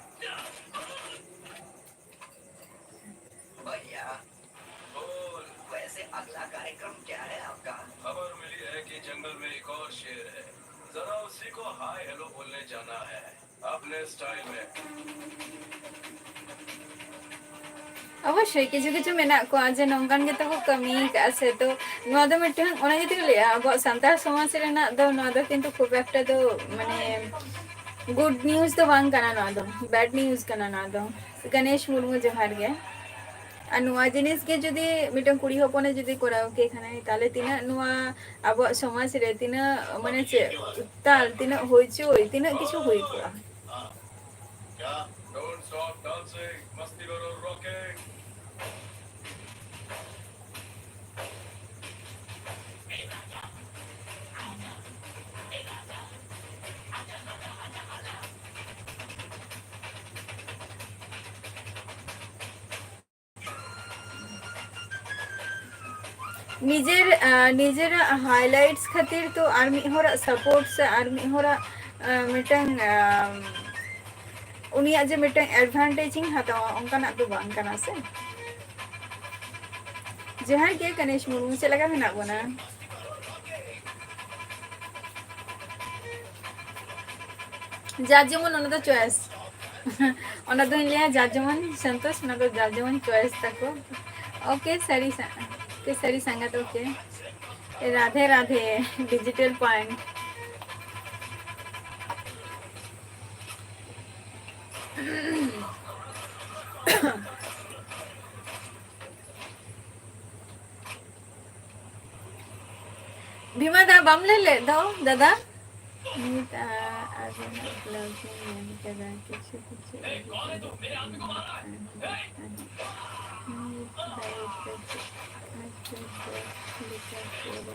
भैया, बोल। वैसे अगला कार्यक्रम क्या है आपका? खबर मिली है कि जंगल में एक और शेर है। जरा उसी को हाय हेलो बोलने जाना है, अपने स्टाइल में। ᱚᱵᱚᱥᱥᱳᱭ ᱠᱤᱪᱷᱩ ᱠᱤᱪᱷᱩ ᱢᱮᱱᱟᱜ ᱠᱚᱣᱟ ᱡᱮ ᱱᱚᱝᱠᱟᱱ ᱜᱮᱛᱚ ᱠᱚ ᱠᱟᱹᱢᱤ ᱠᱟᱜᱼᱟ ᱥᱮ᱾ ᱛᱚ ᱱᱚᱣᱟ ᱫᱚ ᱢᱤᱫᱴᱟᱝ, ᱚᱱᱟ ᱜᱮᱛᱚᱧ ᱞᱟᱹᱭᱟ, ᱟᱵᱚᱣᱟᱜ ᱥᱟᱱᱛᱟᱲ ᱥᱚᱢᱟᱡᱽ ᱨᱮᱱᱟᱜ ᱫᱚ ᱱᱚᱣᱟ ᱫᱚ ᱠᱤᱱᱛᱩ ᱠᱷᱩᱵ ᱮᱠᱴᱟ ᱫᱚ, ᱢᱟᱱᱮ, ᱜᱩᱰ ᱱᱤᱭᱩᱡᱽ ᱫᱚ ᱵᱟᱝ ᱠᱟᱱᱟ ᱱᱚᱣᱟ ᱫᱚ, ᱵᱮᱰ ᱱᱤᱭᱩᱡᱽ ᱠᱟᱱᱟ ᱱᱚᱣᱟ ᱫᱚ᱾ ᱜᱚᱱᱮᱥ ᱢᱩᱨᱢᱩ, ᱡᱚᱦᱟᱨ ᱜᱮ᱾ ᱟᱨ ᱱᱚᱣᱟ ᱡᱤᱱᱤᱥ ᱜᱮ ᱡᱩᱫᱤ ᱢᱤᱫᱴᱟᱝ ᱠᱩᱲᱤ ᱦᱚᱯᱚᱱᱮ ᱡᱩᱫᱤ ᱠᱚᱨᱟᱣ ᱠᱮ ᱠᱷᱟᱱᱮ, ᱛᱟᱦᱞᱮ ᱛᱤᱱᱟᱹᱜ ᱱᱚᱣᱟ ᱟᱵᱚᱣᱟᱜ ᱥᱚᱢᱟᱡᱽ ᱨᱮ ᱛᱤᱱᱟᱹᱜ, ᱢᱟᱱᱮ ᱪᱮᱫ, ᱩᱛᱛᱟᱞ, ᱛᱤᱱᱟᱹᱜ ᱦᱩᱭᱪᱩᱭ, ᱛᱤᱱᱟᱹᱜ ᱠᱤᱪᱷᱩ ᱦᱩᱭ ᱠᱚᱜᱼᱟ᱾ क्या? Don't stop dancing, मस्ती करो, rocking। ᱱᱤᱡᱮᱨ, ᱟᱸ, ᱱᱤᱡᱮᱨᱟᱜ ᱦᱟᱭᱞᱟᱭᱤᱴᱥ ᱠᱷᱟᱹᱛᱤᱨ ᱛᱚ ᱟᱨ ᱢᱤᱫ ᱦᱚᱲᱟᱜ ᱥᱟᱯᱳᱨᱴ ᱥᱮ ᱟᱨ ᱢᱤᱫ ᱦᱚᱲᱟᱜ, ᱟᱸ, ᱢᱤᱫᱴᱟᱝ, ᱟᱸ, ᱩᱱᱤᱭᱟᱜ ᱡᱮ ᱢᱤᱫᱴᱟᱝ ᱮᱰᱵᱷᱟᱱᱴᱮᱡᱽ ᱤᱧ ᱦᱟᱛᱟᱣᱟ, ᱚᱱᱠᱟᱱᱟᱜ ᱫᱚ ᱵᱟᱝ ᱠᱟᱱᱟ ᱥᱮ᱾ ᱡᱚᱦᱟᱨ ᱜᱮ ᱜᱚᱱᱮᱥ ᱢᱩᱨᱢᱩ, ᱪᱮᱫ ᱞᱮᱠᱟ ᱢᱮᱱᱟᱜ ᱵᱚᱱᱟ? ᱡᱟᱨ ᱡᱮᱢᱚᱱ, ᱚᱱᱟ ᱫᱚ ᱪᱚᱭᱮᱥ᱾ ᱚᱱᱟ ᱫᱚᱧ ᱞᱟᱹᱭᱟ, ᱡᱟᱨ ᱡᱮᱢᱚᱱ ᱥᱚᱱᱛᱳᱥ, ᱚᱱᱟ ᱫᱚ ᱡᱟᱨ ᱡᱮᱢᱚᱱ ᱪᱚᱭᱮᱥ ᱛᱟᱠᱚ᱾ ᱳᱠᱮ, ᱥᱟᱹᱨᱤ ᱥᱟ-, ᱳᱠᱮ, ᱥᱟᱹᱨᱤ ᱥᱟᱸᱜᱟᱛ, okay. Radhe Radhe, digital point. ᱵᱷᱤᱢᱟ ᱫᱟ, ᱵᱟᱢ ᱞᱟᱹᱭ ᱞᱮᱫ ᱫᱚ, ᱫᱟᱫᱟ? ᱱᱤᱛ, ᱟ, ᱟᱵᱮᱱᱟᱜ vlog ᱤᱧ ᱧᱮᱞ ᱠᱮᱫᱟ, ᱠᱤᱪᱷᱩ ᱠᱤᱪᱷᱩ edit ᱮᱫ ᱛᱟᱦᱮᱸᱫ᱾ ᱱᱤᱛ ᱵᱟᱭ edit ᱮᱫᱟ, ᱪᱮᱫ ᱠᱷᱟᱹᱛᱤᱨ vlog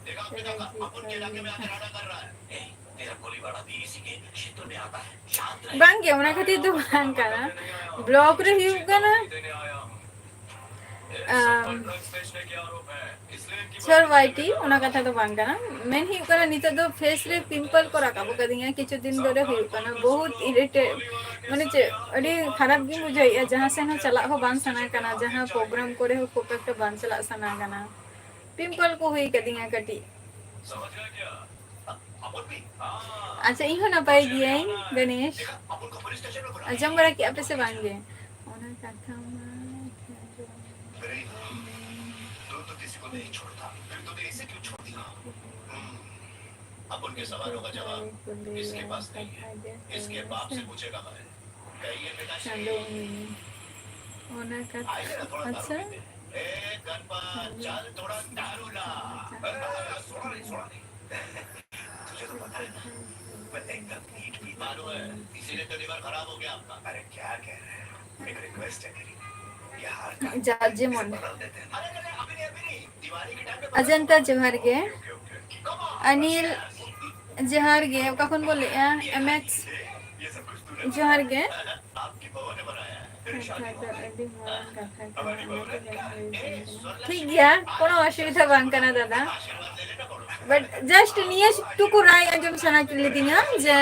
ᱞᱮᱠᱟ ᱯᱚᱨᱮ ᱵᱟᱵᱚᱱ ᱧᱮᱞᱟ᱾ ᱥᱟᱱᱟ ᱨᱟᱹᱜᱤ ᱠᱟᱹᱣᱞᱤ᱾ ᱵᱟᱝᱜᱮ, ᱚᱱᱟ ᱠᱷᱟᱹᱛᱤᱨ ᱫᱚ ᱵᱟᱝ ᱠᱟᱱᱟ, vlog ᱨᱮ ᱦᱩᱭᱩᱜ ᱠᱟᱱᱟ᱾ ᱟᱢ, ᱥᱚᱨ ᱣᱟᱭᱴᱤ, ᱚᱱᱟ ᱠᱟᱛᱷᱟ ᱫᱚ ᱵᱟᱝ ᱠᱟᱱᱟ᱾ ᱢᱮᱱ ᱦᱩᱭᱩᱜ ᱠᱟᱱᱟ, ᱱᱤᱛᱚᱜ ᱫᱚ ᱯᱷᱮᱥ ᱨᱮ ᱯᱤᱢᱯᱚᱞ ᱠᱚ ᱨᱟᱠᱟᱵ ᱟᱠᱟᱫᱤᱧᱟ, ᱠᱤᱪᱷᱩ ᱫᱤᱱ ᱫᱷᱚᱨᱮ ᱦᱩᱭᱩᱜ ᱠᱟᱱᱟ, ᱵᱚᱦᱩᱛ ᱤᱨᱤᱴᱮᱴ, ᱢᱟᱱᱮ ᱪᱮᱫ, ᱟᱹᱰᱤ ᱠᱷᱟᱨᱟᱯ ᱜᱤᱧ ᱵᱩᱡᱷᱟᱹᱣᱮᱫᱼᱟ᱾ ᱡᱟᱦᱟᱸ ᱥᱮᱱ ᱦᱚᱸ ᱪᱟᱞᱟᱜ ᱦᱚᱸ ᱵᱟᱝ ᱥᱟᱱᱟ ᱠᱟᱱᱟ, ᱡᱟᱦᱟᱸ ᱯᱨᱳᱜᱨᱟᱢ ᱠᱚᱨᱮ ᱦᱚᱸ ᱠᱷᱩᱵ ᱮᱠᱴᱟ ᱵᱟᱝ ᱪᱟᱞᱟᱜ ᱥᱟᱱᱟ ᱠᱟᱱᱟ᱾ ᱯᱤᱢᱯᱚᱞ ᱠᱚ ᱦᱩᱭ ᱠᱟᱫᱤᱧᱟ ᱠᱟᱹᱴᱤᱡ᱾ ᱟᱪᱪᱷᱟ, ᱤᱧ ᱦᱚᱸ ᱱᱟᱯᱟᱭ ᱜᱤᱭᱟᱹᱧ, ᱜᱚᱱᱮᱥ᱾ ᱟᱸᱡᱚᱢ ᱵᱟᱲᱟ ᱠᱮᱜᱼᱟ ᱯᱮ ᱥᱮ ᱵᱟᱝ ᱜᱮ? ᱚᱱᱟ ᱠᱟᱛᱷᱟ ᱢᱟ ᱟᱸᱡᱚᱢ ᱵᱟᱲᱟ ᱜᱮ᱾ ᱛᱩᱢ ᱛᱚ ᱠᱤᱥᱤ ᱠᱚ ᱱᱟᱦᱤᱸ ᱪᱷᱳᱲᱛᱟ, ᱯᱷᱤᱨ ᱛᱩᱢ ᱤᱥᱮ ᱠᱤᱭᱩᱸ ᱪᱷᱳᱲ ᱫᱤᱭᱟ? ᱦᱩᱸ, ᱟᱯᱱᱮ ᱥᱟᱣᱟᱞᱳ ᱠᱟ ᱡᱟᱣᱟᱵ ᱤᱥᱠᱮ ᱯᱟᱥ ᱱᱟᱦᱤᱸ ᱦᱮ, ᱤᱥᱠᱮ ᱵᱟᱯ ᱥᱮ ᱯᱩᱪᱷᱮᱜᱟ ᱢᱟᱭ᱾ ᱠᱟᱦᱤᱭᱮ ᱯᱤᱛᱟᱡᱤ᱾ ᱪᱟᱸᱫᱳ ᱩᱱᱤ᱾ ᱚᱱᱟ ᱠᱟᱛᱷᱟ, ᱟᱪᱪᱷᱟ᱾ ᱮ ᱠᱟᱱᱯᱟ, ᱪᱟᱞ ᱛᱷᱚᱲᱟ ᱫᱟᱨᱩ ᱞᱟ᱾ ᱮ, ᱥᱚᱨᱟ ᱨᱮ, ᱥᱚᱨᱟ ᱨᱮ᱾ तुझे तो पता है ना, मैं एकदम नीट पीता हूँ। इसीलिए तो लिवर खराब हो गया आपका। अरे क्या कह रहे हैं? एक रिक्वेस्ट है मेरी, ये हार का ᱡᱟᱨ ᱡᱮᱢᱚᱱ᱾ बदल देते हैं ना। अरे, अरे, अभी नहीं, अभी नहीं, दिवाली के टाइम पे। ᱚᱡᱚᱱᱛᱟ ᱡᱚᱦᱟᱨ ᱜᱮ᱾ ᱚᱱᱤᱞ ᱡᱚᱦᱟᱨ ᱜᱮ᱾ ᱚᱠᱟ ᱠᱷᱚᱱ ᱵᱚ ᱞᱟᱹᱭᱮᱜᱼᱟ? ᱮᱢ ᱮᱠᱥ ᱡᱚᱦᱟᱨ ᱜᱮ᱾ ᱠᱟᱛᱷᱟ ᱫᱚ ᱟᱹᱰᱤ ᱢᱟᱨᱟᱝ ᱠᱟᱛᱷᱟ ᱠᱟᱱᱟ, ᱚᱱᱟ ᱫᱚ ᱵᱟᱝ ᱦᱩᱭ ᱟᱠᱟᱱ ᱛᱟᱢᱟ᱾ ᱴᱷᱤᱠ ᱜᱮᱭᱟ, ᱠᱳᱱᱳ ᱚᱥᱩᱵᱤᱫᱷᱟ ᱵᱟᱝ ᱠᱟᱱᱟ ᱫᱟᱫᱟ, but just ᱱᱤᱭᱟᱹ ᱴᱩᱠᱩ ᱨᱟᱭ ᱟᱸᱡᱚᱢ ᱥᱟᱱᱟ ᱞᱤᱫᱤᱧᱟ ᱡᱮ,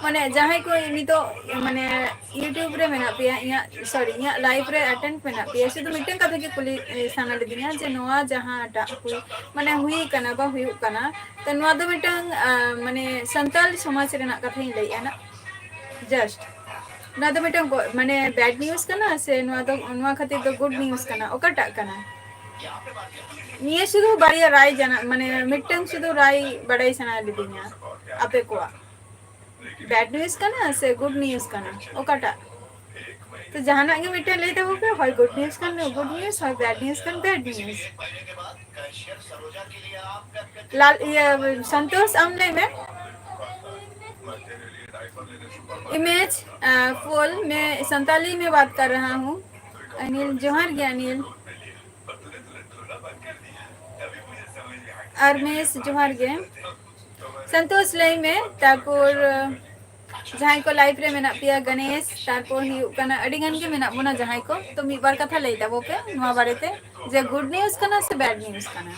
ᱢᱟᱱᱮ, ᱡᱟᱦᱟᱸᱭ ᱠᱚ ᱱᱤᱛᱚᱜ, ᱢᱟᱱᱮ, YouTube ᱨᱮ ᱢᱮᱱᱟᱜ ᱯᱮᱭᱟ, ᱤᱧᱟᱜ, sorry, ᱤᱧᱟᱜ live ᱨᱮ attend ᱢᱮᱱᱟᱜ ᱯᱮᱭᱟ, ᱥᱩᱫᱷᱩ ᱢᱤᱫᱴᱟᱝ ᱠᱟᱛᱷᱟ ᱜᱮ ᱠᱩᱞᱤ, ᱮ, ᱥᱟᱱᱟ ᱞᱤᱫᱤᱧᱟ ᱡᱮ ᱱᱚᱣᱟ ᱡᱟᱦᱟᱸᱴᱟᱜ ᱦᱩᱭ, ᱢᱟᱱᱮ, ᱦᱩᱭ ᱠᱟᱱᱟ ᱵᱟ ᱦᱩᱭᱩᱜ ᱠᱟᱱᱟ, ᱛᱚ ᱱᱚᱣᱟ ᱫᱚ ᱢᱤᱫᱴᱟᱝ, ᱟ, ᱢᱟᱱᱮ, ᱥᱟᱱᱛᱟᱞ ᱥᱚᱢᱟᱡᱽ ᱨᱮᱱᱟᱜ ᱠᱟᱛᱷᱟᱧ ᱞᱟᱹᱭᱮᱜᱼᱟ ᱱᱟᱜ᱾ Just ᱱᱚᱣᱟ ᱫᱚ ᱢᱤᱫᱴᱟᱝ ᱜᱚ-, ᱢᱟᱱᱮ, bad news ᱠᱟᱱᱟ ᱥᱮ ᱱᱚᱣᱟ ᱫᱚ, ᱱᱚᱣᱟ ᱠᱷᱟᱹᱛᱤᱨ ᱫᱚ good news ᱠᱟᱱᱟ? ᱚᱠᱟᱴᱟᱜ ᱠᱟᱱᱟ? ᱱᱤᱭᱟᱹ ᱥᱩᱫᱷᱩ ᱵᱟᱨᱭᱟ ᱨᱟᱭ ᱡᱟᱱᱟ-, ᱢᱟᱱᱮ, ᱢᱤᱫᱴᱟᱝ ᱥᱩᱫᱷᱩ ᱨᱟᱭ ᱵᱟᱰᱟᱭ ᱥᱟᱱᱟ ᱞᱤᱫᱤᱧᱟ ᱟᱯᱮ ᱠᱚᱣᱟᱜ᱾ Bad news ᱠᱟᱱᱟ ᱥᱮ good news ᱠᱟᱱᱟ? ᱚᱠᱟᱴᱟᱜ? ᱛᱚ ᱡᱟᱦᱟᱱᱟᱜ ᱜᱮ ᱢᱤᱫᱴᱮᱱ ᱞᱟᱹᱭ ᱛᱟᱵᱚᱱ ᱯᱮ, ᱦᱚᱭ good news ᱠᱷᱟᱱ ᱫᱚ good news, ᱦᱚᱭ bad news ᱠᱷᱟᱱ bad news᱾ ᱞᱟᱞ, ᱤᱭᱟᱹ, ᱥᱚᱱᱛᱳᱥ, ᱟᱢ ᱞᱟᱹᱭ ᱢᱮ᱾ इमेज, अ, फुल, मैं संताली में बात कर रहा हूँ। अनिल, जोहार गे अनिल। ᱟᱨ ᱢᱤᱥ, ᱡᱚᱦᱟᱨ ᱜᱮ᱾ ᱥᱚᱱᱛᱳᱥ, ᱞᱟᱹᱭ ᱢᱮ, ᱛᱟᱨᱯᱚᱨ, ᱡᱟᱦᱟᱸᱭ ᱠᱚ ᱞᱟᱭᱤᱵᱷ ᱨᱮ ᱢᱮᱱᱟᱜ ᱯᱮᱭᱟ, ᱜᱚᱱᱮᱥ, ᱛᱟᱨᱯᱚᱨ ᱦᱩᱭᱩᱜ ᱠᱟᱱᱟ ᱟᱹᱰᱤ ᱜᱟᱱ ᱜᱮ ᱢᱮᱱᱟᱜ ᱵᱚᱱᱟ ᱡᱟᱦᱟᱸᱭ ᱠᱚ, ᱛᱚ ᱢᱤᱫ ᱵᱟᱨ ᱠᱟᱛᱷᱟ ᱞᱟᱹᱭ ᱛᱟᱵᱚ ᱯᱮ ᱱᱚᱣᱟ ᱵᱟᱨᱮᱛᱮ, ᱡᱮ ᱜᱩᱰ ᱱᱤᱭᱩᱡ ᱠᱟᱱᱟ ᱥᱮ ᱵᱮᱰ ᱱᱤᱭᱩᱡ ᱠᱟᱱᱟ?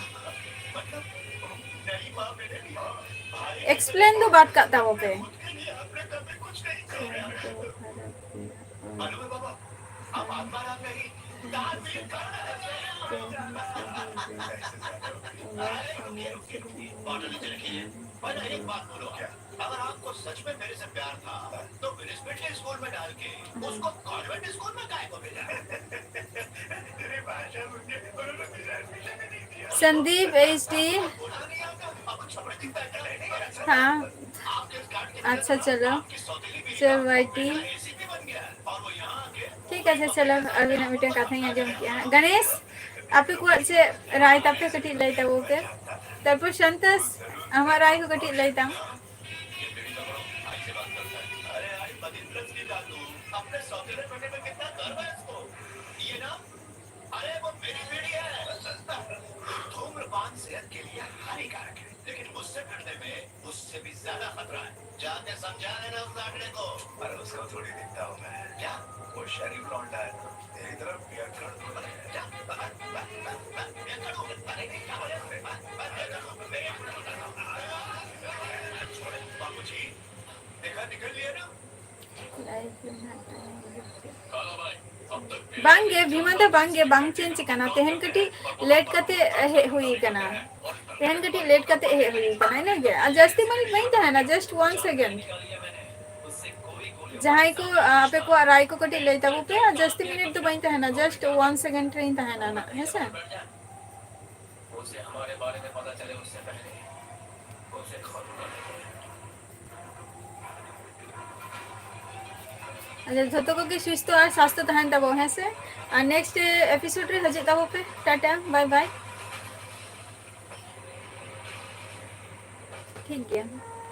ᱮᱠᱥᱯᱞᱮᱱ ᱫᱚ ᱵᱟᱫ ᱠᱟᱜ ᱛᱟᱵᱚ ᱯᱮ᱾ अगर आपको सच में मेरे से प्यार था, तो विलिस मिडले स्कूल में डाल के उसको कॉन्वेंट स्कूल में काय को भेजा? Sandeep H D. हाँ, अच्छा, चलो, चलो भाई टी। ঠিক আছে, চলো, ᱟᱹᱵᱤᱱᱟᱜ ᱢᱤᱫᱴᱮᱱ ᱠᱟᱛᱷᱟᱧ ᱟᱸᱡᱚᱢ ᱠᱮᱜᱼᱟ᱾ ᱜᱚᱱᱮᱥ, ᱟᱯᱮ ᱠᱚᱣᱟᱜ ᱪᱮᱫ ᱨᱟᱭ ᱛᱟᱯᱮ? ᱠᱟᱹᱴᱤᱡ ᱞᱟᱹᱭ ᱛᱟᱵᱚ ᱯᱮ᱾ ᱛᱟᱨᱯᱚᱨ ᱥᱟᱱᱛᱟᱥ, ᱟᱢᱟᱜ ᱨᱟᱭ ᱦᱚᱸ ᱠᱟᱹᱴᱤᱡ ᱞᱟᱹᱭ ᱛᱟᱢ᱾ अरे वो मेरी बीड़ी है। धूम्रपान सेहत के लिए हानिकारक है, लेकिन मुझसे भिड़ने में उससे भी ज्यादा खतरा है। जाके समझा देना उस लाटने को। अरे उसको थोड़ी दिखता हूँ मैं। क्या? वो शरीफ लौंडा है। तेरी तरह पियक्कड़ थोड़ी है। क्या? पियक्कड़ हूँ? अरे नहीं, क्या बोले? मैं पियक्कड़ हूँ? मेरी आंखों में लगा। छोड़े, बाबूजी, देखा, निकल लिया ना। ᱵᱟᱝᱜᱮ ᱵᱷᱤᱢᱟ ᱫᱟ, ᱵᱟᱝᱜᱮ, ᱵᱟᱝ ᱪᱮᱧᱡᱽ ᱠᱟᱱᱟ᱾ ᱛᱮᱦᱮᱧ ᱠᱟᱹᱴᱤᱡ ᱞᱮᱴ ᱠᱟᱛᱮ ᱦᱮᱡ ᱦᱩᱭ ᱠᱟᱱᱟ, ᱛᱮᱦᱮᱧ ᱠᱟᱹᱴᱤᱡ ᱞᱮᱴ ᱠᱟᱛᱮ ᱦᱮᱡ ᱦᱩᱭ ᱠᱟᱱᱟ, ᱤᱱᱟᱹᱜᱮ᱾ ᱟᱨ ᱡᱟᱹᱥᱛᱤ ᱢᱤᱱᱤᱴ ᱵᱟᱹᱧ ᱛᱟᱦᱮᱱᱟ, just one second᱾ ᱡᱟᱦᱟᱸᱭ ᱠᱚ, ᱟᱯᱮ ᱠᱚᱣᱟᱜ ᱨᱟᱭ ᱠᱚ ᱠᱟᱹᱴᱤᱡ ᱞᱟᱹᱭ ᱛᱟᱵᱚ ᱯᱮ, ᱟᱨ ᱡᱟᱹᱥᱛᱤ ᱢᱤᱱᱤᱴ ᱫᱚ ᱵᱟᱹᱧ ᱛᱟᱦᱮᱱᱟ, just one second ᱨᱤᱧ ᱛᱟᱦᱮᱱᱟ ᱱᱟᱜ, ᱦᱮᱸ ᱥᱮ? ᱟᱪᱪᱷᱟ, ᱡᱷᱚᱛᱚ ᱠᱚᱜᱮ ᱥᱩᱥᱛᱷᱚ ᱟᱨ ᱥᱟᱥᱛᱷᱚ ᱛᱟᱦᱮᱱ ᱛᱟᱵᱚ, ᱦᱮᱸ ᱥᱮ? ᱟᱨ ᱱᱮᱠᱥᱴ ᱮᱯᱤᱥᱳᱰ ᱨᱮ ᱦᱤᱡᱩᱜ ᱛᱟᱵᱚ ᱯᱮ᱾ ᱴᱟᱴᱟ, ᱵᱟᱭ ᱵᱟᱭ᱾ ᱴᱷᱤᱠ ᱜᱮᱭᱟ,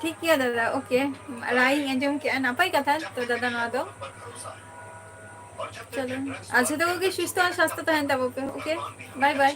ᱴᱷᱤᱠ ᱜᱮᱭᱟ ᱫᱟᱫᱟ, ᱳᱠᱮ᱾ ᱨᱟᱭ ᱤᱧ ᱟᱸᱡᱚᱢ ᱠᱮᱜᱼᱟ, ᱱᱟᱯᱟᱭ ᱠᱟᱛᱷᱟ ᱛᱚ ᱫᱟᱫᱟ ᱱᱚᱣᱟ ᱫᱚ᱾ ᱪᱚᱞᱚ, ᱟᱨ ᱡᱷᱚᱛᱚ ᱠᱚᱜᱮ ᱥᱩᱥᱛᱷᱚ ᱟᱨ ᱥᱟᱥᱛᱷᱚ ᱛᱟᱦᱮᱱ ᱛᱟᱵᱚ ᱯᱮ, ᱳᱠᱮ? ᱵᱟᱭ ᱵᱟᱭ᱾